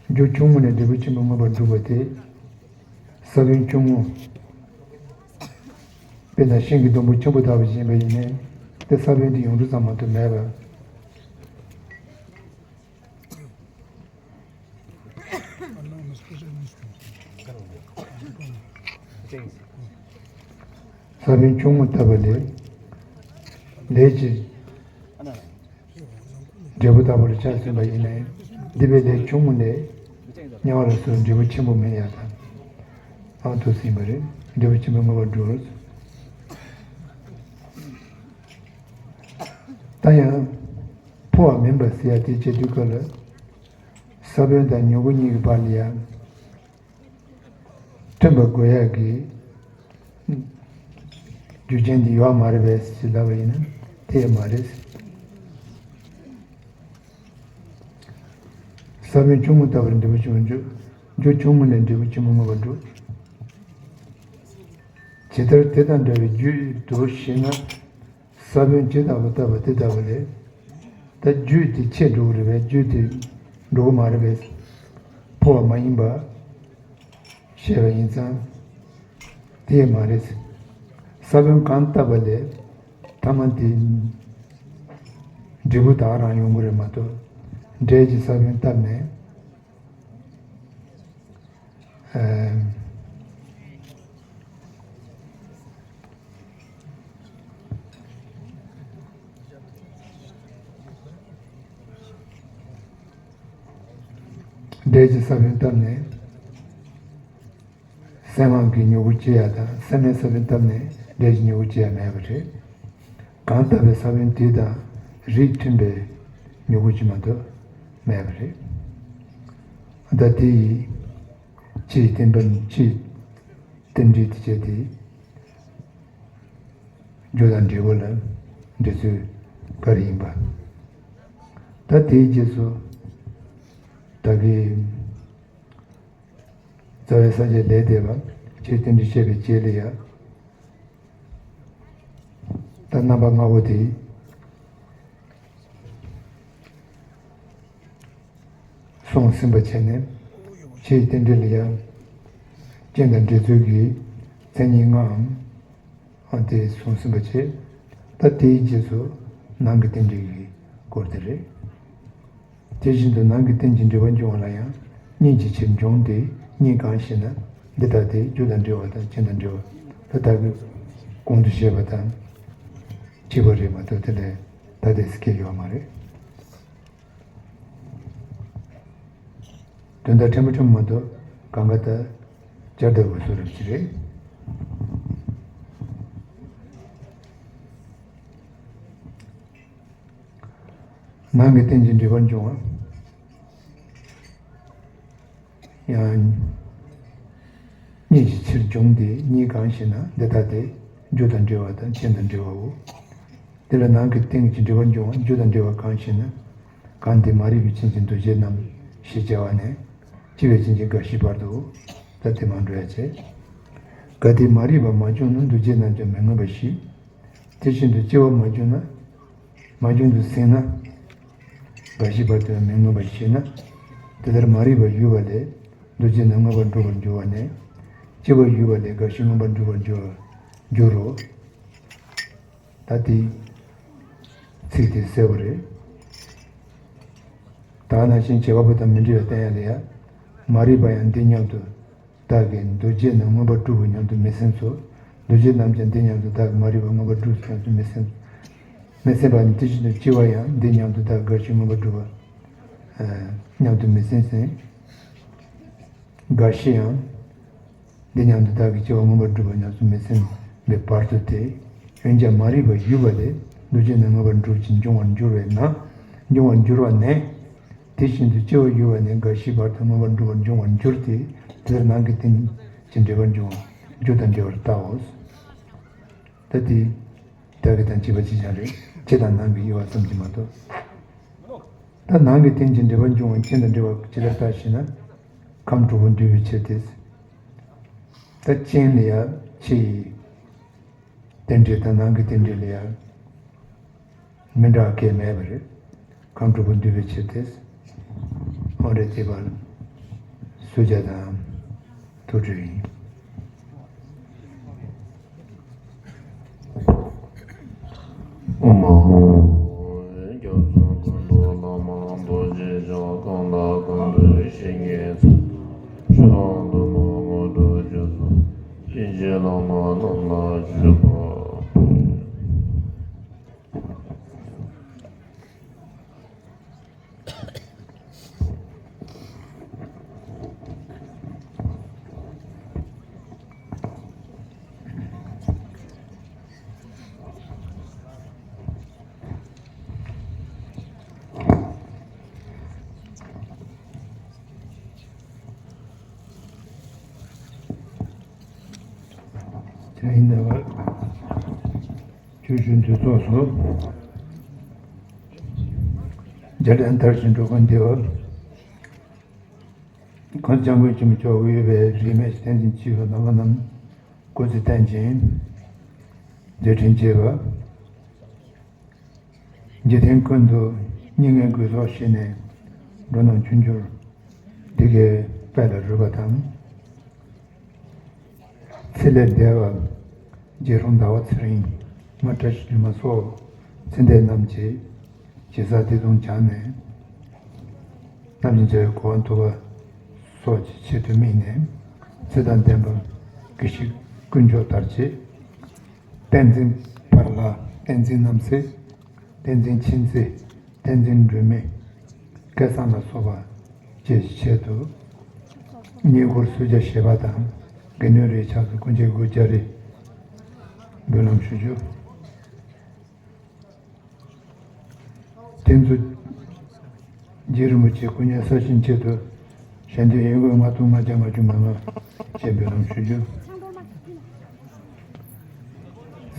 རྒྱུ་ཆུང་ངུ་ནས་འབྲས་བུ་ཆེན་པོ་མངོན་པར་འགྲུབ་པ་དེ། ས་བོན་ཆུང་ངུ། དཔེར་ན་ཤིང་གི་སྡོང་པོ་ཆེན་པོ་ལྟ་བུ་ཞིག་ཡིན་པ་ཡིན་ནའི། དེ་ས་བོན་དེ་ཡོངས་གྲུབ་ཙམ་མ་གཏོགས་མེད་པ། ས་བོན་ཆུང་ངུ་ལྟ་བུ་ལས། ལས་ཀྱི་འབྲས་བུ་ལྟ་བུ་ལ་ཆགས་ཟིན་པ་ཡིན་ནའི། འདི་པའི་ལས་ཆུང་ངུ་ལས། དམྱལ་བ་ལ་སོགས་འབྲས་བུ་ཆེན་པོ་མིན་ཡ་དང་། ཨང་དུ་ཟིན་པ་རེད། འབྲས་བུ་ཆེན་པོ་མངོན་པར་འགྲུབ། ད་ཡང་། འཕོ་བ་མིན་པ་ཟེར་ཡ་དེ་བྱེད་དུས་སྐབས་ལ། ས་བོན་དང་མྱུ་གུ་གཉིས་ཀྱི་བར་ལ་ཡང་། མཐུན་པ་དགོས་ཡག་གི་རྒྱུ་རྐྱེན་དེ་ཡོད་མ་རེད་པས་ཞེས་ལབ་པ་ཡིན་ན་དེ་མ་རེད། ས་བོན་ཆུང་ངུ་ལྟ་བུར་འབྲས་བུ་ཆུང་ངུ་འགྱུར། རྒྱུ་ཆུང་ངུ་ལས་འབྲས་བུ་ཆེན་པོ་མངོན་པར་འགྲུབ། ཇི་ལྟར་དེ་དང་འདྲ་བའི་རྒྱུ་ཡི་མདོ་ཞེ་ལྔ། ས་བོན་ཇི་ལྟ་བུ་བཏབ་པ་དེ་ལྟ་བུ་ལས། ད་རྒྱུད་དེ་ཆད་འགྲོ་གི་རེད་པས། རྒྱུད་དེ་འགྲོ་གི་མ་རེད་པས། འཕོ་བ་མ་ཡིན་པ། ཞེས་པ་ཡིན་ཙང་། དེ་མ་རེད། ས་བོན་གང་བཏབ་པ་ལས། ཐ་མ་དེ། འབྲས་བུ་དག་རང་ཡོང་གི་རེད་མ་གཏོགས། འབྲས་ཀྱི་ས་བོན་བཏབ་ནས། ཨ། འབྲས་ཀྱི་ས་བོན་བཏབ་ནས། སེམས་དབང་གི་མྱུ་གུ་སྐྱེ་ཡ་དང་། སེམས་མེད་ས་བོན་བཏབ་ནས་འབྲས་ཀྱི་མྱུ་གུ་སྐྱེ་ཡ་མེད་པ་རེད། གང་བཏབ་པའི་ས་བོན་དེ་དང་རིགས་མཐུན་པའི་མྱུ་གུ་ཅིག་མ་གཏོགས་མེད་པ་རེད། ད་དེ་ཡི་ཕྱིའི་རྟེན་འབྲེལ། ཕྱིའི་རྟེན་འབྲེལ་དེ་བྱས་ཏེ། རྒྱུ་དང་འབྲས་བུ་ལ་འབྲེལ་ཚུལ་ག་རེ་ཡིན་པ། ད་དེའི་རྗེས་སུ་ད་གིན་རྩ་བའི་ས་བཅད་ལས་འདས་པ། ཕྱིའི་རྟེན་འབྲེལ་བཤད་པའི་རྗེས་ལ་ཡང་། ད་རྣམ་པ་ལྔ་པོ་དེ། གསུངས་ཟིན་པ་བྱས་ནས། ཕྱིའི་རྟེན་འབྲེལ་ལ་ཡང་། རྐྱེན་དང་འབྲེལ་ཚུལ་གྱི་མཚན་ཉིད་ལྔའམ། ཨ། དེ་གསུངས་ཟིན་པ་བྱས། ད་དེའི་རྗེས་སུ་ནང་གི་རྟེན་འབྲེལ་གྱི་སྐོར་དེ་རེད། དེ་བཞིན་དུ་ནང་གི་རྟེན་གྱི་འབྲེལ་པ་འབྱུང་བ་ལ་ཡང་། གཉིས་ཀྱི་ཕྱིར་འབྱུང་སྟེ་གཉིས་གང་ཞེ་ན། འདི་ལྟ་སྟེ། རྒྱུ་དང་འབྲེལ་བ་དང་། རྐྱེན་དང་འབྲེལ་བ། ད་ལྟ་གི་གོང་དུ་བཤད་པ་དང་གཅིག་པ་རེད་མ་གཏོགས། དེ་ལས་ད་དེ་སྐད་ཡོད་མ་རེད། དོན་དག་ཕྲན་བུ་ཕྲན་བུ་མ་གཏོགས་གང་ག་ད་བསྐྱར་ལྡབ་འོས་སུ་རབ་ཅིག་རེད། ནང་གི་རྟེན་གྱི་འབྲེལ་པར་འབྱུང་བ། ཡང་། གཉིས་ཀྱི་ཕྱིར་འབྱུང་སྟེ་གཉིས་གང་ཞེ་ན། འདི་ལྟ་སྟེ། རྒྱུ་དང་འབྲེལ་བ་དང་རྐྱེན་དང་འབྲེལ་བའོ། དེ་ལ་ནང་གི་སྟེང་གི་འབྲེལ་པར་འབྱུང་བ་རྒྱུ་དང་འབྲེལ་བ་གང་ཞེ་ན། གང་དེ་མ་རིག་པའི་རྐྱེན་གྱིས་འདུ་བྱེད་རྣམས་ཞེས་བྱ་བ་ནས། སྐྱེ་བའི་རྐྱེན་གྱིས་རྒ་ཤིའི་བར་དུའོ། ད་དེ་མ་འགྲོ་ཡ་བྱེད། གལ་ཏེ་མ་རིག་པ་མ་བྱུང་ན་འདུ་བྱེད་རྣམས་ཀྱང་མི་མངོན་པར་ཤེས། དེ་བཞིན་དུ་སྐྱེ་བ་མ་བྱུང་ན། མ་བྱུང་དུ་ཟིན་ན། རྒ་ཤིའི་བར་དུ་ཡང་མི་མངོན་པར་ཤེས་ན། དེ་ལྟར་མ་རིག་པ་ཡོད་པ་ལས་འདུ་བྱེད་རྣམས་མངོན་པར་འགྲུབ་པར་འགྱུར་བ་ནས། སྐྱེ་བ་ཡོད་པ་ལས་རྒ་ཤི་མངོན་པར་འགྲུབ་པར་འགྱུར་འགྱུར་རོ། ད་དེའི་ཚིག་དེ་གསལ་པོ་རེད། ད་ག་ནང་བཞིན་བྱེད་པ་པོ་དང་མི་འབྲེལ་བའི་བསྟན་ཡ་ལ་ཡ། མ་རིག་པ་ཡང་འདི་སྙམ་དུ་བདག་གིས། འདུ་བྱེད་རྣམས་མངོན་པར་གྲུབ་བོ་སྙམ་དུ་མི་སེམས་སོ། འདུ་བྱེད་རྣམས་ཀྱང་འདི་སྙམ་དུ་བདག་གིས་མ་རིག་པ་མངོན་པར་གྲུབ་སྙམ་དུ་མི་སེམས། མི་སེམས་པ་ནི་དེ་བཞིན་དུ་སྐྱེ་བ་ཡང་འདི་སྙམ་དུ་བདག་གིས་རྒ་ཤི་མངོན་པར་གྲུབ་པ་སྙམ་དུ་མི་སེམས་ཟིན། རྒ་ཤི་ཡང་འདི་སྙམ་དུ་བདག་གིས་སྐྱེ་བ་མངོན་པར་གྲུབ་པ་སྙམ་དུ་མི་སེམས་པའི་བར་དུ་སྟེ། འོན་ཀྱང་མ་རིག་པ་ཡོད་པ་ལས་འདུ་བྱེད་རྣམས་མངོན་པར་འགྲུབ་ཅིང་འབྱུང་བར་འགྱུར་བས་ན། འབྱུང་བར་འགྱུར་བ་ནས། དེ་བཞིན་དུ་སྐྱེ་བ་ཡོད་པ་ནས་རྒ་ཤིའི་བར་དུ་མངོན་པར་འགྲུབ་པར་འབྱུང་བར་འགྱུར་ཏེ། དེ་ལྟར་ནང་གི་སྟེང་གི་འབྲེལ་པར་འབྱུང་བ་རྒྱུ་དང་འབྲེལ་བར་བལྟའོ། ད་དེ་བདག་གི་དང་བྱས་པ་གཅིག་ཀྱང་རེད། ཕྱི་དང་ནང་གི་དབྱེ་བ་ཙམ་གྱིས་མ་གཏོགས། ད་ནང་གི་སྟེང་གི་འབྲེལ་པར་འབྱུང་བ་རྐྱེན་དང་འབྲེལ་བ་ཇི་ལྟར་བལྟ་ཞེ་ན། ཁམས་དྲུག་པོ་འདུས་པའི་ཕྱིར་ཏེ། ད་རྐྱེན་ལ་ཡང་ཕྱི་ཡི་རྟེན་འབྲེལ་དང་ནང་གི་རྟེན་འབྲེལ་ལ་ཡང་མི་འདྲ་བ་གང་ཡང་མེད་པ་རེད། ཁམས་དྲུག་པོ་འདུས་པའི་ཕྱིར་ཏེ། འོ་རེད། དེ་བར་སུ་ཇ་དང་ཐུགས་སྤྲོ་ཡིན། ཨོཾ་ཨཱཿཧཱུྃ། རྒྱ་མཚོ་ཀུན་ཏུ་བླ་མ་རྡོ་རྗེ་འཆང་། གང་དག་གང་འདུལ་བཤེས་གཉེན་ཚོགས། ཆོས་དང་ཐུན་མོང་དངོས་གྲུབ་རྒྱ་མཚོ། ཡེ་ཤེས་བླ་མ་རྣམས་ལ་མཆོད་པ་འབུལ། དེ་ཡིན་ན་བ། ཆོས་ཞུ་འདི་ཚོགས་སུ། རྒྱ་གྲམ་མཐར་ཕྱིན་འགྲོ་མགོན་འདི་བ། གང་སྐྱབས་མགོན་ཆེན་པོ་མཆོག་དབུས་པའི་རིས་མེད་བསྟན་འཛིན་བཅུ་པ་རྣམ་པ་རྣམས་སྐུ་ཚེ་བརྟན་ཅིང་། མཛད་འཕྲིན་རྒྱས་པ། འཇིག་རྟེན་ཀུན་ཏུ་སྙིགས་ལྔའི་དགོས་ཚོགས་ཞི་ནས། འགྲོ་རྣམས་ཆོས་འབྱོར་བདེ་དགེའི་དཔལ་ལ་རོལ་པ་དང་། ཚེ་ལས་འདས་པ་རྗེ་རོང་ཟླ་བ་ཚེ་རིང་། མ་བཀྲ་ཤིས་སྒྲོལ་མ་སོགས་ཚེ་འདས་རྣམས་ཀྱི་ཞེ་ས་བདེ་སྟོང་སྦྱངས་ནས། རྣམ་མཁྱེན་བྱ་བའི་གོ་འཕང་ཐོབ་པ་སོགས་ཀྱི་ཆེད་དུ་དམིགས་ནས། ཚེ་དང་ལྡན་པ་དགེ་བཤེས་དཀོན་མཆོག་དར་རྒྱས། བསྟན་འཛིན་བར་ལ། བསྟན་འཛིན་རྣམ་སྲས། བསྟན་འཛིན་མཁྱེན་བརྩེ། བསྟན་འཛིན་སྒྲོལ་མ། སྐལ་བཟང་ལ་སོགས་པ་བཅས་ཀྱི་ཆེད་དུ། རྙེད་བཀུར་གསོལ་ཇ་བཞེས་པ་དང་། དགེ་འདུན་རིའི་ཕྱག་ཏུ་སྐུ་མཆེད་དགུ་བརྒྱ་རེ་འབུལ་ལམ་ཞུ་རྒྱུ། དེ་ཚོ་རྗེ་རིན་པོ་ཆེ་སྐུ་མྱ་ས་ཞིང་ཆེད་དུ་ཞལ་འདོན་ཡོན་སྒོ་ལྔ་སྟོང་ལྔ་བརྒྱ་ལྔ་བཅུ་ང་ལྔ་བཅས་འབུལ་ལམ་ཞུ་རྒྱུ།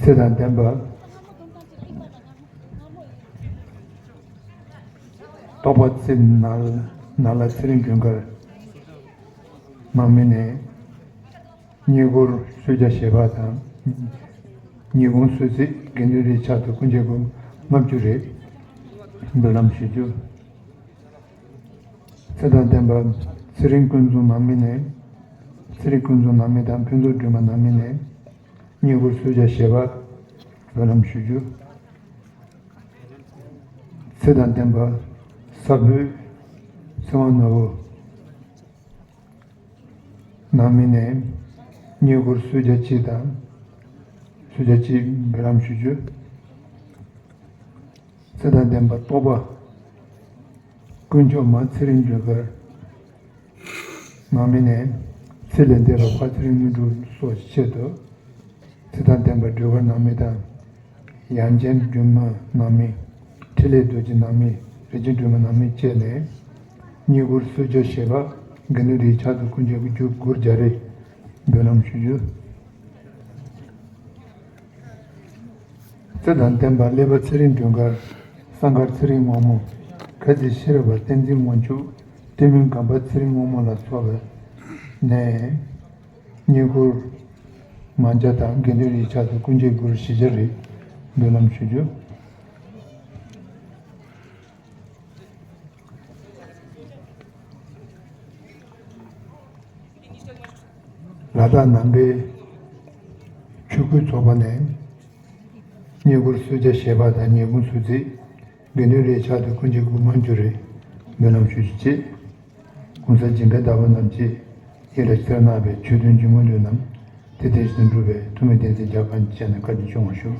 ཚེ་དང་ལྡན་པ། རྟོགས་པ་ཚེ་ནཱ་ལ་ཚེ་རིང་སྒྲོལ་དཀར་མང་མི་ནས། རྙེད་བཀུར་གསོལ་ཇ་བཞེས་པ་དང་། ཉིན་གུང་གསོལ་ཚིགས་དགེ་འདུན་རིའི་ཕྱག་ཏུ་སྐུ་མཆེད་སྒོར་ལྔ་བཅུ་རེ་འབུལ་ལམ་ཞུ་རྒྱུ། ཚེ་དང་ལྡན་པ་ཚེ་རིང་ཀུན་བཟང་ནང་མི་ནས། ཚེ་རིང་ཀུན་བཟང་ནང་མི་དང་ཕུན་ཚོགས་སྒྲོལ་མ་ནང་མི་ནས། རྙེད་བཀུར་གསོལ་ཇ་བཞེས་པ་འབུལ་ལམ་ཞུ་རྒྱུ། ཚེ་དང་ལྡན་པ་ས་བོད་ཚེ་དབང་ནོར་བུ་ནང་མི་ནས་རྙེད་བཀུར་གསོལ་ཇ་གཅིག་དང་། གསོལ་ཇ་གཅིག་འབུལ་ལམ་ཞུ་རྒྱུ། ཚེ་དང་ལྡན་པ་རྟོགས་པ་དཀོན་མཆོག་མ་ཚེ་རིང་སྒྲོལ་དཀར་ནང་མི་ནས། ཚེ་ལས་འདས་པ་ཕ་ཚེ་རིང་དངོས་གྲུབ་སོགས་ཀྱི་ཆེད་དུ། ཚེ་དང་ལྡན་པ་སྒྲོལ་དཀར་ནང་མི་དང་། དབྱངས་ཅན་སྒྲོལ་མ་ནང་མི། འཕྲིན་ལས་རྡོ་རྗེ་ནང་མི། རིན་ཆེན་སྒྲོལ་མ་ནང་མི་བཅས་ནས། རྙེད་བཀུར་གསོལ་ཇ་བཞེས་པ་ དགེ་འདུན་རིའི་ཕྱག་ཏུ་སྐུ་མཆེད་དགུ་བཅུ་གོ་བརྒྱད་རེ་འབུལ་ལམ་ཞུ་རྒྱུ། རྩེ་དང་བརྟེན་པ་ཀླད་པ་ཚེ་རིང་སྒྲོལ་དཀར། གསང་མཁར་ཚེ་རིང་དབང་མོ། ཁ་རྩེ་ཤེས་རབ་པ་བསྟན་འཛིན་དབང་ཕྱུག། གཏེར་མོ་སྒམ་པ་ཚེ་རིང་དབང་མོ་ལ་སོགས་པ་ནས། བསྙེན་བཀུར་མ་བྱ་དང་དགེ་འདུན་རིའི་ཕྱག་ཏུ་སྐུ་མཆེད་དགུ་བཞི་བརྒྱ་རེ་འབུལ་ལམ་ཞུ་རྒྱུ། ལ་དྭགས་ནང་པའི་ཆོས་སྐུལ་ཚོགས་པ་ནས་བསྙེན་བཀུར་གསོལ་ཇ་བཞེས་པ་དང་ཉིན་གུང་གསོལ་ཚིགས། དགེ་འདུན་རིའི་ཕྱག་ཏུ་སྐུ་མཆེད་དགུ་མང་བཅུ་རེ་འབུལ་ལམ་ཞུ་རྒྱུ་བཅས། གོང་ས་འཇིགས་མཁན་བདག་པོ་རྣམས་ཀྱིས་ཡིད་ལ་བཅངས་གནང་བའི་ཆོས་དོན་ཀུན་མངོན་དུ་རྣམས་དེ་དེ་བཞིན་འགྲུབ་པའི་ཐུགས་སྨོན་བདེན་ཚིག་རྒྱ་གང་བཅས་ནས་བཀའ་དྲིན་སྐྱོང་བར་ཞུ།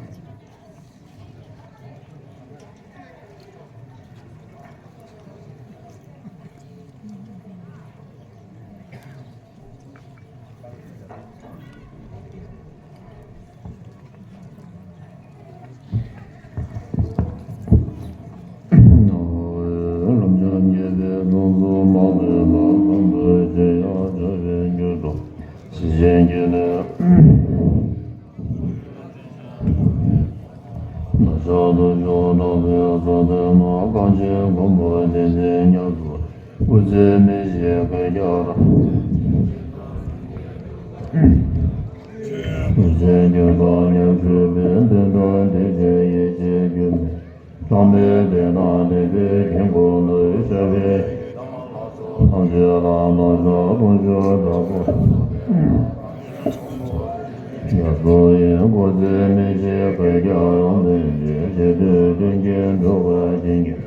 ན་ཤ་དུ་ཞོག་དྲག་པོའི་སོ་དེ་ན་གང་ཆེན་མགོན་པོ་བསྟན་འཛིན་རྒྱ་མཚོ་སྐུ་ཚེ་མི་ཤིགས་བསྐལ་བརྒྱར་ར། སྐུ་ཚེ་རྒྱུན་དུ་ཉམས་སུ་ལེན་པའི་བདེན་དོན་འདི་ཕྱིར་ཡིད་ཆེས་རྒྱུད་སྨིན། གྲངས་མེད་བདེན་དང་ལྡན་པའི་དཀྱིལ་འཁོར་ལ་ཞབས་པད་ཐམས་ཅད་ལ་ན་ཤ་དུ་ཞོག་དྲག་པོ། རྒྱ་མཚོ་ཡི་སྐུ་ཚེ་མི་ཤིགས་བསྐལ་བརྒྱར་རིང་བརྟན་ཅིང་ཞི་དུལ་མཐུན་རྐྱེན་འགྲུབ་པར་བྱིན་གྱིས་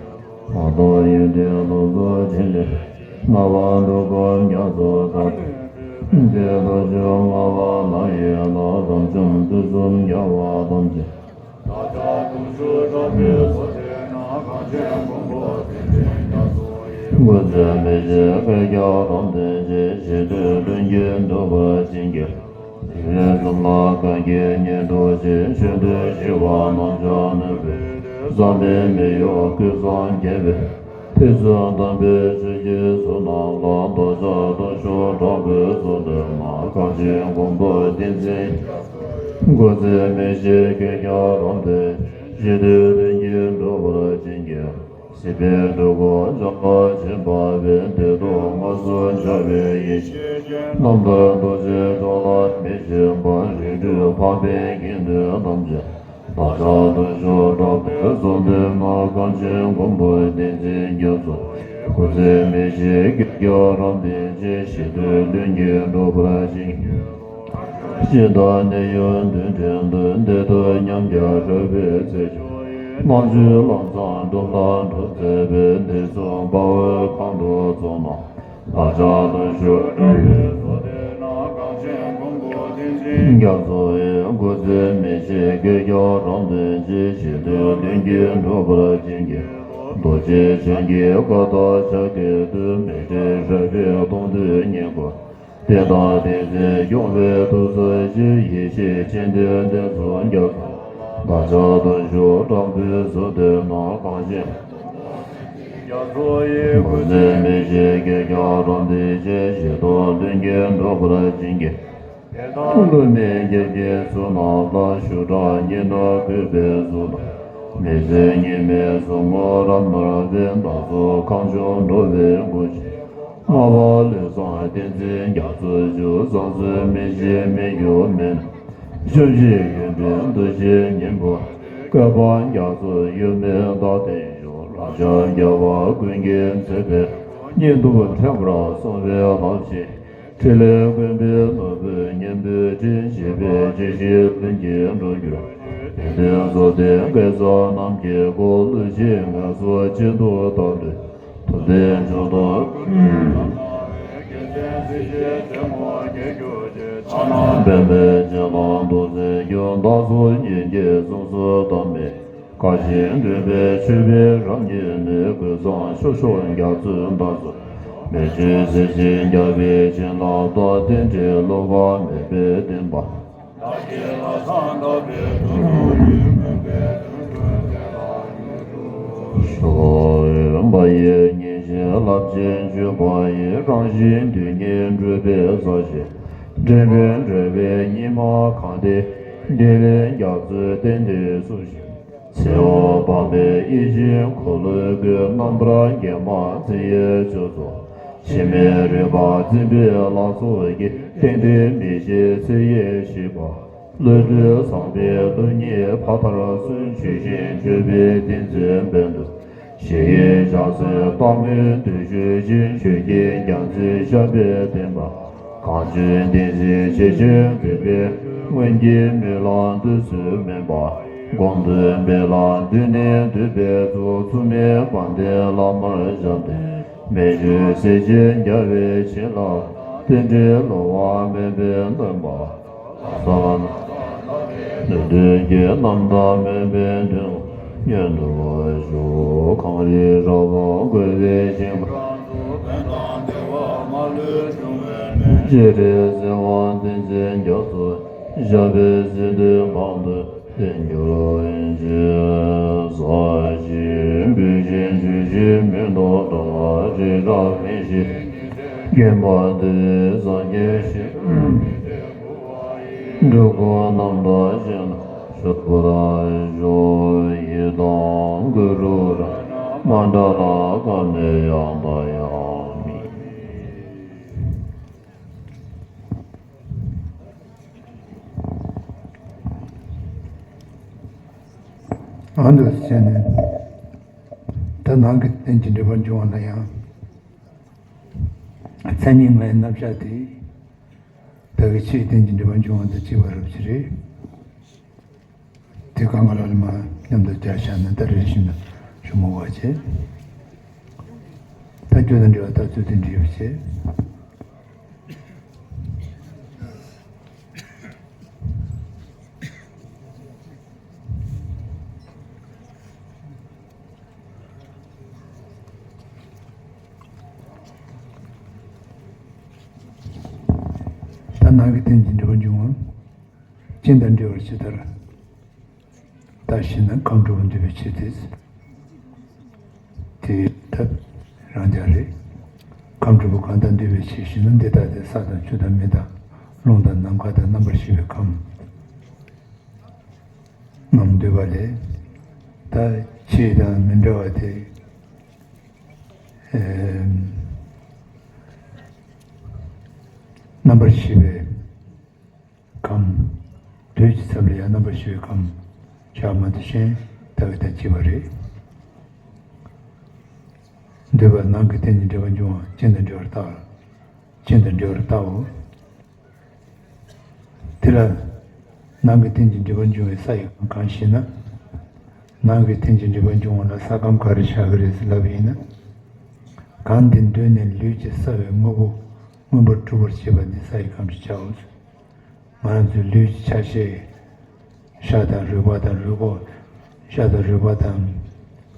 རློབས། ཡོན་ཏན་ལོངས་སུ་སྤྱོད་ལས་སྣང་བ་འགྲུབ་ཀུན་རྒྱ་མཚོ་ལྟར། དེ་ལྟར་ཞུ་ལྔ་པ་ལ་ཡི་ལ་དམ་བཅའ་དུས་གསུམ་རྒྱལ་བ་ཐམས་ཅད། སྐུ་ཚེ་མི་ཤིགས་བསྐལ་བརྒྱར་རིང་བརྟན་ཅིང་ཞི་དུལ་མཐུན་རྐྱེན་འགྲུབ་པར་བྱིན་གྱིས། འཇིགས་པའི་གཟུགས་ལ་གང་གིས་ཉེ་དུ་ཞི། གཞོན་དུ་ཤི་བ་རྣམས་ཀྱང་ནུབ་པའི་བསམ་པའི་མི་གཡོ་ཀུན་བཟང་རྒྱལ་བའི། ཕུན་སུམ་ཚོགས་པའི་ཆོས་ཀྱི་གཙུག་རྣམས་ལ། བདག་ཅག་དུ་ཞོག་དྲག་པོའི་སོ་དེ་ན། གངས་ཅན་མགོན་པོ་བསྟན་འཛིན། སྐུ་ཚེ་མི་ཤིགས་བསྐལ་བརྒྱར་རིང་བརྟན། ཞི་དུལ་མཐུན་རྐྱེན་འགྲུབ་པར་བྱིན་གྱིས། སྲིད་པའི་སྒྲུབ་ཁང་བྱང་ལ་བྱོན་པ་བས། བདེ་སྟོང་ངོ་སོ་འཆར་བའི་ཡེ་ཤེས་ཀྱི། རྣམ་ཐར་རྡོ་རྗེ་གྲོང་ལ་མི་ཕྱིན་པར། རིགས་དྲུག་འཕགས་པའི་དགེ་འདུན་ཐམས་ཅད། བདག་ཅག་དུ་ཞོག་དྲག་པོའི་གཟུངས་ཐུན་ན། གངས་ཅན་མགོན་པོ་བསྟན་འཛིན་རྒྱ་མཚོ། སྐུ་ཚེ་མི་ཤིགས་བསྐལ་བརྒྱར་རིང་བརྟན་ཅིང་། ཞི་དུལ་མཐུན་རྐྱེན་འགྲུབ་པར་བྱིན་གྱིས། ཞིང་དང་གནས་ཡུལ་འདུལ་ཁྲིམས་དང་། བདེ་སྡུག་མཉམ་བརྒྱ་རགས་པའི་ཚེ། རྣལ་འབྱོར་ལམ་བཟང་སྒྲུབ་ལ་སྒྲུབ་མཛད་པའི། དུས་གསུམ་དཔའ་བོའི་གང་དུ་བཙུགས་ན། བདག་ཅག་དུ་ཞོག་དྲག་པོའི་སོ་དེ་ན། གངས་ཅན་མགོན་པོ་བསྟན་འཛིན་རྒྱ་མཚོ་ཡི། སྐུ་ཚེ་མི་ཤིགས་བསྐལ་བརྒྱར་རིང་བརྟན་ཅིང་། ཞི་དུལ་མཐུན་རྐྱེན་འགྲུབ་པར་བྱིན་གྱིས། རྡོ་རྗེ་འཆང་གི་བཀའ་ལྟར་ཕྱག་བགྱིས་ཏེ། མི་འབྲལ་རགས་པའི་གདུང་བརྒྱུད་བསྙེན་བཀུར། བསྟན་དང་བསྟན་འཛིན་སྐྱོང་བའི་ཐུགས་སུ་ཆུད། ཡེ་ཤེས་མཁྱེན་བརྩེ་ལྡན་ཚུལ་རྒྱ་མཚོ། བདག་ཅག་དུ་ཞོག་དྲག་པོའི་སོ་དེ་ན། གངས་ཅན་རྒྱ་མཚོ་ཡི། སྐུ་ཚེ་མི་ཤིགས་བསྐལ་བརྒྱར་རིང་བརྟན་ཅིང་། ཞི་དུལ་མཐུན་རྐྱེན་འགྲུབ་པར་བྱིན་གྱིས། བླ་མེད་རྒྱལ་གྱི་གཙུག་ན་ལ། ཞུ་དག་སྙིང་ནས་གུས་པས་གཟུགས་ལ། མི་ཟད་ཉི་མའི་གཟུགས་ངོར་རབ་གནས་པའི། བདག་སོགས་གངས་ལྗོངས་འགྲོ་བའི་སྒོ་འབྱེད། ལྔ་པ་ལུས་བཟང་བསྟན་འཛིན་རྒྱ་མཚོ་མཆོག། བཟང་སྤྱོད་མི་ཤིགས་མི་འགྱུར་མེ་ལྷ། བཅོམ་ཞིང་ཡོན་ཏན་འདུ་ཤེས་གཉེན་པོ། བསྐལ་པ་རྒྱ་མཚོ་ཡུལ་མེད་བདག་བསྟེན་ཤོག། རབ་འབྱམས་རྒྱལ་བ་ཀུན་གྱི་མཛད་པའི། སྙིང་སྟོབས་ཕྲན་བུར་གསང་བའི་རླབས་ཆེན། ཕྲིན་ལས་ཀུན་པའི་ནོར་བུའི་སྙིང་པོའི་སྤྲིན། བཞད་པའི་སྤྱན་གཟིགས་ལྷུན་གྱིས་འགྲུབ་གྱུར། དད་ལྡན་བསོད་ལྡན་སྐལ་བཟང་རྣམས་ཀྱི་སྒོ། བསླུ་བྱའི་ངལ་གསོ་གཅིག་ཏུ་བརྡར་ཏེ། ཐུབ་བསྟན་མཆོག་ཏུ་ཕན་པའི་བྱིན་རླབས་རྡོ་རྗེ་རྒྱུན། བདག་སོགས་སྙིང་རྗེའི་གཟུངས་སུ་གདམས་པའི། དགའ་ཞིང་དུལ་བའི་མཆོད་པའི་རབ་བརྙེས་ནས། ཀུན་བཟང་ཤུགས་ཤོག་རྒྱ་མཚོའི་འདབ་སར། མེ་ལྕེ་སེར་བྱེས་རྒྱས་པའི་བྱིན་རླབས་དང་། རྟེན་འབྲེལ་བསླུ་བ་མེད་པའི་བསྟན་པ། ཤོག་འོད་འབར་བའི་ཉིན་བྱེད་ རླབས་ཆེན་སྤྱོད་པ་ཡི། རང་བཞིན་དོན་གཉིས་འགྲུབ་པའི་ས་གཞི། འདྲེན་པའི་འགྲོ་བའི་ཉི་མ་གང་དེ། འདི་ལས་རྒྱ་མཚོའི་གཏིང་དུ་སོང་ཞིང་། ཚེ་འོག་སྤངས་པའི་ཡིད་བཞིན་འཁོར་ལོའི་སྒོ། རྣམ་པར་འགེངས་པ་མཚན་ཡས་ཆོས་ཚོགས། འཆི་མེད་རོལ་པ་འཛིན་པའི་ལྷ་ཚོགས་ཀྱིས། གཏན་བདེ་མི་ཤེས་ཚེ་ཡི་ཤེས་པ། བློ་གྲོས་བཟང་པོའི་སྟོང་ཉིད་ཕ་མཐར་སོན། ཆོས་བཞིན་སྤྱོད་པའི་ཏིང་འཛིན་དཔལ་དུ། ཞི་བའི་ཕྱག་འཚལ་རྟག་མོའི་མདུན་བསྐྱོད་ཅིང་། ཆོས་ཀྱི་རྒྱལ་མཚན་ཞབས་པད་བརྟན་པ། གངས་ཅན་བསྟན་འཛིན་ཞེས་བྱའི་མཛད་པས། སྔོན་གྱི་སྨོན་ལམ་དུས་སུ་སྨིན་པ། གོང་དུ་སྨོན་ལམ་འདུས་ནས་འདུས་པའི་ཚོགས། མཚུངས་མེད་དཔལ་ལྡན་བླ་མར་ཞབས་བརྟན། མི་བསྐྱོད་གསེར་གྱི་རྒྱལ་བའི་བྱིན་རླབས། རྟེན་འབྲེལ་བསླུ་བ་མེད་པའི་སྣོན་པ། ལྷག་བསམ་ནུས་ལྡན་གྱི་རྣམ་དག་སྨོན་པའི་མདུན། མཉམ་དུ་བཞུགས། གངས་རིའི་ར་བ་བསྐོར་བའི་ཞིང་ཁམས། སྤྱན་རས་གཟིགས་དབང་བསྟན་འཛིན་རྒྱ་མཚོ། ཞབས་པད་སྲིད་མཐའི་འཕགས་མདའ་བསྟན་འགྱུར་ཅིག། ས་གཞི་སྤོས་ཤིང་བྱུགས་ཤིང་མེ་ཏོག་བཀྲ། རི་རབ་མི་ཤིགས་ཀུན་འཕང་མཐོ་བའི་སངས་རྒྱས་ཞིང་། འགྲོ་ཀུན་རྣམ་དག་ཞིང་དུ་སྤྱོད་པར་ཤོག། ཡི་དམ་གུ་རུ་རཏྣ་དྲ་ལ་ཀ་ནེ་ཡ་ཏ་ཡ་མི། ཨ་འདུག་སེ་བྱས་ནས། ད་ནང་གི་རྟེན་གྱི་འབྲེལ་པར་འབྱུང་བ་ལ་ཡང་། མཚན་ཉིད་ལྔའི་རྣམ་གཞག་དེ། བདག་གི་ཆོས་རྟེན་གྱི་འབྲེལ་པར་འབྱུང་བ་དང་བཅས་པ་རབ་ཅིག་རེད། དེ་གང་ག་ལ་ལ་མ་མཉམ་དུ་སྦྱར་བཞག་ན་ད་རེ་བཞིན་དུ་ཞུ་མོ་བ་བྱེད། ད་རྒྱུ་དང་འབྲེལ་བ་ད་ཚུལ་དུ་འབྲེལ་བ་བྱེད། ད་ནང་གི་རྟེན་གྱི་འབྲེལ་པ་འབྱུང་བ། རྐྱེན་དང་འབྲེལ་བར་ཇི་ལྟར། ད་ཤེས་ན་ཁམས་དྲུག་པོ་འདུས་པའི་ཆེད་དེ། དེའི་ཐབས་རང་རྐྱ་རེད། ཁམས་དྲུག་པོ་གང་དང་འདུས་པའི་ཆེད་ཞེ་ན། འདི་ལྟ་སྟེ། ས་དང་ཆུ་དང་མེ་དང་རླུང་དང་ནམ་མཁའ་དང་རྣམ་པར་ཤེས་པའི་ཁམས་རྣམས་འདུས་པ་ལས། ད་ཆོས་དང་མི་འབྲལ་བ་དེ། ཨེམ། རྣམ་པར་ཤེས་པའི་ཁམས། དུས་ཀྱི་ཚབ་ལ་ཡང་རྣམ་པར་ཤེས་པའི་ཁམས་བྱ་མ་དེ་བཞིན་ལྟ་བའི་དང་བཅས་པ་རེད། འདོད་པ་ནང་གི་རྟེན་གྱི་འབྲེལ་པར་འབྱུང་བ་རྐྱེན་དང་འབྲེལ་བར་ལྟ། རྐྱེན་དང་འབྲེལ་བར་ལྟའོ། དེ་ལ་ནང་གི་རྟེན་གྱི་འབྲེལ་པར་འབྱུང་བའི་ས་ཡི་ཁམས་གང་ཞེ་ན། ནང་གི་རྟེན་གྱི་འབྲེལ་པར་འབྱུང་བ་ལ་ས་ཁམས་ག་རེ་བྱ་གི་རེད་ཟེར་ལབ་པ་ཡིན་ན། གང་འདི་འདོད་ནས་ལུས་ཀྱི་ས་བའི་དངོས་པོ་མངོན་པར་གྲུབ་པར་བྱེད་པ་འདི་ས་ཡི་ཁམས་སུ་བྱའོ། ང་རང་ཚོའི་ལུས་ཀྱི་ཆ་ཤས། ཤ་དང་རུས་པ་དང་རུས་ཁོག་ཤ་དང་རུས་པ་དང་།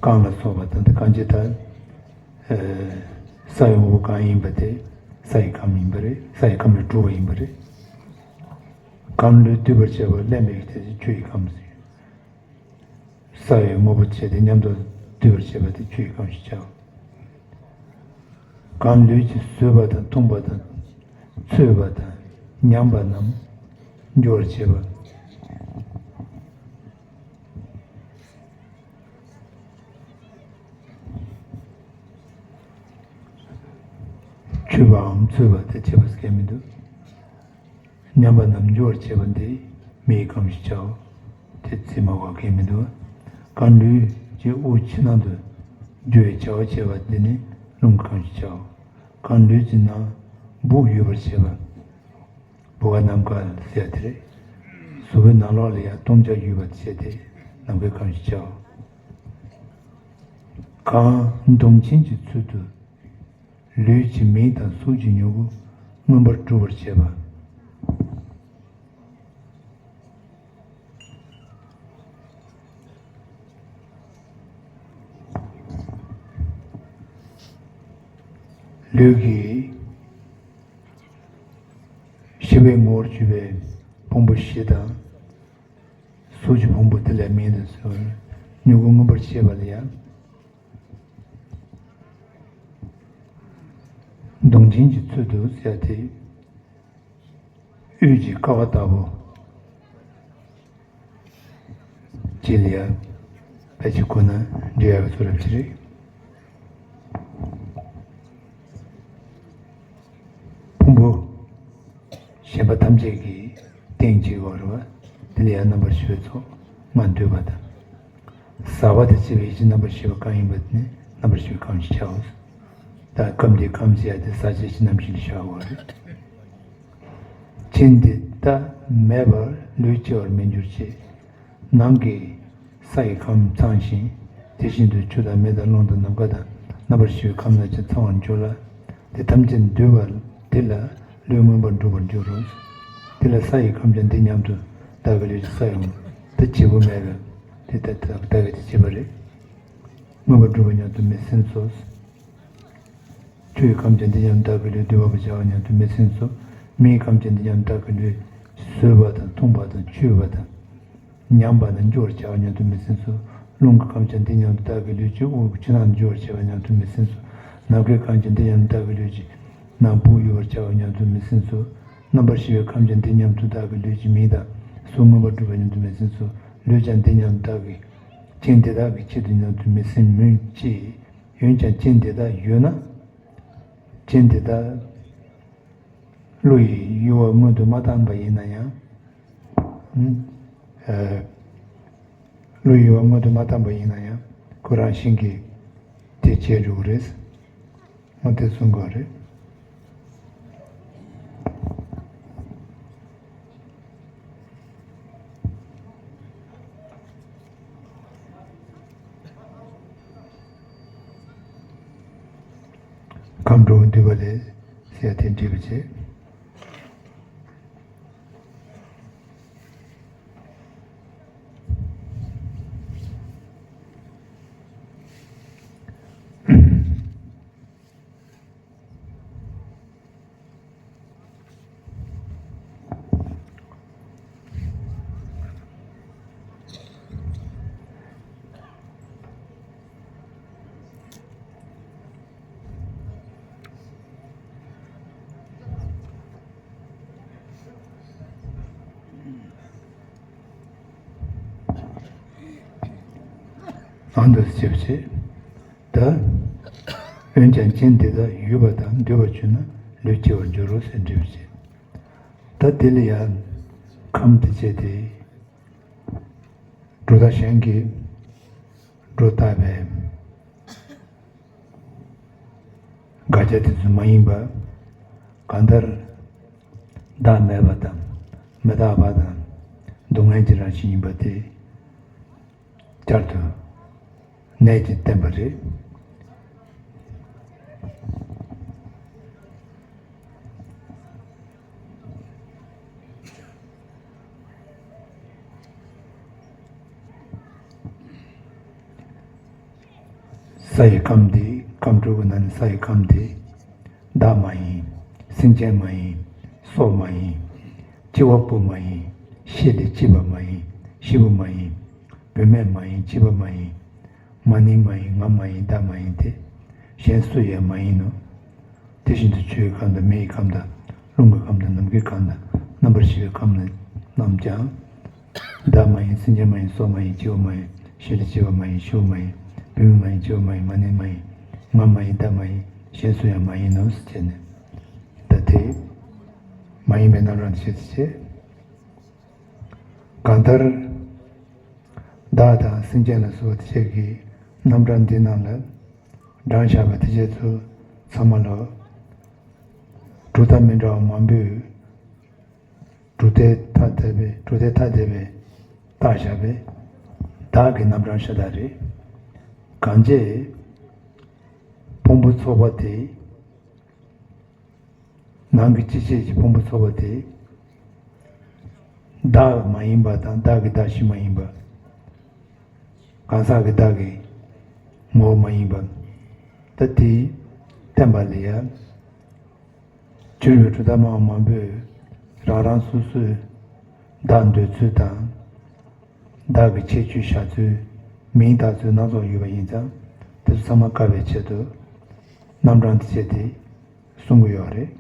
རྐང་ལ་སོགས་པ་དང་། འདི་གང་ཅི་ལྟར། ས་ཡི་དངོས་པོ་གང་ཡིན་པ་དེ། ས་ཡི་ཁམས་ཡིན་པ་རེད། ས་ཡི་ཁམས་ལས་གྲུབ་པ་ཡིན་པ་རེད། གང་ལུས་འདུས་པར་བྱེད་པ་ལེན་པའི་ཆེད་དུ་ཆུ་ཡི་ཁམས་སུ། ས་ཡི་དངོས་པོ་བྱས་ཏེ་མཉམ་དུ་འདུས་པར་བྱེད་པ་དེ་ཆུ་ཡི་ཁམས་ཞེས་བྱའོ། གང་ལུས་ཀྱིས་ཟོས་པ་དང་འཐུངས་པ་དང་། ཚོས་པ་དང་། མྱངས་པ་རྣམས་འཇོ་བར་བྱེད་པ། མཆོད་པའམ་ཚོས་པ་དེ་བྱེད་པ་ཟེར་མཁན་མི་འདུག་མྱངས་པ་རྣམས་འཇོ་བར་བྱེད་པ་འདི་མེ་ཡི་ཁམས་ཞེས་བྱའོ། དེ་ཚིག་མ་གོ་མཁན་མི་འདུག་གང་ལུས་ཀྱི་དབུགས་ཕྱི་ནང་དུ་རྒྱུ་བའི་བྱ་བ་བྱེད་པ་འདི་ནི་རླུང་གི་ཁམས་ཞེས་བྱའོ། གང་ལུས་ཀྱི་ནང་སྦུག་ཡོད་པར་བྱེད་པ། སྦུ་བ་ནམ་མཁའ་ཟེར་དེ་རེད། གཟུགས་པོའི་ནང་ལོགས་ལ་ཡང་སྟོང་རྐྱང་ཡོད་པར་བྱེད་དེ་ནམ་མཁའི་ཁམས་ཞེས་བྱའོ། གང་མདུང་ཆེན་གྱི་ཚུལ་དུ་ལུས་ཀྱི་མིག་དང་གཟུགས་ཀྱི་མྱུ་གུ་མངོན་པར་གྲུབ་པར་བྱེད་པ། ལུས་ཀྱི་ཤེས་པའི་ངོ་བོར་གྱུར་པའི་ཕུང་པོ་བཞི་དང་། གཟུགས་ཀྱི་ཕུང་པོ་དེ་ལ་མིག་དང་གཟུགས་མྱུ་གུ་མངོན་པར་བྱེད་པ་ལ་ཡང་། བཞིན་གྱི་ཚུལ་དུ་ཟེར་ཏེ། དབུས་ཀྱི་ཀ་བ་ལྟ་བུ། ཅི་ལ་ཡ། ཕལ་ཆེར་ཁོ་ན་འབྲི་ཡག་གི་ཚུལ་རབ་ཅི་རེད། ཕུང་པོ་གཞན་པ་ཐམས་ཅད་ཀྱི་སྟེང་གཅིག་བར་བ། དེ་ལ་ཡང་རྣམ་པར་ཤེས་པའི་ཚོགས་ལྔ་འདུས་པ་དང་། ཟག་པ་དང་བཅས་པའི་ཡིད་ཀྱི་རྣམ་པར་ཤེས་པ་གང་ཡིན་པ་དེ་ནི་རྣམ་པར་ཤེས་པའི་ཁམས་ཞེས་བྱའོ། ད་ཁམས་དེ་ཁམས་ཟེར་ཡ་དེ་ཟག་བཅས་ཀྱི་རྣམ་ཤེས་ལ་བྱ་བ་རེད། ཅན་དེ་དག་མེད་པར་ལུས་སྐྱེ་བར་མི་འགྱུར་ཅིག། ནང་གི་ས་ཡི་ཁམས་ཚང་ཞིང་། དེ་བཞིན་དུ་ཆུ་དང་མེ་དང་རླུང་དང་ནམ་མཁའ་དང་རྣམ་པར་ཤེས་པའི་ཁམས་རྣམས་ཀྱང་ཚང་བར་འགྱུར་ལ། དེ་ཐམས་ཅད་འདུས་པ་དེ་ལ་ལུས་མངོན་པར་འགྲུབ་པར་འགྱུར་རོ། དེ་ལ་ས་ཡི་ཁམས་ཀྱང་འདི་སྙམ་དུ་བདག་གི་ལུས་ཀྱི་ས་ཡི་ཁམས་དེ་བྱེད་པོ་མེད་པས་དེ་ལྟར་བདག་གིས་དེ་བྱེད་པ་རེད། མངོན་པར་འགྲུབ་པ་སྙམ་དུ་མི་སེམས་སོ། ཆུ་ཡི་ཁམས་ཀྱང་འདི་སྙམ་བདག་གི་ལུས་འདུལ་བར་བྱ་བ་སྙམ་དུ་མི་སེམས་སོ། མེའི་ཁམས་ཀྱང་འདི་སྙམ་བདག་གི་ལུས་ཟོས་པ་དང་འཐུངས་པ་དང་མཆོད་པ་དང་། ཉམས་པ་དང་འཇུ་བར་བྱ་བ་སྙམ་དུ་མི་སེམས་སོ། རླུང་གི་ཁམས་ཀྱང་འདི་སྙམ་དུ་བདག་གི་ལུས་ཀྱི་དབུགས་ཆུ་ནང་འཇུ་བར་བྱ་བ་སྙམ་དུ་མི་སེམས་སོ། ནམ་མཁའི་ཁམས་ཀྱང་འདི་སྙམ་དུ་བདག་གི་ལུས་ཀྱི་ནང་བུ་ཡུ་བར་བྱ་བ་སྙམ་དུ་མི་སེམས་སོ། རྣམ་པར་ཤེས་པའི་ཁམས་ཀྱང་འདི་སྙམ་དུ་བདག་གི་ལུས་ཀྱི་མིང་དང་གཟུགས་མངོན་པར་འགྲུབ་པ་སྙམ་དུ་མི་སེམས་སོ། ལུས་ཀྱང་འདི་སྙམ་དུ་བདག་གི་རྐྱེན་དེ་དག་གི་ཆེད་དུ་སྙམ་དུ་མི་སེམས་མོད་ཀྱི། འོན་ཀྱང་རྐྱེན་དེ་དག་ཡོད་ན། རྐྱེན་དེ་དག་བློ་ཡིས་ཡུལ་བ་སྔོན་དུ་མ་བཏང་བ་ཡིན་ན་ཡང་། ཨ། བློ་ཡིས་ཡུལ་བ་སྔོན་དུ་མ་བཏང་བ་ཡིན་ན་ཡང་ཁོ་རང་བཞིན་གྱིས་དེ་བྱས་འགྲོ་གི་རེད། འོ་དེ་གསུང་གི་རེད། ཁམས་དྲུག་འདུས་པ་ལས་ཟེར་དེ་འདྲི་བ་བྱེད། ཨང་དུ་ཞིབ་བྱེད། ད། འོན་ཀྱང་རྐྱེན་དེ་དག་ཡོད་པ་དང་འདུས་པར་གྱུར་ན་ལུས་སྐྱེ་བར་འགྱུར་རོ་ཟེར་འདྲི་བ་བྱེད། ད་དེ་ལ་ཡང་ཁམས་དེ་བྱས་ཏེ། སྒྲོ་བཏགས་གཞན་གྱིས་སྒྲོ་བཏགས་པའི་དགག་བྱ་དེ་ཚོ་མ་ཡིན་པ། གང་ལྟར་བདག་མེད་པ་དང་མི་རྟག་པ་དང་སྡུག་བསྔལ་གྱི་རང་བཞིན་ཡིན་པ་དེ། བསྐྱར་དུ་གནས་ཀྱིས་བསྟན་པ་རེད། ས་ཡི་ཁམས་འདི་ཁམས་དྲུག་གི་ནང་ནས་ས་ཡི་ཁམས་འདི། བདག་མ་ཡིན། སེམས་ཅན་མ་ཡིན། སྲོག་མ་ཡིན། སྐྱེ་བ་པོ་མ་ཡིན། ཤེས་ལས་སྐྱེས་པ་མ་ཡིན། ཤི་བ་མ་ཡིན། བུད་མེད་མ་ཡིན། སྐྱེས་པ་མ་ཡིན། མ་ནིང་མ་ཡིན། ང་མ་ཡིན། བདག་མ་ཡིན་ཏེ། གཞན་སུ་ཡང་མ་ཡིན་ནོ། དེ་བཞིན་དུ་ཆུའི་ཁམས་དང་མེའི་ཁམས་དང་རླུང་གི་ཁམས་དང་ནམ་མཁའི་ཁམས་དང་རྣམ་པར་ཤེས་པའི་ཁམས་རྣམས་ཀྱང་། བདག་མ་ཡིན། སེམས་ཅན་མ་ཡིན། སྲོག་མ་ཡིན། སྐྱེ་བ་མ་ཡིན། ཤེས་ལས་སྐྱེས་པ་མ་ཡིན། ཤི་བ་མ་ཡིན། བུད་མེད་མ་ཡིན། སྐྱེ་བ་མ་ཡིན། མ་ནིང་མ་ཡིན། ང་མ་ཡིན། བདག་མ་ཡིན། གཞན་སུ་ཡང་མ་ཡིན་ནོ་ཟེར་བྱས་ནས། ད་དེ་མ་ཡིན་པའི་རྣམ་གྲངས་དེ་བྱས་ཏེ་བྱས། གང་ལྟར། བདག་དང་སེམས་ཅན་ལ་སོགས་པ་དེ་བཅས་ཀྱི་རྣམ་གྲངས་འདི་རྣམས་ལ་བགྲངས་བཞག་པ་དེ་བཅས་ཚོ་ཚང་མ་ལ་གྲུབ་མཐའ་མི་འདྲ་བ་མང་པོས་གྲུབ་མཐའི་ཐ་དད་པའི་གྲུབ་མཐའི་ཐ་དད་པའི་བཏགས་བཞག་པའི་བདག་གི་རྣམ་གྲངས་ཤ་སྟག་རེད། གང་བྱས་ཕུང་པོ་ཚོགས་པ་དེ། ནང་གི་སྐྱེ་མཆེད་ཀྱི་ཕུང་པོ་ཚོགས་པ་དེ། བདག་མ་ཡིན་པ་དང་བདག་གི་གདགས་གཞི་མ་ཡིན་པ། གང་ཟག་གི་བདག་གི་ངོ་བོ་མ་ཡིན་པ། ད་དེ་བསྟན་པ་ལ་ཡང་། གྱུར་པའི་གྲུབ་མཐའ་སྨྲ་བ་མང་པོས་རང་རང་སོ་སོའི་བདག་འདོད་ཚུལ་དང་། བདག་གི་ཁྱད་ཆོས་བཞག་ཚུལ། མིང་བཏགས་ཚུལ་སྣ་ཚོགས་ཡོད་པ་ཡིན་ཙང་དེ་ཚོ་ཚང་མ་བཀག་པའི་ཆེད་དུ་རྣམ་གྲངས་དེ་བྱས་ཏེ། གསུང་གི་ཡོད་རེད།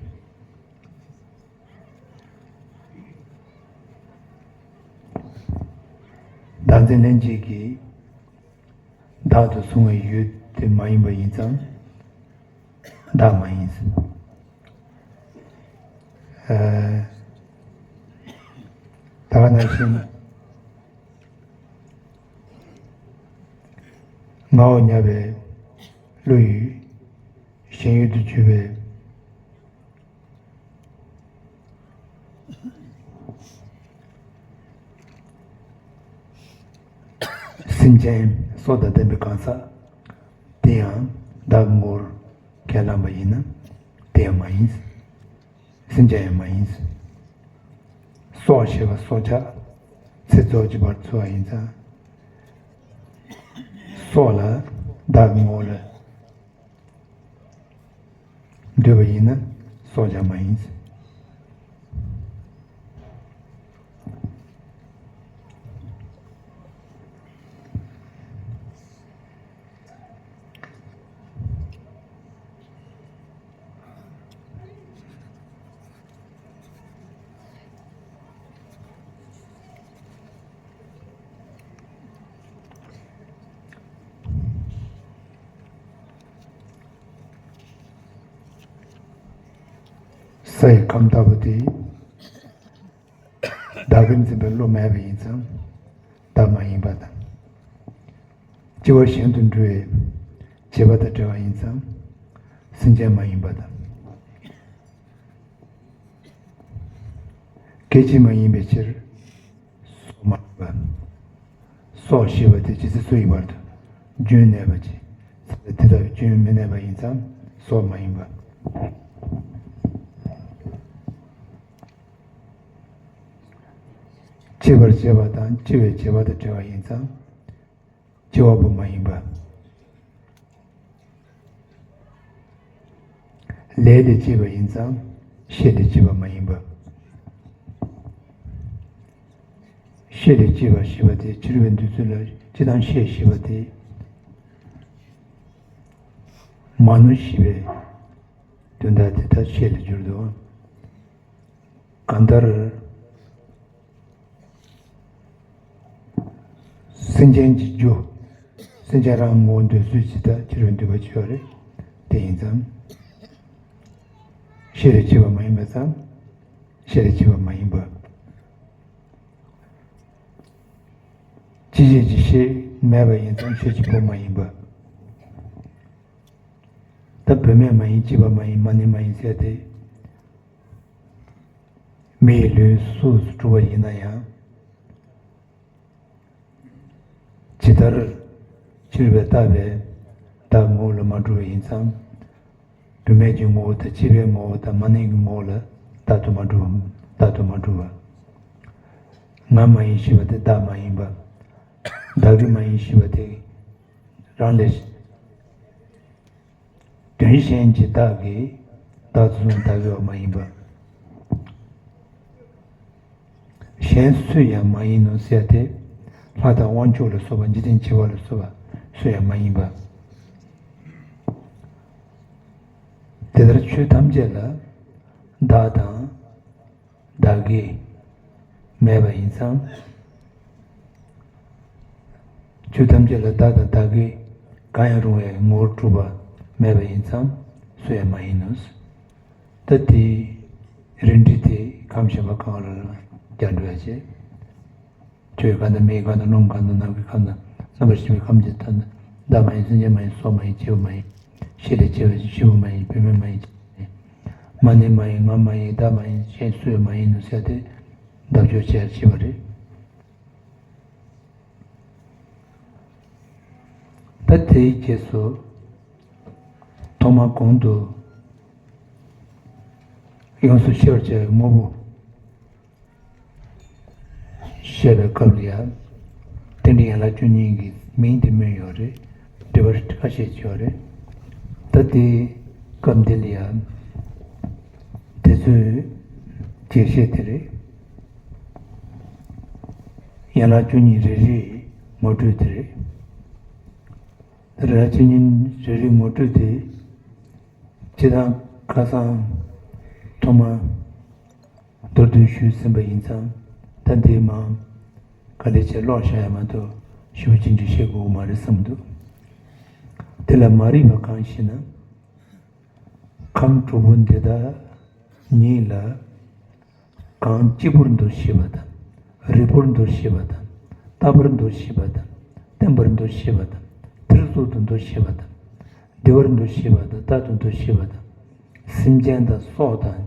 བདག་འཛིན་ལྷན་སྐྱེས་ཀྱིས་བདག་ཏུ་བཟུང་བའི་ཡུལ་དེ་མ་ཡིན་པ་ཡིན་ཙང་བདག་མ་ཡིན། ཨ། ད་ག་ནང་བཞིན་ངའོ་སྙམ་པའི་བློ་ཡིས་ཞེན་ཡུལ་དུ་གྱུར་པའི་སེམས་ཅན་སྲོག་དང་ལྡན་པའི་གང་ཟག་དེ་ཡང་བདག་གི་ངོ་བོར་ཁས་བླངས་པ་ཡིན་ན་དེ་ཡང་མ་ཡིན། སེམས་ཅན་ཡང་མ་ཡིན། སྲོག་ཞེས་པ་སྲོག་ཆགས་ཚེ་རྫོགས་ཀྱི་བར་ཚུད་པ་ཡིན་ཙང་། སྲོག་ལ་བདག་གི་ངོ་བོ་ལ་འདོད་པ་ཡིན་ན་སྲོག་ཆགས་མ་ཡིན། ས་ཡི་ཁམས་ལྟ་བུ་དེ། བདག་གིར་འཛིན་པའི་བློ་མེད་པ་ཡིན་ཙང་བདག་མ་ཡིན་པ་དང་། སྐྱེ་བ་གཞན་དུ་འགྲོ་བའི་བྱེད་པ་དང་བྲལ་བ་ཡིན་ཙང་སེམས་ཅན་མ་ཡིན་པ་དང་། སྐད་ཅིག་མ་ཡིན་པའི་ཕྱིར་སྲོག་མ་ཡིན་པ། སྲོག་ཞེས་པ་དེ་ཇི་སྲིད་སུ་ཡི་བར་དུ་རྒྱུན་གནས་པ་ཅིག་ཚེ་དེ་དག་རྒྱུན་མི་གནས་པ་ཡིན་ཙང་སྲོག་མ་ཡིན་པ། སྐྱེ་བར་བྱེད་པ་དང་སྐྱེ་བའི་བྱེད་པ་དང་བྲལ་བ་ཡིན་ཙང་སྐྱེ་བ་པོ་མ་ཡིན་པ། ལས་ལས་སྐྱེས་པ་ཡིན་ཙང་ཤས་ལས་སྐྱེས་པ་མ་ཡིན་པ། ཤས་ལས་སྐྱེས་པ་ཞེས་པ་དེ་ཕྱི་རོལ་པའི་འདོད་ཚུལ་ལ་སྤྱི་དང་ཤས་ཞེས་པ་དེ་མ་ནུ་ཞེས་པའི་དོན་དག་དེ་ལྟར་ཤས་ལས་བསྒྱུར་འདུག་གང་ལྟར། སེམས་ཅན་གྱི་རྒྱུ། སེམས་ཅན་རང་ངོ་བོ་འདོད་ཚུལ་ཇི་ལྟར་ཕྱི་རོལ་འདོད་པ་ཅི་ཡོད་རེད། དེ་ཡིན་ཙང་། ཤས་ལས་སྐྱེས་པ་མ་ཡིན་པ་ཙམ། ཤས་ལས་སྐྱེས་པ་མ་ཡིན་པ། སྐྱེད་བྱེད་ཀྱི་ཤས་མེད་པ་ཡིན་ཙང་ཤས་ཀྱི་པོ་མ་ཡིན་པ། ད་བུད་མེད་མ་ཡིན་སྐྱེས་པ་མ་ཡིན་མ་ནིང་མ་ཡིན་ཟེར་ཏེ། མི་ཡི་ལུས་སུ་གྲུབ་པ་ཡིན་ན་ཡང་། ཇི་ལྟར་ཕྱི་རོལ་པས་བཏགས་པའི་བདག་ངོ་བོ་ལ་མ་གྲུབ་པ་ཡིན་ཙང་། བུད་མེད་ཀྱི་ངོ་བོ་དང་སྐྱེས་པའི་ངོ་བོ་དང་མ་ནིང་གི་ངོ་བོ་ལ་རྟག་ཏུ་མ་གྲུབ་པ། རྟག་ཏུ་མ་གྲུབ་པ། ང་མ་ཡིན་ཞེས་པ་དེ་བདག་མ་ཡིན་པ། བདག་གི་མ་ཡིན་ཞེས་པ་དེ་རང་ལས། དོན་གཞན་གྱི་བདག་གིས་བདག་ཏུ་བཟུང་བདག་གི་བ་མ་ཡིན་པ། གཞན་སུ་ཡང་མ་ཡིན་ནོ་ཟེར་ཏེ། ལྷ་དང་དབང་ཕྱུག་ལ་སོགས་པ་འཇིག་རྟེན་བྱེ་བ་ལ་སོགས་པ་སུ་ཡང་མ་ཡིན་པ། དེ་ལྟར་ཆོས་ཐམས་ཅད་ལ་བདག་དང་། བདག་གི་མེད་པ་ཡིན་ཙང་། ཆོས་ཐམས་ཅད་ལ་བདག་དང་བདག་གི་གང་ཡང་རུང་བའི་ངོ་བོར་གྲུབ་པ་མེད་པ་ཡིན་ཙང་སུ་ཡང་མ་ཡིན་ནོ། ད་དེའི་རིགས་འགྲེ་དེ་ཁམས་གཞན་པ་གང་རུང་ལ་རྒྱག་འགྲོ་ཡ་བྱེད། ཆོས་གང་དང་མེའི་གང་དང་རླུང་གང་དང་ནམ་མཁའི་གང་དང་རྣམ་པར་ཤེས་པའི་ཁམས་ཀྱི་མཐའ་ན་བདག་མ་ཡིན་སེམས་ཅན་མ་ཡིན་སྲོག་མ་ཡིན་སྐྱེ་བ་མ་ཡིན། ཤས་ལས་སྐྱེས་པ་ཡིན་སྐྱེས་བུ་མ་ཡིན་བུད་མེད་མ་ཡིན། མ་ནིང་མ་ཡིན་ང་མ་ཡིན་བདག་མ་ཡིན་གཞན་སུ་ཡང་མ་ཡིན་ནོ་ཟེར་ཏེ་བདག་སྐྱོར་བྱེད་ཡ་བྱེད་པ་རེད། ད་དེའི་རྗེས་སུ་ཐོག་མ་གོང་དུ་ཡོངས་སུ་ཤེས་པར་བྱ་བའི་དངོས་པོ། བཤད་པའི་སྐབས་ལ་ཡང་རྟེན་འབྲེལ་ཡན་ལག་བཅུ་གཉིས་ཀྱི་མིང་དེ་སྨོས་ཡོད་རེད། འགྲེལ་པར་ཁ་ཤས་ཡོད་རེད། ད་དེ་སྐབས་འདི་ལ་ཡང་དེ་ཚོའི་རྒྱས་བཤད་དེ་རེད། ཡན་ལག་བཅུ་གཉིས་རེ་རེའི་ངོ་སྤྲོད་དེ་རེད། ཡན་ལག་བཅུ་གཉིས་རེ་རེའི་ངོ་སྤྲོད་དེ། སྤྱིར་བཏང་ ཁ་སང་ཐོག་མ་མདོར་བསྡུས་ཞུས་ཟིན་པ་ཡིན་ཙང་། ད་འདིའི་མང་ག་ལེ་ཆེ་ཀློག་བཞག་ཡ་མ་གཏོགས་ཞེ་པོ་ཅིག་འགྲེལ་བཤད་དགོས་ཀྱི་མ་རེད་བསམ་འདུག་དེ་ལ་མ་རིག་པ་གང་ཞེ་ན། ཁམས་དྲུག་པོ་འདི་དག་ཉིད་ལ། གང་སྐྱེས་བུར་འདུ་ཤེས་པ་དང་། རིག་པར་འདུ་ཤེས་པ་དང་། ལྟ་བར་འདུ་ཤེས་པ་དང་། བརྟན་པར་འདུ་ཤེས་པ་དང་། ཐེར་ཟུག་ཏུ་འདུ་ཤེས་པ་དང་། བདེ་བར་འདུ་ཤེས་པ་དང་། རྟག་ཏུ་འདུ་ཤེས་པ་དང་། སེམས་ཅན་དང་སྲོག་དང་།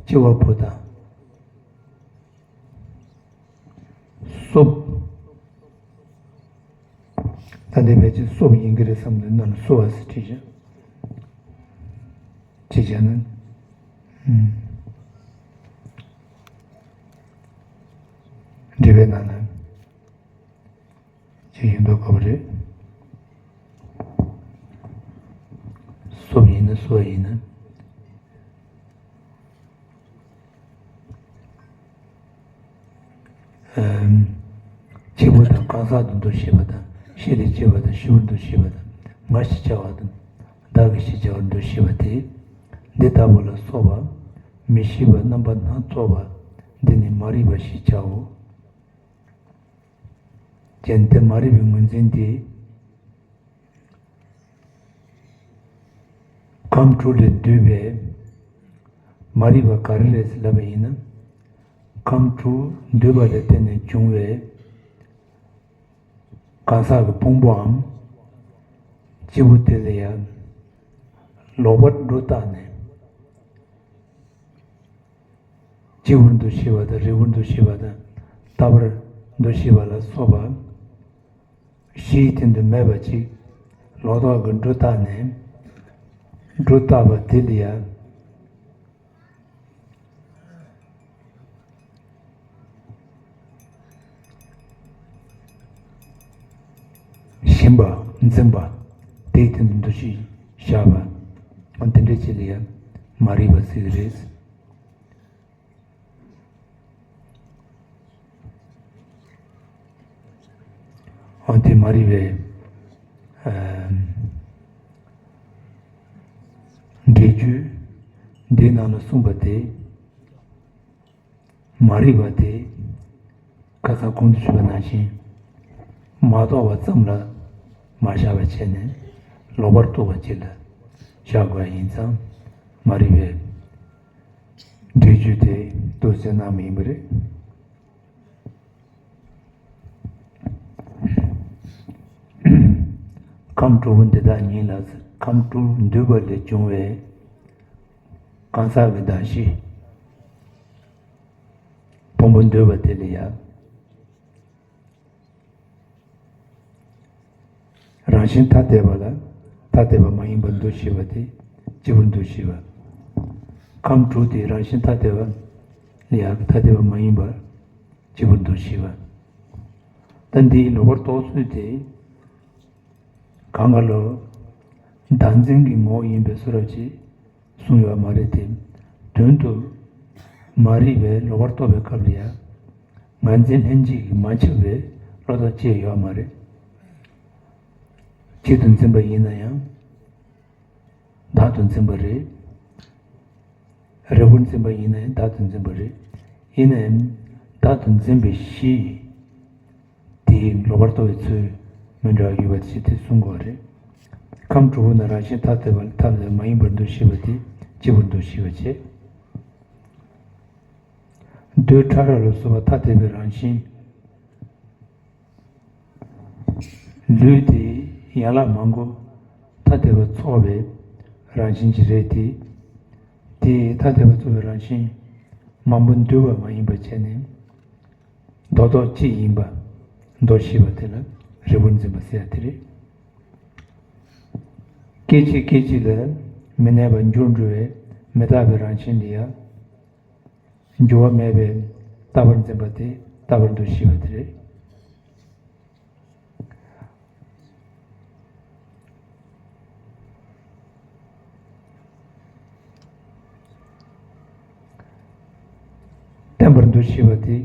སྐྱེ་བ་པོ་དང་། སོབ། ད་འདི་ཕལ་ཆེར་སོབ་ཡིན་གྱི་རེད་བསམ་འདུག་ནང་ལ་སོ་བ་ཟེར་བྲིས་བཞག་བྲིས་བཞག་ན། ཨུམ། འབྲེལ་བའི་ནང་ན་ཅི་ཡིན་མདོག་ཁ་པོ་རེད། སོབ་ཡིན་ན་སོ་བ་ཡིན་ན། ཨམ། སྐྱེས་བུ་དང་གང་ཟག་ཏུ་འདུ་ཤེས་པ་དང་། ཤེས་ལས་སྐྱེས་པ་དང་ཤི་བར་འདུ་ཤེས་པ་དང་། ང་ཞེས་བྱ་བ་དང་། བདག་གི་ཞེས་བྱ་བར་འདུ་ཤེས་པ་སྟེ། འདི་ལྟ་བུ་ལ་སོགས་པ་མི་ཤེས་པ་རྣམ་པ་སྣ་ཚོགས་པ་འདི་ནི་མ་རིག་པ་ཞེས་བྱའོ། ཀྱེ་འདི་མ་རིག་པའི་ངོས་འཛིན་དེ། ཁམས་དྲུག་ལས་བསྡུས་པའི་མ་རིག་པ་ག་རེ་རེད་ཟེར་ལབ་པ་ཡིན་ན། ཁམས་དྲུག་འདུས་པ་ལ་བརྟེན་ནས་བྱུང་བའི་གང་ཟག་གི་ཕུང་པོའམ་སྐྱེས་བུ་དེ་ལ་ཡང་ལོག་པར་སྒྲོ་བཏགས་ནས། སྐྱེས་བུར་འདུ་ཤེས་པ་དང་། རིག་པར་འདུ་ཤེས་པ་དང་། ལྟ་བར་འདུ་ཤེས་པ་ལ་སོགས་པ་བཞིའི་སྟེང་དུ་མེད་པ་ཅིག་ལོག་རྟོག་གིས་སྒྲོ་བཏགས་ནས། སྒྲོ་བཏགས་པ་དེ་ལ་ཡང་ཞེན་པ་འཛིན་པ། དེའི་སྟེང་དུ་འདུ་ཤེས་བཞག་པ། འོ་དེ་འདྲ་ཅིག་ལ་ཡང་མ་རིག་པ་ཟེར་གྱི་རེད། འོ་དེ་མ་རིག་པའི་ཨ་འགྲེལ་བརྗོད་འདིའི་ནང་ལ་གསུངས་པ་དེ། མ་རིག་པ་དེ་ཁ་སང་གོང་དུ་ཞུས་པ་ནང་བཞིན་མ་རྟོགས་པ་ཙམ་ལ་མ་བཞག་པ་བྱས་ནས། ལོག་པར་རྟོག་པ་ཅིག་ལ་བཞག་དགོས་པ་ཡིན་ཙང་། མ་རིག་པའི་འགྲེལ་བརྗོད་དེ་འདུག་སེ་གནང་བ་ཡིན་པ་རེད། ཁམས་དྲུག་པོ་འདི་དག་ཉིད་ལ། ཁམས་དྲུག་འདུས་པ་ལས་བྱུང་བའི་གང་ཟག་གི་གདགས་གཞི་ཕུང་པོ་འདུས་པ་དེ་ལ་ཡང་། རང་བཞིན་ཐ་དད་པ་ལ་ཐ་དད་པ་མ་ཡིན་པར་འདུ་ཤེས་པ་དེ་སྐྱེས་བུར་འདུ་ཤེས་པ། ཁམས་དྲུག་དེ་རང་བཞིན་ཐ་དད་པ་ལ་ཡང་ཐ་དད་པ་མ་ཡིན་པར་སྐྱེས་བུར་འདུ་ཤེས་པ། ད་འདིའི་ལོག་པར་རྟོག་ཚུལ་དེ་གང་ག་ལ་བདག་འཛིན་གྱི་ངོ་བོ་ཡིན་པའི་བཟོ་འདྲ་ཅིག་གསུངས་ཡོད་མ་རེད་དེ། དོན་དུ་མ་རིག་པའི་ལོག་པར་རྟོག་པའི་སྐབས་ལ་ཡང་ངར་འཛིན་ལྷན་ཅིག་གིས་མ་ཁྱབ་པའི་བློ་ལྡོག་ཅི་ཡང་ཡོད་མ་རེད། གཅིག་ཏུ་འཛིན་པ་ཡིན་ན་ཡང་བདག་ཏུ་འཛིན་པ་རེད། རིག་པར་འཛིན་པ་ཡིན་ན་ཡང་བདག་ཏུ་འཛིན་པ་རེད། ཡིན་ན་ཡང་བདག་ཏུ་འཛིན་པའི་གཞི་དེའི་ལོག་པར་རྟོག་པའི་ཚུལ་མི་འདྲ་བ་ཡོད་པ་ཞིག་དེ་གསུང་དགོས་རེད། ཁམས་དྲུག་པོ་ནི་རང་བཞིན་ཐ་དད་པ་ལ་ཐ་དད་མ་ཡིན་པར་འདུ་ཤེས་པ་དེ་སྐྱེས་བུར་འདུ་ཤེས་པ་བྱེད། རྡུལ་ཕྲ་རབ་ལ་སོགས་པ་ཐ་དད་པའི་རང་བཞིན། ལུས་དེ་ཡན་ལག་མང་པོ་ཐ་དད་པ་ཚོགས་པའི་རང་བཞིན་ཅིག་རེད་དེ། དེ་ཐ་དད་པ་ཚོགས་པའི་རང་བཞིན་མང་པོ་འདུས་པ་མ་ཡིན་པ་བྱས་ནས། རྡོག་རྡོག་གཅིག་ཡིན་པ་འདུ་ཤེས་པ་དེ་ལ་རིག་པར་འཛིན་པ་ཟེར་ཡ་དེ་རེད། སྐད་ཅིག་སྐད་ཅིག་ལ་མི་གནས་པ་འགྱུར་འགྲོ་བའི་མི་རྟག་པའི་རང་བཞིན་དེ་ཡང་འགྱུར་བ་མེད་པའི་རྟག་པར་འཛིན་པ་དེ་རྟག་པར་འདུ་ཤེས་པ་དེ་རེད། བརྟན་པར་འདུ་ཤེས་པ་དེ་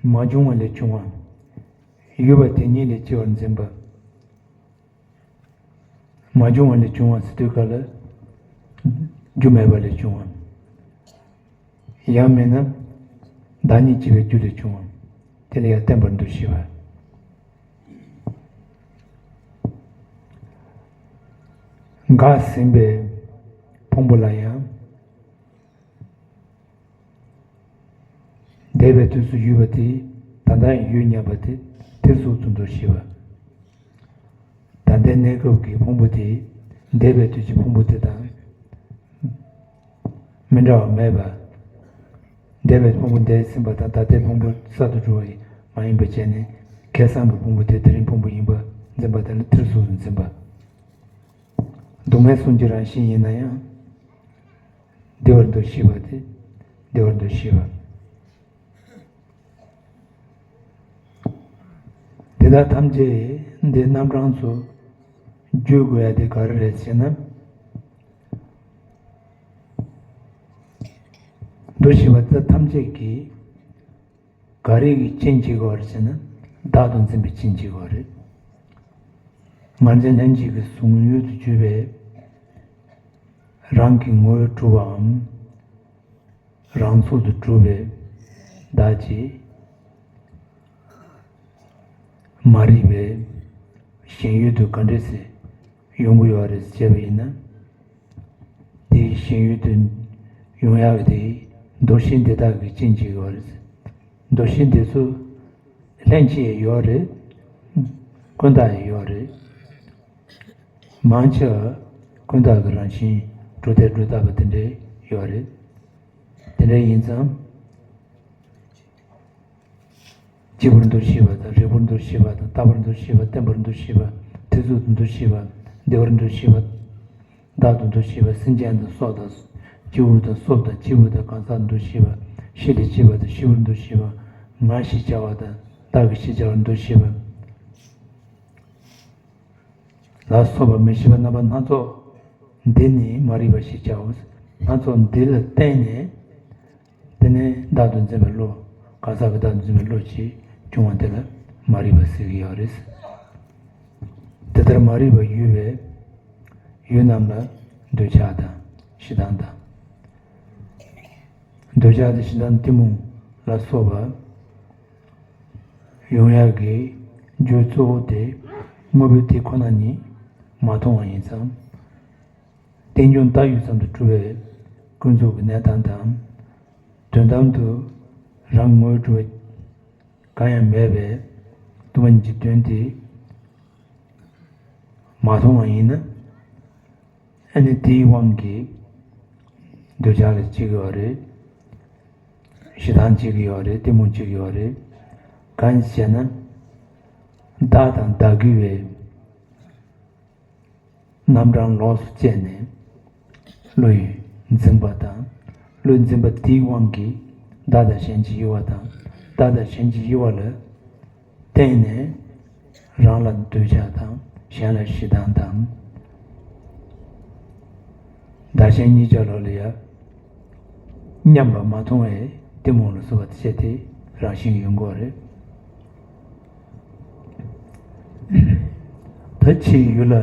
མ་བྱུང་བ་ལས་བྱུང་བ། ཡོད་པ་དེ་ཉིད་ལས་སྐྱེ་བར་འཛིན་པ། མ་བྱུང་བ་ལས་བྱུང་བ་ཟེར་དུས་སྐབས་ལ། རྒྱུ་མེད་པ་ལས་བྱུང་བ། ཡང་མིན་ན། བདག་ཉིད་སྐྱེ་བའི་རྒྱུ་ལས་བྱུང་བ། དེ་ལ་ཡང་བརྟེན་པར་འདུ་ཤེས་པ། འགགས་ཟིན་པའི་ཕུང་པོ་ལ་ཡང་། འདས་པའི་དུས་སུ་ཡོད་པ་དེ་ད་ལྟ་ཡང་ཡོད་སྙམ་པ་དེ་དེར་སོགས་སུ་འདུ་ཤེས་པ། ད་ལྟའི་གནས་སྐབས་ཀྱི་ཕུང་པོ་དེ་འདས་པའི་དུས་ཀྱི་ཕུང་པོ་དེ་དང་མི་འདྲ་བ་མེད་པ། འདས་པའི་ཕུང་པོ་འདས་ཟིན་པ་དང་ད་ལྟའི་ཕུང་པོ་གསར་དུ་གྲུབ་པ་མ་ཡིན་པ་བྱས་ནས་ཁ་སང་གི་ཕུང་པོ་དེ་དེ་རིང་ཕུང་པོ་ཡིན་པ་འཛིན་པ་དེ་ལ་དེར་སོགས་སུ་འཛིན་པ། སྡུག་བསྔལ་གསུམ་གྱི་རང་བཞིན་ཡིན་ན་ཡང་། བདེ་བར་འདུ་ཤེས་པ་དེ་བདེ་བར་འདུ་ཤེས་པ། འདི་དག་ཐམས་ཅད་འདི་རྣམ་གྲངས་སུ་བརྗོད་དགོས་ཡ་དེ་ག་རེ་རེད་ཟེར་ན། འདུ་ཤེས་པ་དེ་ཐམས་ཅད་ཀྱིས་ག་རེ་གི་རྐྱེན་བྱེད་དགོས་རེད་ཟེར་ན། བདག་ཏུ་འཛིན་པའི་རྐྱེན་བྱེད་དགོས་རེད། ང་ཚོའི་ལྷན་ཅིག་གི་གཟུང་ཡུལ་དུ་གྱུར་པའི་རང་གི་ངོ་བོས་གྲུབ་པའམ། རང་ཚུལ་དུ་གྲུབ་པའི་བདག་ཅིག་མ་རིག་པའི་ཞེན་ཡུལ་དུ་ག་འདྲ་སེ་ཡོང་གི་ཡོད་རེད་ཅེས་པ་ཡིན་ན། དེའི་ཞེན་ཡུལ་དུ་ཡོང་ཡག་དེ་འདུ་ཤེས་འདི་དག་གི་རྐྱེན་གྱིས་ཡོད་རེད། འདུ་ཤེས་འདི་ཚོ་ལྷན་སྐྱེས་ཡོད་རེད། ཀུན་བཏགས་ཡོད་རེད། མང་ཆེ་བ་ཀུན་བཏགས་ཀྱི་རང་བཞིན་གྲུབ་མཐས་གྲུབ་བཏགས་པ་དེ་འདྲ་ཡོད་རེད། དེ་འདྲ་ཡིན་ཙང་། སྐྱེས་བུར་འདུ་ཤེས་པ་དང་རིགས་པར་འདུ་ཤེས་པ་དང་རྟག་པར་འདུ་ཤེས་པ་བརྟན་པར་འདུ་ཤེས་པ་མཐུ་སྟོབས་དུ་འདུ་ཤེས་པ་བདེ་བར་འདུ་ཤེས་པ། བདག་ཏུ་འདུ་ཤེས་པ་སེམས་ཅན་དང་སྲོག་དང་། སྐྱེ་བོ་དང་སྲོག་དང་སྐྱེ་བོ་དང་གང་ཟག་འདུ་ཤེས་པ་ཤི་ལས་སྐྱེས་པ་དང་ཤི་བར་འདུ་ཤེས་པ་ང་ཞེས་བྱ་བ་དང་བདག་གི་ཞེས་བྱ་བར་འདུ་ཤེས་པ། ལ་སོགས་པ་མི་ཤེས་པ་རྣམ་པ་སྣ་ཚོགས་འདི་ནི་མ་རིག་པ་ཞེས་བྱའོ། སྣ་ཚོགས་འདི་ལ་བརྟེན་ནས་དེ་ནས་བདག་ཏུ་འཛིན་པའི་བློ། གང་ཟག་གི་བདག་ཏུ་འཛིན་པའི་བློ་ཅིག་བྱུང་བ་དེ་ལ་མ་རིག་པ་ཟེར་གྱི་ཡོད་རེད། དེ་ལྟར་མ་རིག་པ་ཡོད་པའི་ཡུལ་རྣམས་ལ་འདོད་ཆགས་དང་ཞེ་སྡང་དང་། འདོད་ཆགས་དང་ཞེ་སྡང་གཏི་མུག་ལ་སོགས་པ་ཡོང་ཡག་གི་རྒྱུ་གཙོ་བོ་དེ་དངོས་པོའི་དེ་ཁོ་ན་ཉིད་མ་མཐོང་བ་ཡིན་ཙང་། རྟེན་འབྱུང་བལྟ་ཡུལ་ཙམ་དུ་གྲུབ་པའི་ཀུན་རྫོབ་ཀྱི་གནས་སྟངས་དང་། དོན་དམ་དུ་རང་ངོ་བོས་གྲུབ་པའི་གང་ཡང་མེད་པའི་སྟོང་པ་ཉིད་ཀྱི་དོན་དེ་མ་མཐོང་བ་ཡིན་ན། ཨ་ནི་དེའི་དབང་གིས་འདོད་ཆགས་ལ་སྐྱེ་གི་ཡོད་རེད། ཞེ་སྡང་སྐྱེ་གི་ཡོད་རེད། གཏི་མུག་སྐྱེ་གི་ཡོད་རེད། གང་ཡིན་ཟེར་ན། བདག་དང་བདག་གི་བའི་རྣམ་གྲངས་ལོགས་སུ་བཅད་ནས་བློ་ཡིས་འཛིན་པ་དང་། བློས་འཛིན་པ་དེའི་དབང་གིས་བདག་དང་གཞན་གྱི་དབྱེ་བ་དང་། བདག་དང་གཞན་གྱི་དབྱེ་བ་ལ་བརྟེན་ནས་རང་ལ་འདོད་ཆགས་དང་གཞན་ལ་ཞེ་སྡང་དང་། བདག་གཞན་གཉིས་ཆ་ལོག་ལ་ཡ་མཉམ་པ་མ་མཐོང་བའི་གཏི་མུག་ལ་སོགས་པ་བྱས་ཏེ་རང་བཞིན་ཡོང་གི་རེད། ད་ཕྱིའི་ཡུལ་ལ་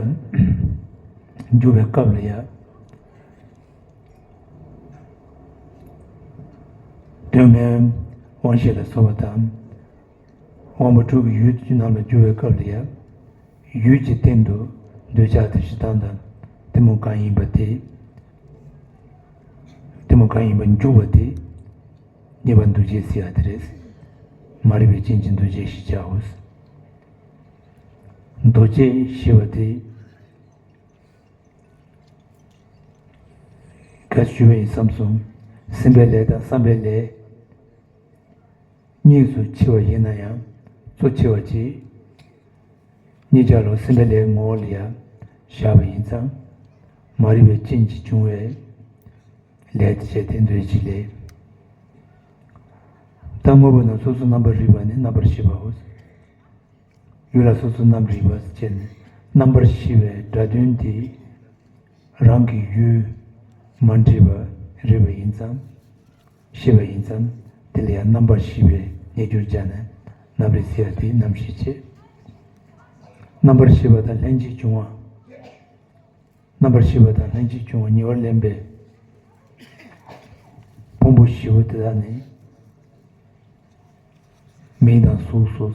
འགྱུར་བའི་སྐབས་ལ་ཡ། དོན་ལྔའི་དབང་ཤེས་ལ་སོགས་པ་དང་། དབང་པོ་དྲུག་གི་ཡུལ་གྱི་རྣམས་ལ་འགྱུར་བའི་སྐབས་ལ་ཡང་། ཡུལ་གྱི་སྟེང་དུ་འདོད་ཆགས་དང་ཞེ་སྡང་དང་གཏི་མུག་གང་ཡིན་པ་དེ། གཏི་མུག་གང་ཡིན་པར་འགྱུར་བ་དེ། ཉེས་པ་འདུ་བྱེད་ཟེར་ཡ་དེ་རེད། མ་རིག་པའི་རྐྱེན་གྱིས་འདུ་བྱེད་ཞེས་བྱའོ། འདུ་བྱེད་ཞེས་པ་དེ། གལ་ཞུ་བ་ཡིན་བསམ་སོང་། སེམས་པའི་ལས་དང་བསམ་པའི་ལས། གཉིས་སུ་ཕྱེ་བ་ཡིན་ན་ཡང་གཙོ་ཆེ་བ་གཅིག་གཉིས་ཆར་ལ་སེམས་པའི་ལས་ངོ་བོ་ལ་ཡང་བཞག་པ་ཡིན་ཙང་། མ་རིག་པའི་རྐྱེན་གྱིས་བྱུང་བའི་ལས་དེ་བྱས་ཏེ་འདོད་ཀྱི་ལས། ད་དངོས་པོ་རྣམས་སོ་སོར་རྣམ་པར་རིག་པ་ནི་རྣམ་པར་ཤེས་པའོ། ཡུལ་ལ་སོ་སོར་རྣམ་རིག་པ་བྱས་ནས་རྣམ་པར་ཤེས་པའི་སྒྲ་དོན་དེ་རང་གི་ཡུལ་མ་འདྲེས་པ་རིག་པ་ཡིན་ཙང་། ཤེས་པ་ཡིན་ཙང་དེ་ལ་ཡང་རྣམ་པར་ཤེས་པའི་རྣལ་འབྱོར་སྦྱར་ནས་རྣམ་རིག་ཟེར་ཡ་དེ་རྣམ་ཤེས་བྱེད། རྣམ་པར་ཤེས་པ་དང་ལྷན་ཅིག་བྱུང་བ། རྣམ་པར་ཤེས་པ་དང་ལྷན་ཅིག་བྱུང་བ་ཉེ་བར་ལེན་པའི་ བཞི་པོ་དེ་དག་ནི་མིང་དང་གཟུགས་སོ།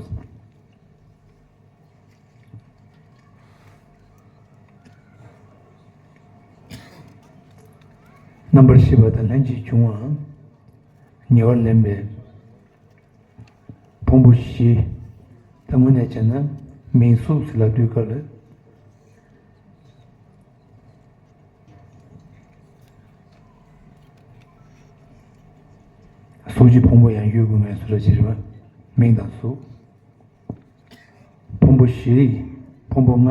རྣམ་པར་ཤེས་པ་དང་ལྷན་ཅིག་བྱུང་བའམ་ཉེ་བར་ལེན་པའི་ཕུང་པོ་བཞི། ད་དངོས་གནས་བྱས་ན་མིང་གཟུགས་ཟེར་ལབ་དུས་སྐབས་ལ། གཟུགས་ཀྱི་ཕུང་པོ་ཡང་ཡོད་དགོས་ངེས་སུ་ར་ཕྱིར་བ། མིང་དང་གཟུགས། ཕུང་པོ་བཞི། ཕུང་པོ་ལྔ།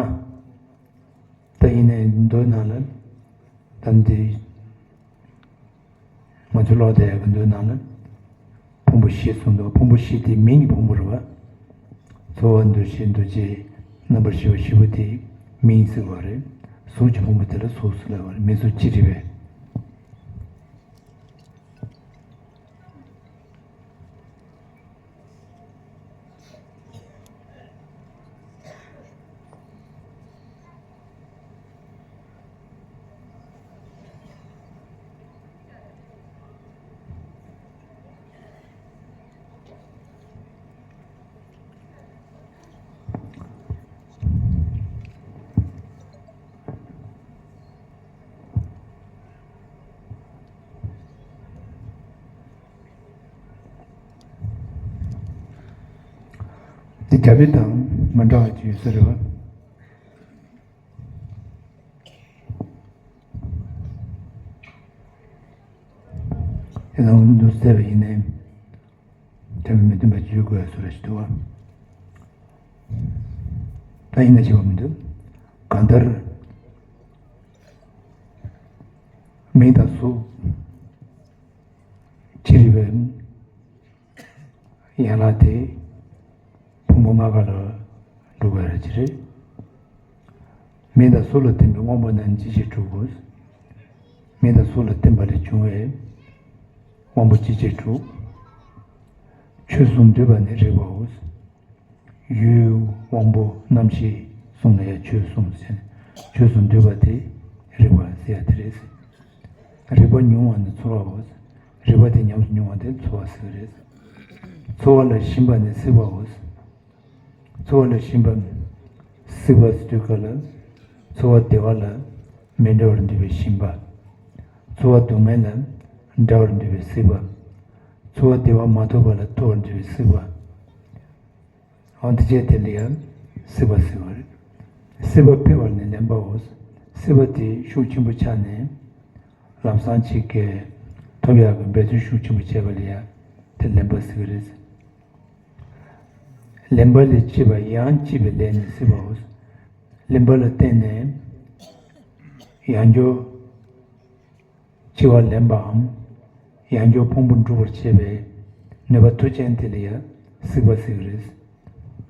ད་ཡིན་ནའི་མདོའི་ནང་ལ། ད་འདི། ང་ཚོ་ཀློག་བསྡད་ཡག་གི་མདོའི་ནང་ལ། ཕུང་པོ་བཞི་གསུངས་འདུག་ཕུང་པོ་བཞི་དེ་མིང་གི་ཕུང་པོ་རེད་བ། ཚོར་བ་འདུ་ཤེས་འདུ་བྱེད་རྣམ་པར་ཤེས་པ་བཞི་པོ་དེ་མིང་ཟེར་བ་རེད། གཟུགས་ཀྱི་ཕུང་པོ་དེ་ལ་གཟུགས་ཟེར་ལབ་པ་རེད། མིང་གཟུགས་ཅི་རིགས་པས། འདི་རྒྱ་དཔེ་དང་མ་འདྲ་བ་ཅིག་ཡོད་ས་རེད་བ། དེ་དང་འདུག་ཟེར་བ་ཡིན་ནའི། དེ་མི་མཐུན་པ་བརྗོད་དགོས་སུ་རེ་ཞིག་འདུག་བ། ད་ཡིན་ན་བྱེད་པ་མི་འདུག་གང་ལྟར། མིང་དང་གཟུགས། ཅི་རིགས་པའི་ཡན་ལག་དེ་ཕུང་པོ་ལྔ་ཀ་ལ་འགྲོ་དགོས་རེད་ཅི་རེད། མིང་དང་གཟུགས་ལ་བརྟེན་པའི་དབང་པོ་རྣམས་ཅི་ཕྱིར་དྲུག་གོ། མིང་དང་གཟུགས་ལ་བརྟེན་པ་ལས་བྱུང་བའི་དབང་པོ་ཅི་ཕྱིར་དྲུག་ཆོས་གསུམ་འདུས་པ་ནི་རིག་པའོ། ཡུལ་དབང་པོ་རྣམ་ཤེས་གསུམ་ལ་ཡང་ཆོས་གསུམ་ཟེར། ཆོས་གསུམ་འདུས་པ་དེ་རིག་པ་ཟེར་ཡ་དེ་རེད། རིག་པ་མྱོང་བ་ནི་ཚོར་བའོ། རིག་པ་དེ་ཉམས་སུ་མྱོང་བ་དེ་ཚོར་བ་ཟེར་གི་རེད། ཚོར་བ་ལ་ཞེན་པ་ནི་སྲིད་པའོ། ཚོར་བ་ལ་ཞེན་པ། སྲིད་པ་ཟེར་དུས་སྐབས་ལ། ཚོར་བ་བདེ་བ་ལ་མི་འདྲ་བར་འདུས་པའི་ཞེན་པ། ཚོར་བ་སྡུག་བསྔལ་ལ་འདྲ་བར་འདུས་པའི་སྲིད་པ། ཚོར་བ་བདེ་བ་མ་ཐོབ་པ་ལ་ཐོབ་པར་འདུས་པའི་སྲིད་པ། འོ་དེ་བྱས་དེ་ལ་ཡང་སྲིད་པ་ཟེར་བ་རེད། སྲིད་པ་འཕེལ་བ་ནི་ལེན་པའོ། སྲིད་པ་དེ་ཤུགས་ཆེན་པོ་ཆགས་ནས། ལམ་སང་གཅིག་གིས་ཐོབ་ཡག་གི་འབད་བརྩོན་ཤུགས་ཆེན་པོ་བྱས་པ་ལ་ཡང་དེ་ལེན་པ་ཟེར་གི་རེད། ལེན་པ་ལས་སྐྱེས་པ་ཡང་སྐྱེས་པའི་ལས་ནི་སྲིད་པའོ། ལེན་པ་ལ་བརྟེན་ནས་ཡང་བསྐྱར་འཆི་བ་ལེན་པའམ། ཡང་བསྐྱར་ཕུང་པོ་འགྲུབ་པར་བྱེད་པའི་ནུས་པ་མཐུ་ཅན་དེ་ལ་ཡང་སྲིད་པ་ཟེར་གི་རེད།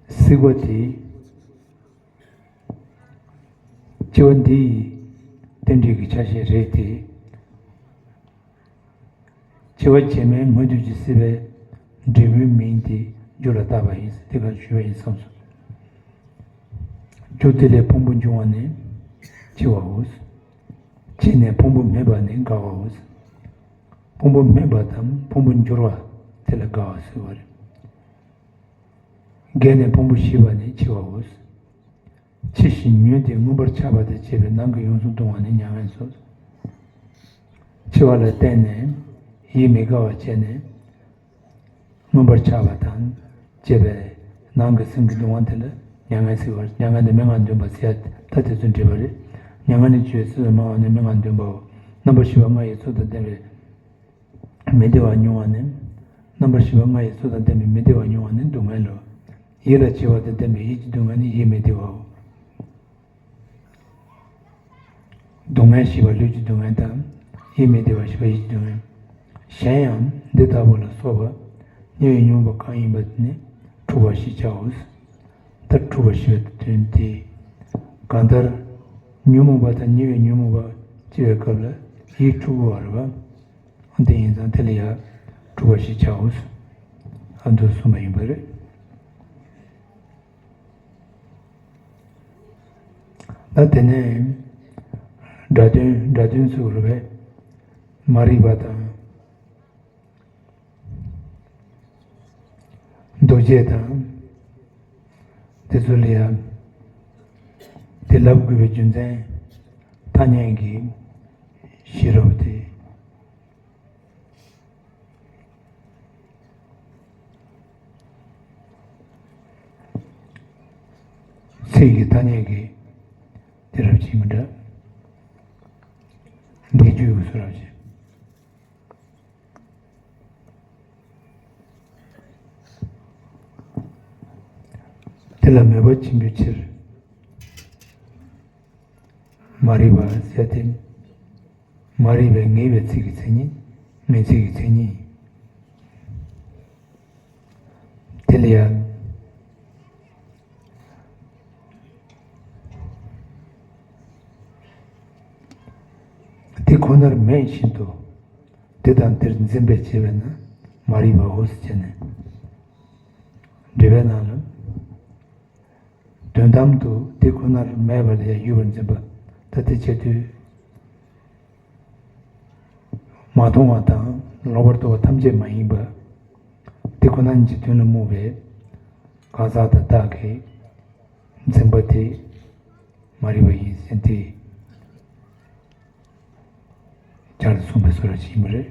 སྲིད་པ་དེ། འཆི་བ་འདི་ཡི་རྟེན་འབྲེལ་གྱི་ཆ་ཤས་རེད་དེ། འཆི་བ་རྗེས་མའི་སྔོན་དུ་ཀྱི་སྲིད་པའི་འབྲས་བུའི་མིང་དེ་རྒྱུ་ལ་བཏགས་པ་ཡིན་དེ་ག་ཞུས་པ་ཡིན་བསམས་སོ། རྒྱུ་དེ་ལས་ཕུང་པོ་འབྱུང་བ་ནི་འཆི་བའོ། འཆི་ནས་ཕུང་པོ་མེད་པ་ནི་རྒ་བའོ། ཕུང་པོ་མེད་པ་དང་ཕུང་པོ་འགྱུར་བ་དེ་ལ་རྒ་བ་ཟེར་བ་རེད། རྒས་ནས་ཕུང་པོ་ཞིག་པ་ནི་འཆི་བའོ། འཆི་ཞིང་ཉོན་ཏེ་མངོན་པར་ཆགས་པ་དང་བཅས་པའི་ནང་གི་ཡོངས་སུ་གདུང་བ་ནི་མྱ་ངན་སོ། འཆི་བ་ལ་བརྟེན་ནས་ཡིད་མི་དགའ་བ་བྱས་ནས་མངོན་པར་ཆགས་པ་དང་བཅས་པའི་ནང་གི་སེམས་ཀྱི་གདུང་བ་དེ་ལ་མྱ་ངན་ཟེར་བ། མྱ་ངན་དེ་མི་མངའ་འདོན་པ་ཟེར་ཡ་ད་དེ་ཚོ་འདྲེས་པ་རེད། མྱ་ངན་ལས་སྐྱེས་པའི་སྲིད་པ་མང་བ་ནི་མི་མངའ་འདོན་པའོ། རྣམ་པར་ཤེས་པ་ལྔ་ཡི་ཚོགས་དང་ལྡན་པའི་མི་བདེ་བ་མྱོང་བ་ནི། རྣམ་པར་ཤེས་པ་ལྔ་ཡི་ཚོགས་དང་ལྡན་པའི་མི་བདེ་བ་མྱོང་བ་ནི་སྡུག་བསྔལ་ལོ། ཡིད་ལ་བྱེད་པ་དང་ལྡན་པའི་ཡིད་ཀྱི་སྡུག་བསྔལ་ནི་ཡིད་མི་བདེ་བའོ། སྡུག་བསྔལ་ཞེས་པ་ལུས་ཀྱི་སྡུག་བསྔལ་དང་། ཡིད་མི་བདེ་བ་ཞེས་པ་ཡིད་ཀྱི་སྡུག་བསྔལ། གཞན་ཡང་འདི་ལྟ་བུ་ལ་སོགས་པ་ཉེ་བའི་ཉོན་མོངས་པ་གང་ཡིན་པ་དེ་ནི་འཁྲུལ་པ་ཞེས་བྱའོ། ད་འཁྲུལ་པ་ཞེས་པའི་དོན་དེ། གང་ལྟར་ཉོན་མོངས་པ་དང་ཉེ་བའི་ཉོན་མོངས་པ་སྐྱེ་བའི་སྐབས་ལ་ཡིད་འཁྲུལ་པ་རེད་བ། འོ་དེ་ཡིན་ཙང་དེ་ལ་ཡང་འཁྲུལ་པ་ཞེས་བྱའོ། ཨ་འདུག་གསུངས་པ་ཡིན་པ་རེད། ད་དེ་ནས་སྒྲ་དོན་སྒྲ་དོན་ཚུགས་རུ་བས་མ་རིག་པ་དང་། བྱེད་དང་། དེ་ཚོ་ལ་ཡང་དེ་ལབ་དགོས་པའི་རྒྱུ་མཚན། ཐ་སྙད་ཀྱི་ཤེས་རབ་དེ། ཚིག་གི་ཐ་སྙད་ཀྱི་དེ་རབ་ཅིག་མི་འདྲ། འདི་རྒྱུ་ཡོད་སུ་རབ་ཅིག་དེ་ལ་མོས་པ་ཆེན་པོའི་ཕྱིར། མ་རིག་པ་ཟེར་ཏེ། མ་རིག་པའི་ངེས་པའི་ཚིག་གི་མཚན་ཉིད། ངེས་ཚིག་གི་མཚན་ཉིད། དེ་ལ་ཡང་། དེ་ཁོ་ནར་མེད་བཞིན་དུ། དེ་དང་དེར་འཛིན་པས་བྱས་པས་ན་མ་རིག་པའོ་ཟེར་བྱས་ནས། འགྲེལ་པའི་ནང་ལ། དོན་དམ་དུ་དེ་ཁོ་ནར་མེད་པ་ལས་ཡོད་པར་འཛིན་པ། ད་དེ་བྱེད་དུས། མ་མཐོང་བ་དང་ལོག་པར་རྟོག་པ་ཐམས་ཅད་མ་ཡིན་པ། དེ་ཁོ་ན་ཉིད་ཀྱི་དོན་ལ་རྨོངས་པའི་གང་ཟག་དང་བདག་གིས་འཛིན་པ་དེ་མ་རིག་པ་ཡིན་ཟེར་ཏེ། བསྐྱར་དུ་གསུངས་པའི་སོ་ར་ཅིག་ཡིན་པ་རེད།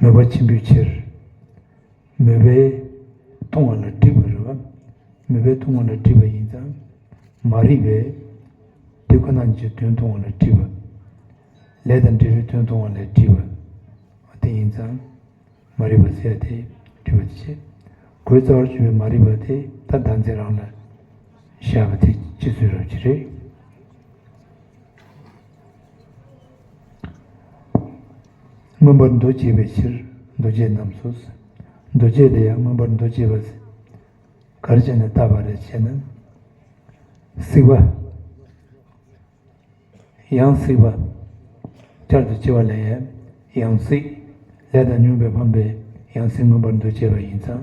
མོས་པ་ཆེན་པོའི་ཕྱིར། མོས་པས་མཐོང་བ་ལ་དྲིས་པ་རེད་བ། མོས་པས་མཐོང་བ་ལ་དྲིས་པ་ཡིན་ཙང་། མ་རིག་པས་དེ་ཁོ་ན་ཉིད་ཀྱི་དོན་མཐོང་བ་ལ་དྲིས་པ། ལས་དང་འབྲེལ་བའི་དོན་མཐོང་བ་ལ་དྲིས་པ། དེ་ཡིན་ཙང་། མ་རིག་པ་ཟེར་ཏེ་དྲི་བ་དེ་བྱེད། གོས་རྩ་བར་གྱུར་པའི་མ་རིག་པ་དེ་ད་ལྟ་འཛིན་རང་ལ་བཞག་པ་དེ་ཅི་ཚོད་རབ་ཅི་རེད། མངོན་པར་འདུ་བྱེད་པའི་ཕྱིར་འདུ་བྱེད་རྣམས་སོ། འདུ་བྱེད་ལ་ཡང་མངོན་པར་འདུ་བྱེད་པ་ག་རེ་བྱས་ནས་བཏགས་པ་རེད་ཅེ་ན། སྲིད་པ། ཡང་སྲིད་པ། བསྐྱར་དུ་སྐྱེ་བ་ལེན་ཡས་ཡང་སྲིད། ལས་དང་མྱོང་བས་ཕམ་པའི་ཡང་སྲིད་མངོན་པར་འདུ་བྱེད་པ་ཡིན་ཙང་།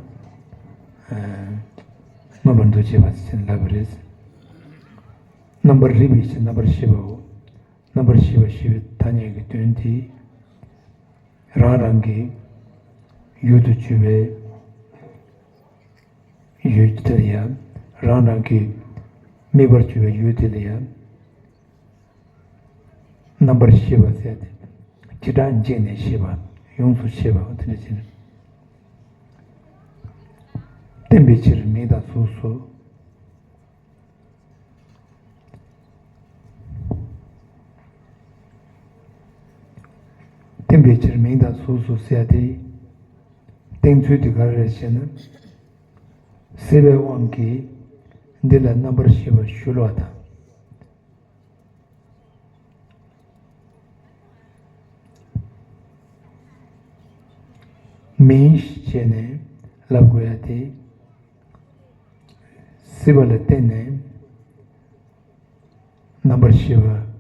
མངོན་པར་འདུ་བྱེད་པ་ཟེར་ལབ་པ་རེད། རྣམ་པར་རིག་པའི་ཕྱིར་རྣམ་པར་ཤེས་པའོ། རྣམ་པར་ཤེས་པ་ཞེས་པའི་ཐ་སྙད་ཀྱི་དོན་དེ། རང་རང་གི་ཡུལ་དུ་གྱུར་པའི་ཡུལ་དེ་ལ་ཡང་། རང་རང་གི་དམིགས་པར་གྱུར་པའི་ཡུལ་དེ་ལ་ཡང་། རྣམ་པར་ཤེས་པ་ཟེར་ཏེ། བྱེ་བྲག་འཇིག་ནས་ཤེས་པ། ཡོངས་སུ་ཤེས་པ་དེ་འདྲ་བྱས་ནས། བརྟེན་པའི་ཕྱིར་མིང་དང་གཟུགས་སོ། བརྟེན་པའི་ཕྱིར་མིང་དང་གཟུགས་སོ་ཟེར་ཏེ། བརྟེན་ཚུལ་དེ་ག་རེ་རེད་ཞེ་ན། སྲིད་པའི་དབང་གིས་འདི་ལ་རྣམ་པར་ཤེས་པ་ཞུགས་པ་དང་། མིང་ཞེས་ནས་ལབ་དགོས་ཡ་དེ། སྲིད་པ་ལ་བརྟེན་ནས་རྣམ་པར་ཤེས་པ།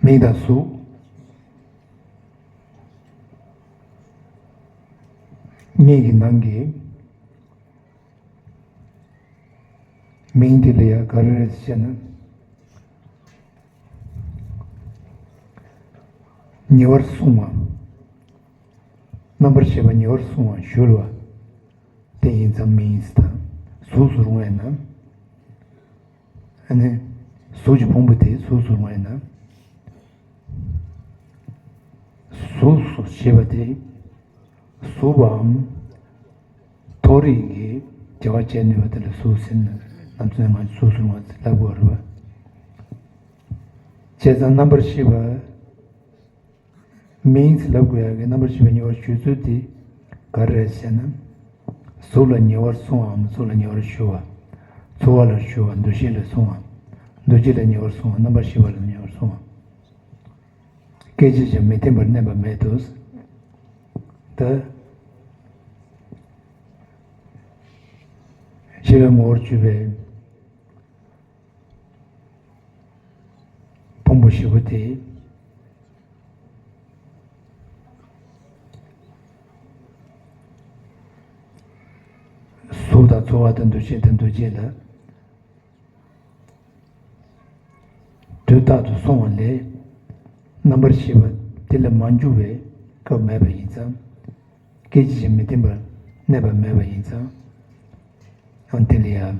མིང་དང་གཟུགས་གཉིས་ཀྱི་ནང་གི་མིང་དེ་ལ་ཡང་ག་རེ་རེད་ཟེར་ན། ཉེ་བར་སོང་བ། རྣམ་པར་ཤེས་པ་ཉེ་བར་སོང་བ་ཞུགས་པ་དེ་ཡིན་ཙང་མིང་ཡིན་ཙང་གཟུགས་སུ་རུང་བས་ན། ཨ་ནི། གཟུགས་ཀྱི་ཕུང་པོ་དེ་གཟུགས་སུ་རུང་བས་ན། གཟུགས་སུ་ཞེས་པ་དེ། གཟུགས་པའམ། མཐོ་རིས་ཀྱི་བྱ་བ་བྱས་ནུས་པ་དེ་ལ་གཟུགས་ཟེར་ན་ནམ་ཚོད་ང་ཚོས་གཟུགས་སུ་རུང་བ་ཟེར་ལབ་དགོས་རེད་པ། བྱས་ཙང་རྣམ་པར་ཤེས་པ། མིང་ཟེར་ལབ་དགོས་ཡག་གི་རྣམ་པར་ཤེས་པ་ཉེ་བར་ཞུགས་ཚུལ་དེ་ག་རེ་རེད་ཟེར་ན། གཟུགས་ལ་ཉེ་བར་སོང་བའམ་གཟུགས་ལ་ཉེ་བར་ཞུགས་པ། ཚོར་བ་ལ་ཞུགས་པ་འདུ་ཤེས་ལ་སོང་བ། འདུ་བྱེད་ལ་ཉེ་བར་སོང་བ་རྣམ་པར་ཤེས་པ་ལ་ཉེ་བར་སོང་བ། སྐད་ཅིག་ཀྱང་མི་བརྟེན་པར་གནས་པ་མེད་དོ། ད། ཤེས་པའི་ངོ་བོར་གྱུར་པའི་ཕུང་པོ་བཞི་པོ་དེ། ཚོར་བ་དང་འདུ་ཤེས་དང་འདུ་བྱེད་ལ། དུས་རྟག་ཏུ་སོང་བ་ལས། རྣམ་པར་ཤེས་པ་དེ་ལ་མ་འཇུག་པའི་སྐབས་མེད་པ་ཡིན་ཙང་། སྐད་ཅིག་ཀྱང་མི་བརྟན་པར་གནས་པ་མེད་པ་ཡིན་ཙང་། ཡང་དེ་ལ་ཡང་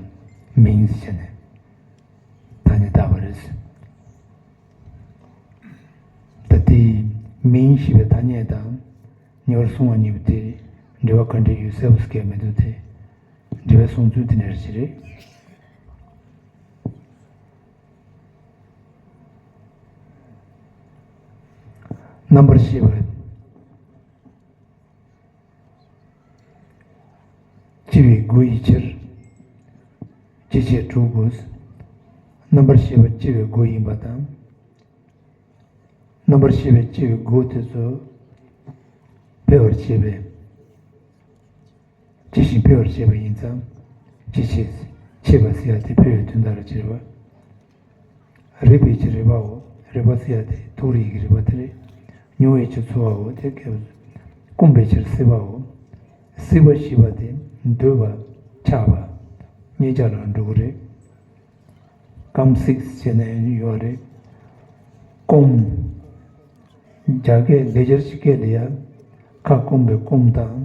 མིང་ཟེར་ནས་ཐ་སྙད་བཏགས་པ་རེད། ད་དེའི་མིང་ཞེས་པའི་ཐ་སྙད་དང་། ཉེ་བར་སོང་བ་གཉིས་པོ་དེ་འབྲེལ་བ་ག་འདྲ་ཡོད་གསལ་པོ་སྐད་མི་འདུག་སྟེ། འབྲེལ་བའི་སོང་ཚུལ་དེ་འདྲ་ཞིག་རེད། རྣམ་པར་ཤེས་པ། སྐྱེ་བའི་སྒོ་ཡི་ཕྱིར། སྐྱེ་མཆེད་དྲུག་དགོས། རྣམ་པར་ཤེས་པ་སྐྱེ་བའི་སྒོ་ཡིན་པ་དང་། རྣམ་པར་ཤེས་པའི་སྐྱེ་བའི་སྒོ་དེ་ཚོ་འཕེལ་བར་བྱེད་པས། ཇི་བཞིན་འཕེལ་བར་བྱེད་པ་ཡིན་ཙང་། ཇི་ཕྱེད། ཕྱེད་པ་ཟེར་ཡ་དེ་འཕེལ་བའི་དོན་དག་ལ་བྱེད་པ། རེག་པའི་ཕྱིར་རེག་པའོ། རེག་པ་ཟེར་ཡ་དེ་ཐུགས་རེག་གི་རེག་པ་དེ་རེད། མྱོང་བའི་ཕྱིར་ཚོར་བའོ། དེ་སྐབས་སྐོམ་པའི་ཕྱིར་སྲེད་པའོ། སྲེད་པ་ཞེས་པ་དེ་འདོད་པ་ཆགས་པ་གཉིས་ཆ་ལ་འགྲོ་གི་རེད། སྐམ་སྲེད་བྱས་ནས་ཡོད་རེད། སྐོམ། རྒྱ་སྐད་ལེགས་སྦྱར་གྱི་སྐད་ལ་ཡང་ཁ་སྐོམ་པའི་སྐོམ་དང་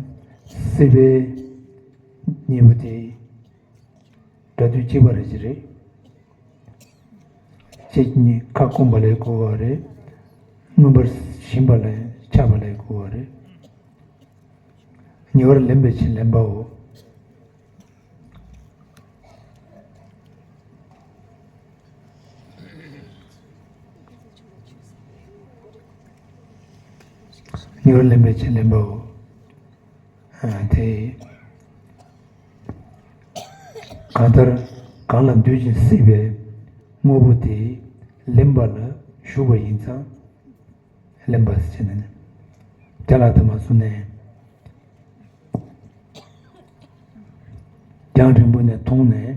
སྲེད་པའི་གཉིས་པོ་དེ་སྒྲ་དོན་གཅིག་པ་རེད་ཀྱི་རེད། གཅིག་གཉིས་ཁ་སྐོམ་པ་ལ་གོ་བ་རེད། མངོན་པར་ཞེན་པ་ལ་ཆགས་པ་ལ་གོ་བ་རེད། ཉེ་བར་ལེན་པའི་ཕྱིར་ལེན་པའོ། ཉེ་བར་ལེན་པའི་ཕྱིར་ལེན་པའོ། ཨ། དེ། གང་ལྟར་གང་ལ་འདུད་ཅིང་སྲེད་པའི་དངོས་པོ་དེ་ལེན་པ་ལ་ཞུགས་པ་ཡིན་ཙང་། ལེན་པ་ཟེར་ནས་ནི། རྒྱ་ལ་དུ་མ་སོང་ནས། རྒྱང་རིང་པོ་ནས་མཐོང་ནས།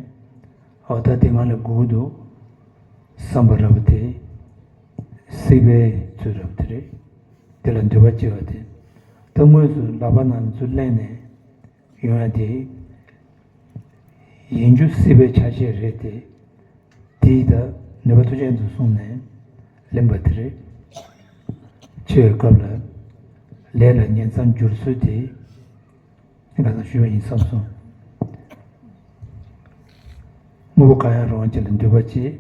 འོ་ད་དེ་ང་ལ་དགོས་ཀྱི་འདུག་བསམ་པ་རབ་དེ། སྲེད་པའི་ཚུལ་རབ་དེ་རེད། དེ་ལ་འདོད་པ་སྐྱེ་བ་དེ། ད་དངོས་སུ་ལག་པ་ནང་ལ་ཚུར་ལེན་ནས། ཡོང་ཡ་དེ། ཡིན་རྒྱུ་སྲིད་པའི་ཆ་ཤས་རེད་དེ། དེའི་ད་ནུས་པ་མཐུ་ཅན་དུ་སོང་ནས་ལེན་པ་དེ་རེད། འཆི་བའི་སྐབས་ལ་ལས་ལ་ཉེ་མཚམས་འགྱུར་ཚུལ་དེ་ཁ་སང་ཞུས་པ་ཡིན་བསམ་སོང་། དངོས་པོ་གང་ཡང་རུང་བ་ཅིག་ལ་འདུས་པ་བྱེད།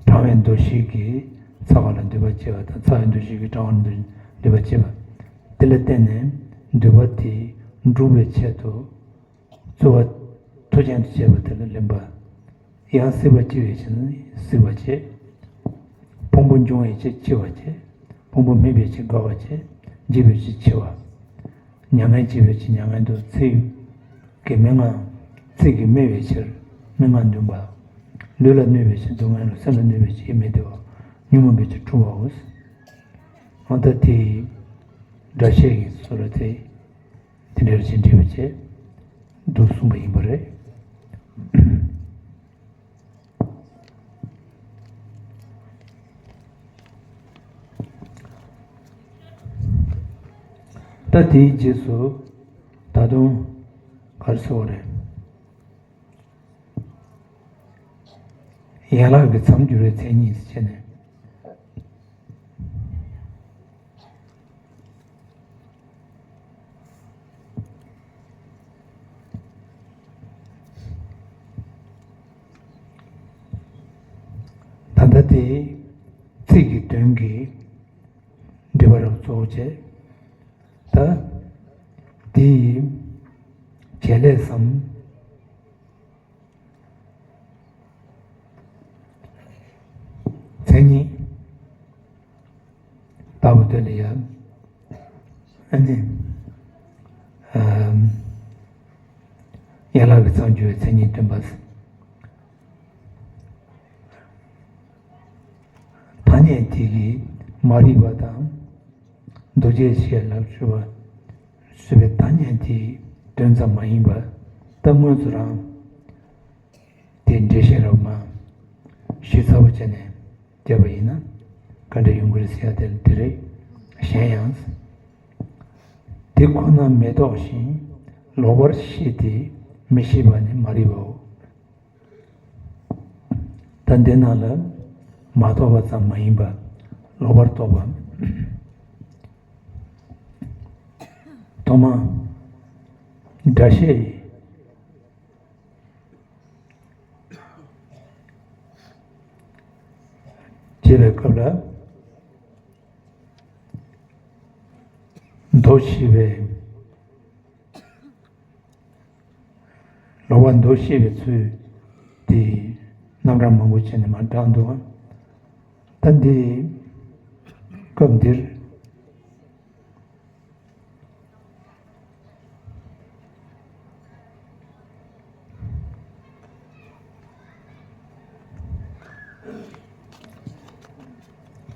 གྲང་བའི་འདུ་ཤེས་ཀྱིས་ཚ་བ་ལ་འདུས་པ་བྱེད་པ་དང་ཚ་བའི་འདུ་ཤེས་ཀྱིས་གྲང་བ་ལ་འདུ་འདུས་པ་བྱེད་པ། དེ་ལ་བརྟེན་ནས་འདུས་པ་དེ་འགྲུབ་པའི་ཆེད་དུ་རྩོལ་བ་མཐུ་ཅན་དུ་བྱེད་པ་དེ་ལ་ལེན་པ། ཡང་སྲིད་པ་སྐྱེ་བའི་ཕྱིར་ནི་སྲིད་པ་བྱེད། ཕུང་པོ་འབྱུང་བའི་ཕྱིར་འཆི་བ་བྱེད། ཕུང་པོ་སྨིན་པའི་ཕྱིར་རྒ་བ་བྱེད། འཇིག་པའི་ཕྱིར་འཆི་བ། མྱ་ངན་འཇིག་པའི་ཕྱིར་མྱ་ངན་འདུལ། ཚེ་ཡི་གི་སྨྲེ་སྔགས། ཚིག་གིས་སྨྲས་པའི་ཕྱིར་སྨྲེ་སྔགས་འདོན་པ། ལུས་ལ་གནོད་པའི་ཕྱིར་སྡུག་བསྔལ་ལོ། སེམས་ལ་གནོད་པའི་ཕྱིར་ཡིད་མི་བདེ་བ། ཉོན་མོངས་པའི་ཕྱིར་འཁྲུལ་བའོ། འོ་ད་དེ་སྒྲ་བཤད་ཀྱི་སོ་ལ་དེ་དེ་འདྲ་ཞིག་འདྲིས་པ་བྱས་འདུག་གསུངས་པ་ཡིན་པ་རེད། ད་དེའི་རྗེས་སུ་ད་དུང་ག་རེ་ཟེར་བ་རེད། ཡན་ལག་གི་མཚམས་སྦྱོར་བའི་མཚན་ཉིད་ཟེར་བྱས་ནས། ད་ལྟ་དེ་ཚིག་གི་དོན་གྱི་འགྲེལ་པ་རང་གཙོ་བོ་བྱས། ད་དེ་ཡི་བྱེད་ལས་སམ། མཚན་ཉིད། ལྟ་བུ་དེ་ལ་ཡང་། ཨ་ནི། ཨམ། ཡན་ལག་གི་མཚམས་སྦྱོར་བའི་མཚན་ཉིད་སྟོན་པ། ཐ་སྙད་དེ་གིས་མ་རིག་པ་དང་། འདུ་བྱེད་ཞེས་ལབ་ཞུ་བ། ཞེས་པའི་ཐ་སྙད་དེའི་དོན་ཙམ་མ་ཡིན་པར་ད་དངོས་སུ་རང་དེ་འགྲེལ་བཤད་རབ་མ་ཞིབ་ཚགས་པོ་བྱས་ནས་བརྒྱབ་པ་ཡིན་ན་ག་འདྲ་ཡོང་གི་རེད་ཟེར་ཡ་དེ་དེ་རེད། གཞན་ཡང་། དེ་ཁོ་ན་མི་རྟོགས་ཤིང་ལོག་པར་ཤེས་ཏེ་མི་ཤེས་པ་ནི་མ་རིག་པའོ། ད་འདི་ནང་ལ་མ་རྟོགས་པ་ཙམ་མ་ཡིན་པ་ལོག་པར་རྟོག་པ། ཐོག་མར་སྒྲ་བཤད་བྱེད་པའི་སྐབས་ལ་མདོ་ཞེས་པའི་ལོག་པ་མདོ་བཤད་པའི་ཚུལ་དེ་རྣམ་གྲངས་མང་པོ་བྱས་ནས་མར་བགྲངས་འདུག། ད་འདི་སྐབས་འདིར་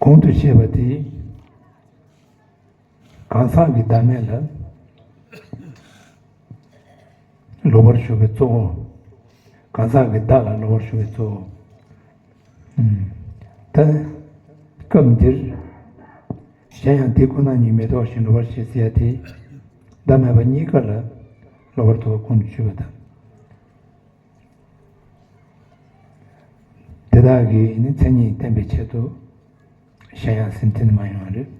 གོང་དུ་བཤད་པ་དེ། གང་ཟག་གི་བདག་མེད་ལ་ལོག་པར་ཞུགས་པའི་གཙོ་བོ། གང་ཟག་གི་བདག་ལ་ལོག་པར་ཞུགས་པའི་གཙོ་བོ། ཨུམ། ད་སྐབས་འདིར་གཞན་ཡང་དེ་ཁོ་ན་ཉིད་མི་རྟོགས་ཤིང་ལོག་པར་ཤེས་ཟེར་ཡ་དེ། བདག་མེད་པ་གཉིས་ཀ་ལ་ལོག་པར་རྟོག་པ་ཁོང་དུ་ཆུད་པ་དང་། དེ་དག་གི་ནི་མཚན་ཉིད་བསྟན་པའི་ཆེད་དུ་གཞན་ཡང་ཟིན་ཐིན་མ་ཡོང་བ་རེད།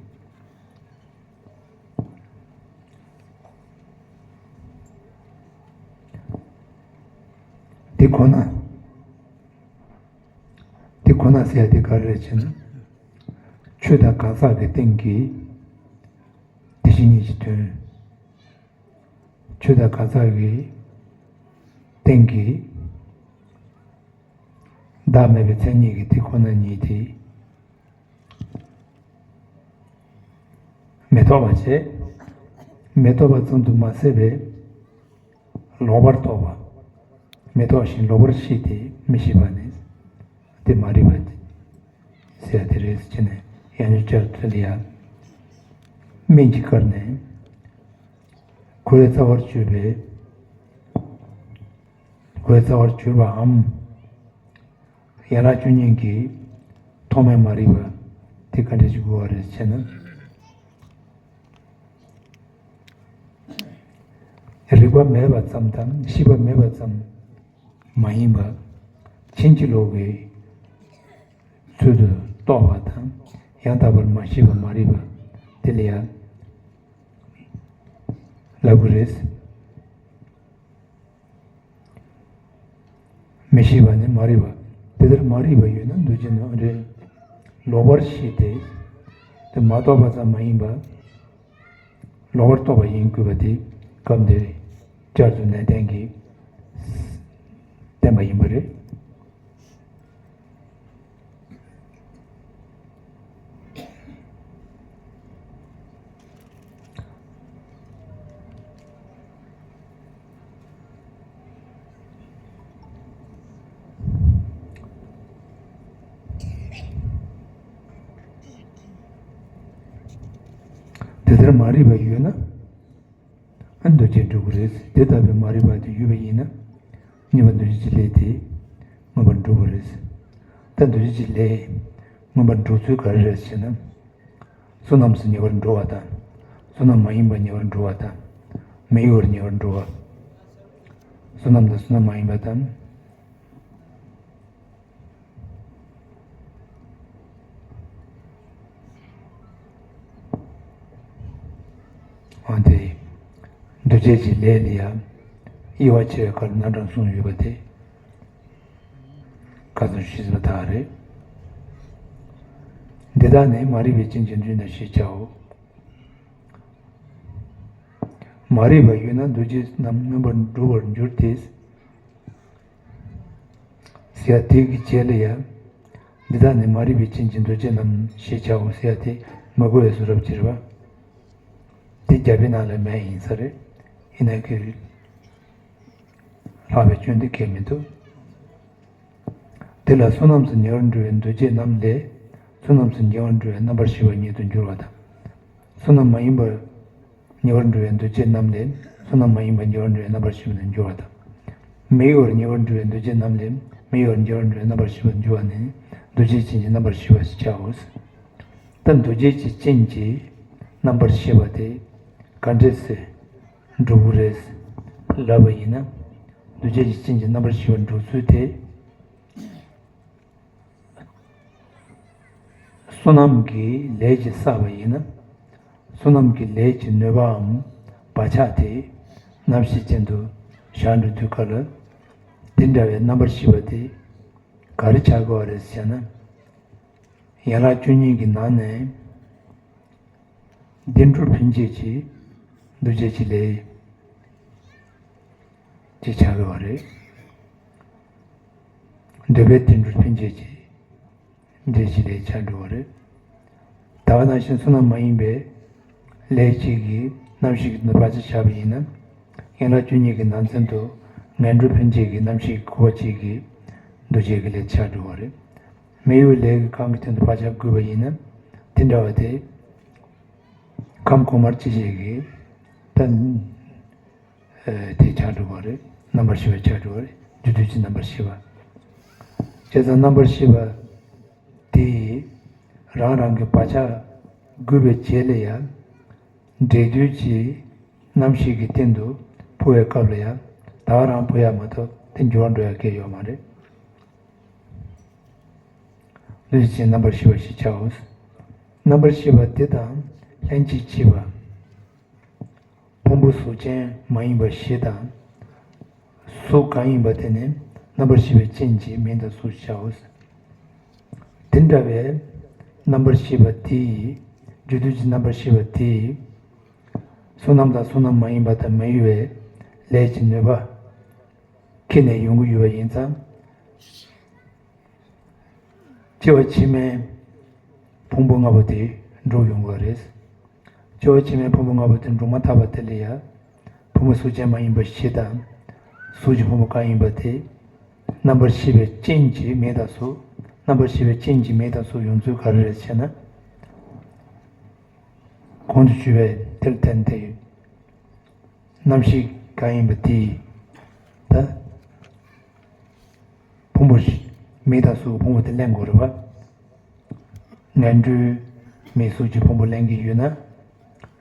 དེ་ཁོ་ན། དེ་ཁོ་ན་ཟེར་ཡ་དེ་ག་རེ་རེད་ཅེ་ན། ཆོས་དང་གང་ཟག་གི་སྟེང་གི་དེ་བཞིན་ཉིད་ཀྱི་དོན། ཆོས་དང་གང་ཟག་གི་སྟེང་གི་བདག་མེད་པའི་མཚན་ཉིད་ཀྱི་དེ་ཁོ་ན་ཉིད་དེ། མི་རྟོགས་པ་བྱས། མི་རྟོགས་པ་ཙམ་དུ་མ་ཟད་པའི་ལོག་པར་རྟོག་པ། མི་རྟོགས་ཤིང་ལོག་པར་ཤེས་ཏེ་མི་ཤེས་པ་ནི། དེ་མ་རིག་པ་ཟེར་ཡ་དེ་རེད་ཟེར་ནས་ཡང་བསྐྱར་ཐོས་ལ་ཡ། སྨན་གྱི་སྐབས་ནས། ཁོའི་རྩ་བར་གྱུར་པའི། ཁོའི་རྩ་བར་གྱུར་པའམ། ཡན་ལག་བཅུ་གཉིས་ཀྱི་ཐོག་མའི་མ་རིག་པ་དེ་ག་འདྲ་ཞིག་དགོས་པ་རེད་ཟེར་ན། རིག་པ་མེད་པ་ཙམ་དང་ཤེས་པ་མེད་པ་ཙམ་མ་ཡིན་པ། ཕྱིན་ཅི་ལོག་གི་ཚུལ་དུ་རྟོགས་པ་དང་ཡང་དག་པར་མ་ཤེས་པ་མ་རིག་པ་དེ་ལ་ཡང་ལབ་དགོས་རེད། མི་ཤེས་པ་ནི་མ་རིག་པ། དེ་ལྟར་མ་རིག་པ་ཡོད་ན་འདུ་བྱེད་ནི་རེད། ལོག་པར་ཤེས་ཏེ། དེ་མ་རྟོགས་པ་ཙམ་མ་ཡིན་པ། ལོག་པར་རྟོག་པ་ཡིན་དགོས་པ་དེ་སྐབས་འདིར་བསྐྱར་དུ་ནན་ཏན་གྱིས་བསྟན་པ་ཡིན་པ་རེད། དེ་ལྟར་མ་རིག་པ་ཡོད་ན། ཨ་འདུ་བྱེད་འགྲུབ་ཀྱི་རེད། དེ་ལྟ་བུའི་མ་རིག་པ་དེ་ཡོད་པ་ཡིན་ན། གཉིས་པ་འདུ་བྱེད་ཀྱི་ལས་དེ་མངོན་པར་འགྲུབ་ཀྱི་རེད། ད་འདུ་བྱེད་ཀྱི་ལས་མངོན་པར་འགྲུབ་ཚུལ་ག་རེ་རེད་ཟེར་ན། བསོད་ནམས་སུ་ཉེ་བར་འགྲོ་བ་དང་། བསོད་ནམས་མ་ཡིན་པ་ཉེ་བར་འགྲོ་བ་དང་། མི་གཡོ་བར་ཉེ་བར་འགྲོ་བ། བསོད་ནམས་དང་བསོད་ནམས་མ་ཡིན་པ་དང་། འོན་ཏེ། འདུ་བྱེད་ཀྱི་ལས་ལ་ཡང་དབྱེ་བ་ཕྱེ་བའི་སྐབས་རྣམ་གྲངས་གསུམ་ཡོད་པ་དེ་ཁ་སང་ཞུས་ཟིན་པ་དག་རེད། འདི་དག་ནི་མ་རིག་པའི་རྐྱེན་གྱིས་འདུས་ནས་ཞེས་བྱའོ། མ་རིག་པ་ཡོད་ན་འདུ་བྱེད་རྣམས་མངོན་པར་འགྲུབ་པར་འགྱུར་ཏེ། ཟེར་ཡ་དེ་གི་རྗེས་ལ་ཡང་། འདི་དག་ནི་མ་རིག་པའི་རྐྱེན་གྱིས་འདུ་བྱེད་རྣམས་ཞེས་བྱའོ་ཟེར་ཡ་དེ་མི་དགོས་པའི་བཟོ་འདྲ་ཅིག་རེད་པ། དེ་རྒྱ་བོད་ནང་ལ་མེད་ཡིན་ས་རེད། ཡིན་ན་གི་ལྷག་པའི་སྐྱོན་དེ་གལ་མི་འདུག། དེ་ལ་བསོད་ནམས་སུ་ཉེ་བར་འགྲོ་བའི་འདུ་བྱེད་རྣམས་ལས་བསོད་ནམས་སུ་ཉེ་བར་འགྲོ་བའི་རྣམ་པར་ཤེས་པ་ཉིད་དུ་འགྱུར་བ་དང་། བསོད་ནམས་མ་ཡིན་པར་ཉེ་བར་འགྲོ་བའི་འདུ་བྱེད་རྣམས་ལས་བསོད་ནམས་མ་ཡིན་པར་ཉེ་བར་འགྲོ་བའི་རྣམ་པར་ཤེས་པ་ཉིད་དུ་འགྱུར་བ་དང་། མི་གཡོ་བར་ཉེ་བར་འགྲོ་བའི་འདུ་བྱེད་རྣམས་ལས་མི་གཡོ་བར་ཉེ་བར་འགྲོ་བའི་རྣམ་པར་ཤེས་པ་ཉིད་དུ་འགྱུར་བ་ནི་འདུ་བྱེད་ཅན་གྱི་རྣམ་པར་ཤེས་པ་ཞེས་བྱའོ། ད་འདུ་བྱེད་ཀྱི་རྐྱེན་གྱིས་རྣམ་པར་ཤེས་པ་དེ་ ག་འདྲས་སེ་འགྲུབ་ཀྱི་རེད་ལབ་པ་ཡིན་ན། འདུ་བྱེད་ཀྱི་རྐྱེན་གྱིས་རྣམ་པར་ཤེས་པ་འགྲུབ་ཚུལ་དེ། བསོད་ནམས་ཀྱི་ལས་ཀྱིས་བསགས་པ་ཡིན་ན། བསོད་ནམས་ཀྱི་ལས་ཀྱི་ནུས་པའམ་བག་ཆགས་དེ་རྣམ་ཤེས་ཅན་དུ་བཞག་འགྲོ་དུས་སྐབས་ལ། དེ་འདྲ་བའི་རྣམ་པར་ཤེས་པ་དེ་ག་རེ་ཆགས་དགོས་པ་རེད་ཟེར་ན། ཡན་ལག་བཅུ་གཉིས་ཀྱི་ནང་ནས་བདེ་འགྲོར་འཕེན་བྱེད་ཀྱི་འདུ་བྱེད་ཀྱི་ལས་ཅིག་ཆགས་དགོས་པ་རེད། འདོད་པའི་བདེ་འགྲོར་འཕེན་བྱེད་ཀྱི་འདུ་བྱེད་ཀྱི་ལས་ཆགས་འགྲོ་བ་རེད། ད་ག་ནང་བཞིན་བསོད་ནམས་མ་ཡིན་པའི་ལས་གཅིག་གིས་རྣམ་ཤེས་ཀྱི་བག་ཆགས་བཞག་པ་ཡིན་ན། ཡན་ལག་བཅུ་གཉིས་ཀྱི་ནང་ཚན་དུ་ངན་འགྲོར་འཕེན་བྱེད་ཀྱི་རྣམ་ཤེས་ཀྱི་ཁུ་བ་གཅིག་གིས་འདུ་བྱེད་ཀྱི་ལས་ཆགས་འགྲོ་བ་རེད། མི་གཡོ་བའི་ལས་ཀྱི་ཁམས་ཀྱི་སྟེང་དུ་བག་ཆགས་རྒུད་པ་ཡིན་ན། དེ་འདྲ་བ་དེ་ཁམས་གོང་མར་སྐྱེ་བྱེད་ཀྱི་ད་དེ་ཆགས་འགྲོ་བ་རེད། རྣམ་པར་ཤེས་པ་ཆགས་འགྲོ་བ་རེད། རྒྱུ་དུས་ཀྱི་རྣམ་པར་ཤེས་པ། བྱས་ཙང་རྣམ་པར་ཤེས་པ་དེས་རང་རང་གི་བག་ཆགས་རྒུད་པའི་རྗེས་ལ་ཡང་། འབྲས་དུས་ཀྱི་རྣམ་ཤེས་ཀྱི་སྟེང་དུ་འཕོ་བའི་སྐབས་ལ་ཡང་ད་ག་རང་འཕོ་ཡ་མ་གཏོགས་དེ་འགྱུར་བ་འགྲོ་ཡ་གང་ཡང་ཡོད་མ་རེད། འདུ་བྱེད་ཀྱི་རྣམ་པར་ཤེས་པ་ཞེས་བྱའོ། རྣམ་པར་ཤེས་པ་དེ་དང་ལྷན་ཅིག་སྐྱེས་པ། ཕུང་པོ་གཟུགས་ཅན་མ་ཡིན་པ་བཞི་དང་། གཟུགས་གང་ཡིན་པ་དེ་ནི་རྣམ་པར་ཤེས་པའི་རྐྱེན་གྱིས་མིང་དང་གཟུགས་ཞེས་བྱའོ། དེ་འདྲ་བའི་རྣམ་པར་ཤེས་པ་དེ་ཡིས། རྒྱུ་དུས་ཀྱི་རྣམ་པར་ཤེས་པ་དེ་ཡིས། བསོད་ནམས་དང་བསོད་ནམས་མ་ཡིན་པ་དང་མི་གཡོ་བའི་ལས་ཀྱི་ནུས་པ་ཁྱེར་ནས་ཡོང་གི་ཡོད་པ་ཡིན་ཙང་། སྐྱེ་བ་ཕྱི་མའི་ཕུང་པོ་ལྔ་པོ་དེ་འགྲུབ་ཡོང་གི་རེད། སྐྱེ་བ་ཕྱི་མའི་ཕུང་པོ་ལྔ་པོ་དེ་འགྲུབ་མ་ཐག་པ་དེ་ལ་ཡང་། ཕུང་པོ་གཟུགས་ཅན་མ་ཡིན་པ་བཞི་དང་། གཟུགས་ཀྱི་ཕུང་པོ་གང་ཡིན་པ་དེ། རྣམ་པར་ཤེས་པའི་རྐྱེན་གྱིས་མིང་དང་གཟུགས། རྣམ་པར་ཤེས་པའི་རྐྱེན་གྱིས་མིང་དང་གཟུགས་ཡོང་ཚུལ་ག་རེ་རེད་ཟེར་ན། གོང་དུ་ཞུས་པའི་དེར་བརྟེན་ཏེ། རྣམ་ཤེས་གང་ཡིན་པ་དེ་ཡིས། ད། ཕུང་པོ་བཞི། མིང་དང་གཟུགས་ཕུང་པོ་དེ་ལེན་དགོས་རེད་པ། ངན་འགྲོའི་མིང་གཟུགས་ཀྱི་ཕུང་པོ་ལེན་གྱི་ཡོད་ན།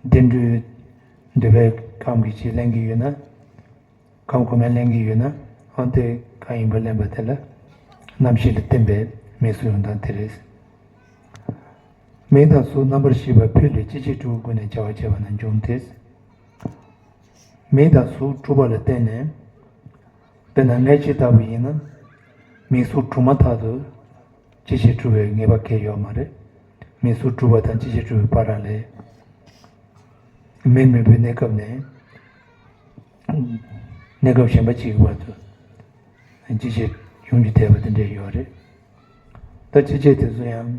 བདེ་འགྲོའི་འདོད་པའི་ཁམས་ཀྱི་ཆོས་ལེན་གྱི་ཡོད་ན། ཁམས་གོང་མ་ལེན་གྱི་ཡོད་ན། འོ་དེ་གང་ཡིན་པ་ལེན་པ་དེ་ལ་རྣམ་ཤེས་ལ་བརྟེན་པའི་མིང་གཟུགས་ཡོང་སྟངས་དེ་རེད། མིང་དང་གཟུགས་རྣམ་པར་ཤེས་པ་ཕུད་ལས་སྐྱེ་མཆེད་དྲུག་གི་སྒོ་ནས་བྱ་བ་བྱས་པ་ན་འབྱུང་སྟེ། མིང་དང་གཟུགས་གྲུབ་པ་ལ་བརྟེན་ནས། དཔེར་ན་མངལ་སྐྱེས་ལྟ་བུ་ཡིན་ན། མིང་གཟུགས་གྲུབ་མ་ཐག་ཏུ་སྐྱེ་མཆེད་གྲུབ་པའི་ངེས་པ་གང་ཡང་ཡོད་མ་རེད། མིང་གཟུགས་གྲུབ་པ་དང་སྐྱེ་མཆེད་གྲུབ་པའི་བར་ལ་ལས། མིར་མེད་པའི་གནས་སྐབས་ནས་གནས་སྐབས་གཞན་པ་གཅིག་གི་བར་དུ་སྐྱེ་མཆེད་ཡོང་རྒྱུ་འཐད་པ་དེ་འདྲ་ཡོད་རེད། ད་སྐྱེ་མཆེད་དེ་ཚོ་ཡང་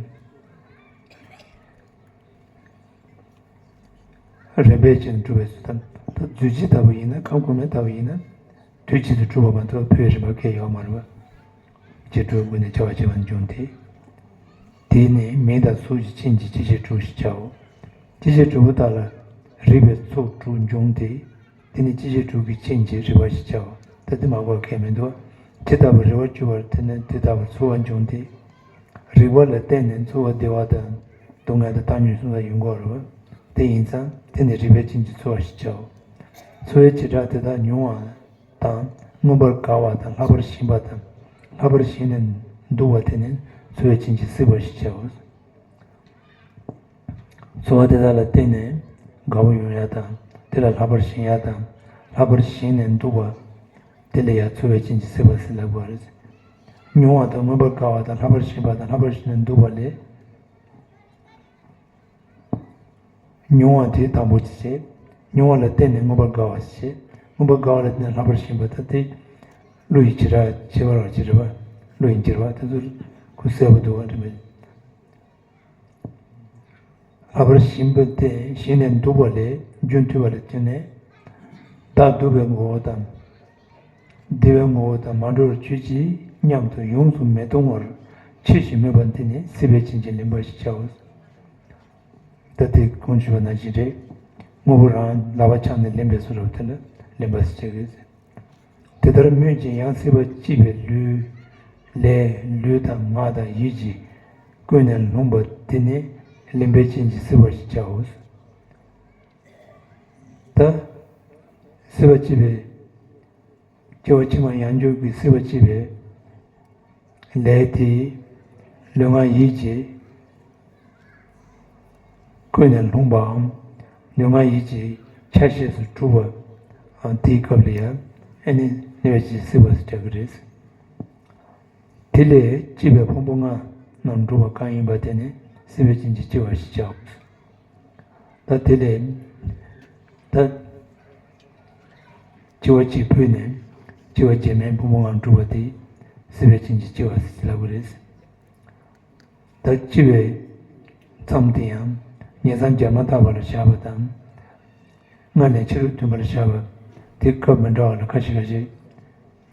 རིམ་པས་བྱས་ནས་གྲུབ་པའི་ཚུལ་དང་། ད་རྫུས་སྐྱེས་ལྟ་བུ་ཡིན་ན། ཁམས་གོང་མ་ལྟ་བུ་ཡིན་ན། དུས་གཅིག་ཏུ་གྲུབ་པ་མ་གཏོགས་འཕོ་བའི་རིམ་པ་གང་ཡང་ཡོད་མ་རེད་པ། སྐྱེ་འགྲོའི་སྒོ་ནས་བྱ་བ་བྱེད་པ་འབྱུང་སྟེ། དེ་ནི་མིང་དང་གཟུགས་ཀྱི་རྐྱེན་གྱིས་སྐྱེ་མཆེད་དྲུག་ཞེས་བྱའོ། སྐྱེ་མཆེད་དྲུག་པོ་དག་ལ་རིག་པའི་ཚོགས་དྲུག་འབྱུང་སྟེ། དེ་ནི་སྐྱེ་མཆེད་དྲུག་གི་རྐྱེན་གྱིས་རིག་པ་ཞེས་བྱའོ། ད་དེ་མ་གོ་མཁན་མི་འདུག་ཇི་ལྟ་བུར་རེག་པར་གྱུར་པ་དེ་ནི་དེ་ལྟ་བུར་ཚོར་བ་འབྱུང་སྟེ། རེག་པ་ལ་བརྟེན་ནས་ཚོར་བ་བདེ་བ་དང་། སྡུག་བསྔལ་དང་། བཏང་སྙོམས་གསུམ་དག་ཡོང་གི་ཡོད་རེད་པ། དེ་ཡིན་ཙང་དེ་ནི་རེག་པའི་རྐྱེན་གྱིས་ཚོར་བ་ཞེས་བྱའོ། ཚོར་བའི་བྱེ་བྲག་དེ་དག་མྱོང་བ་དང་། མངོན་པར་དགའ་བ་དང་། ལྷག་པར་ཞེན་པ་དང་། ལྷག་པར་ཞེན་ནས་འདུག་པ་དེ་ནི་ཚོར་བའི་རྐྱེན་གྱིས་སྲིད་པ་ཞེས་བྱའོ། ཚོར་བ་དེ་དག་ལ་བརྟེན་ནས་དགའ་བོ་ཡོང་ཡ་དང་། དེ་ལ་ལྷག་པར་ཞེན་ཡ་དང་། ལྷག་པར་ཞེན་ནས་འདུག་པ། དེ་ལ་ཡང་ཚོར་བའི་རྐྱེན་གྱིས་སྲིད་པ་ཟེར་ལབ་པ་རེད། མྱོང་བ་དང་། མངོན་པར་དགའ་བ་དང་། ལྷག་པར་ཞེན་པ་དང་། ལྷག་པར་ཞེན་ནས་འདུག་པ་ལས། མྱོང་བ་དེ་དང་པོ་ཅིག་བྱས། མྱོང་བ་ལ་བརྟེན་ནས་མངོན་པར་དགའ་བ་ཞིག་བྱས། མངོན་པར་དགའ་བ་ལ་བརྟེན་ནས་ལྷག་པར་ཞེན་པ་དང་། དེ་བློ་ཡི་བྱེ་བྲག་ཁྱད་པར་བ་ཅིག་རེད་པ། བློ་ཡི་འགྱུར་བ་དེ་ཚོ་ཁོ་གསལ་པོ་འདུག་པ་རེད་པས། ལྷག་པར་ཞེན་པ་དེ་ཞེན་ནས་འདུག་པ་ལས་རྒྱུ་མཐུན་པ་ལ་བརྟེན་ནས། བདག་སྡུག་པའི་ངོ་བོ་དང་། བདེ་བའི་ངོ་བོ་དང་མ་འགྲོ་བར་གྱུར་ཅིག་སྙམ་དུ་ཡོངས་སུ་མི་གཏོང་བར་ཆེས་ཤིང་མོས་པ་འདི་ནི་སྲིད་པའི་རྐྱེན་གྱིས་ལེན་པ་ཞེས་བྱའོ། ད་དེ་གོང་ཞུས་པ་ནང་བཞིན་རེད། དངོས་པོ་རང་ལག་པ་འཆང་ནས་ལེན་པའི་བཟོ་འདྲ་དེ་ལ་ལེན་པ་ཟེར་གྱི་ཡོད། དེ་ལྟར་སྨོས་ཅིང་ཡང་སྲིད་པ་སྐྱིད་པའི་ལུས། ལས་ལུས་དང་ངག་དང་ཡིད་ཀྱིས་ཀུན་ནས་བསླངས་པ་འདི་ནི་ལེན་པའི་རྐྱེན་གྱིས་སྲིད་པ་ཞེས་བྱའོ། ད་སྲིད་པ་འཆི་བའི་སྐྱེ་བ་ཕྱི་མ་ཡང་འགྱུར་གྱི་སྲིད་པ་འཆི་བའི་ལས་དེ་ལུས་ངག་ཡིད་ཀྱི་ཀུན་ནས་ལྷུང་བའམ་ལུས་ངག་ཡིད་ཀྱི་ཆ་ཤས་སུ་གྲུབ་པ་དེའི་སྐབས་ལ་ཡང་ཨ་ནི་ནད་པའི་ཅིག་སྲིད་པ་ཟེར་གྱི་རེད། དེ་ལས་སྐྱེས་པའི་ཕུང་པོ་ལྔ་རྣམས་འགྲུབ་པ་གང་ཡིན་པ་དེ་ནི་སྲིད་པའི་རྐྱེན་གྱིས་སྐྱེ་བ་ཞེས་བྱའོ། ད་དེ་ལས་ད་སྐྱེ་བ་གཅིག་ཕུད་ནས་སྐྱེ་བ་རྗེས་མའི་ཕུང་པོ་ལྔ་འགྲུབ་པ་དེ་སྲིད་པའི་རྐྱེན་གྱིས་སྐྱེ་བ་ཟེར་ལབ་ཀྱི་རེད། ད་སྐྱེ་བའི་མཚམས་དེ་ཡང་ཉིང་མཚམས་བརྒྱད་མ་བཏབ་པ་ལ་བཞག་པ་དང་། སྔར་ནས་ཕྱི་རོལ་མཐུན་པར་བཞག་པ་དེ་སྐབས་མི་འདྲ་བ་ལ་ཁ་ཤས་ཁ་ཤས་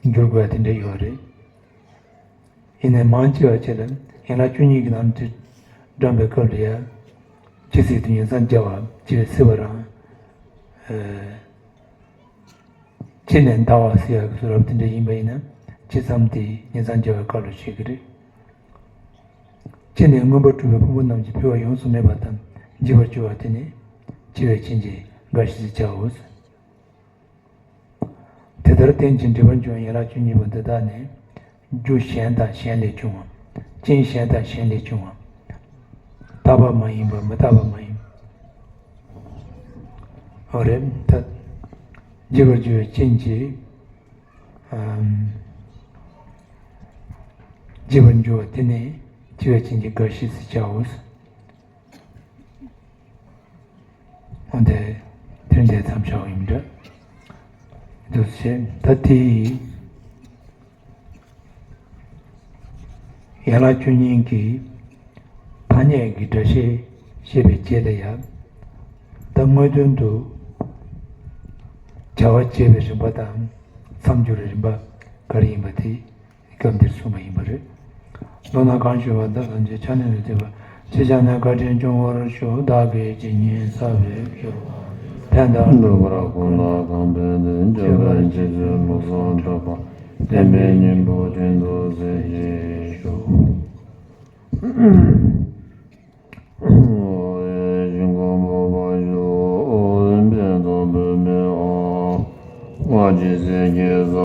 འགྱུར་དགོས་པ་དེ་འདྲ་ཡོད་རེད། ཡིན་ནའི་མང་ཆེ་བ་ཅིག་ལ་ཡན་ལག་བཅུ་གཉིས་ཀྱི་ནང་དུ་འགྲམ་པའི་སྐབས་ལ་ཡང་ཇི་སྲིད་དུ་ཉིང་མཚམས་བརྒྱ་བ་ཅི་བས་སྲིད་པ་རང་། ཅི་ནས་འདའ་བ་ཟེར་ཡག་གི་བཟོ་འདྲ་དེ་འདྲ་ཡིན་པ་ཡིན་ན་ཇི་ཙམ་དེ་ཉིང་མཚམས་བརྒྱ་བའི་སྐབས་ལ་བྱེད་ཀྱི་རེད། ཅི་ནས་མངོན་པར་གྲུབ་པའི་ཕུང་པོ་རྣམས་ཀྱི་འཕེལ་བ་ཡོངས་སུ་མེད་པ་དང་འཇིག་པར་འགྱུར་བ་དེ་ནི་འཆི་བའི་རྐྱེན་གྱིས་རྒ་ཤི་ཞེས་བྱའོ། དེ་ལྟར་རྟེན་ཅིང་འབྲེལ་པར་འབྱུང་བའི་ཡན་ལག་བཅུ་གཉིས་པོ་འདི་དག་ནི། རྒྱུ་གཞན་དང་གཞན་ལས་བྱུང་བ། རྐྱེན་གཞན་དང་གཞན་ལས་བྱུང་བ། རྟག་པ་མ་ཡིན་པ་མི་རྟག་པ་མ་ཡིན། འོ་རེད་ད། འཇིག་པར་འགྱུར་བའི་རྐྱེན་གྱིས། ཨམ། འཇིག་པར་འགྱུར་བ་དེ་ནི་འཆི་བའི་རྐྱེན་གྱིས་རྒ་ཤི་ཞེས་བྱའོ། འོན་ཏེ་དེ་འདྲའི་མཚམས་བཞག་ཡིན་འདྲ། འདུག་ཅེས་ད་དེ་ཡི་ཡན་ལག་བཅུ་གཉིས་ཀྱི་ཐ་སྙད་ཀྱི་སྒྲ་བཤད་བཤད་པའི་རྗེས་ལ་ཡང་ད་དངོས་དོན་དུ་བྱ་བ་བྱེད་པའི་རིམ་པ་དང་མཚམས་སྦྱོར་རིམ་པ་ག་རེ་ཡིན་པ་དེ། སྐབས་འདིར་གསུངས་པ་ཡིན་པ་རེད། མདོར་ན་གང་ཞུ་བ་དག་ཐམས་ཅད་ཆ་ནས་མི་ཐེག་པ། ཅི་བྱས་ནས་བཀའ་དྲིན་སྐྱོང་བར་ཤོག་བདག་གིས་ཇི་སྙེད་བསགས་པའི་ཕན་དང་འདོད་པར་ཀུན་ལ་གང་ཕན་དེ། འབྱོར་པའི་རྗེས་སུ་ལུས་ཟུངས་སྤྲོག་པ། བསྟན་པའི་སྙིང་པོ་དོན་དུ་མཛད་ཅིག་ཤོག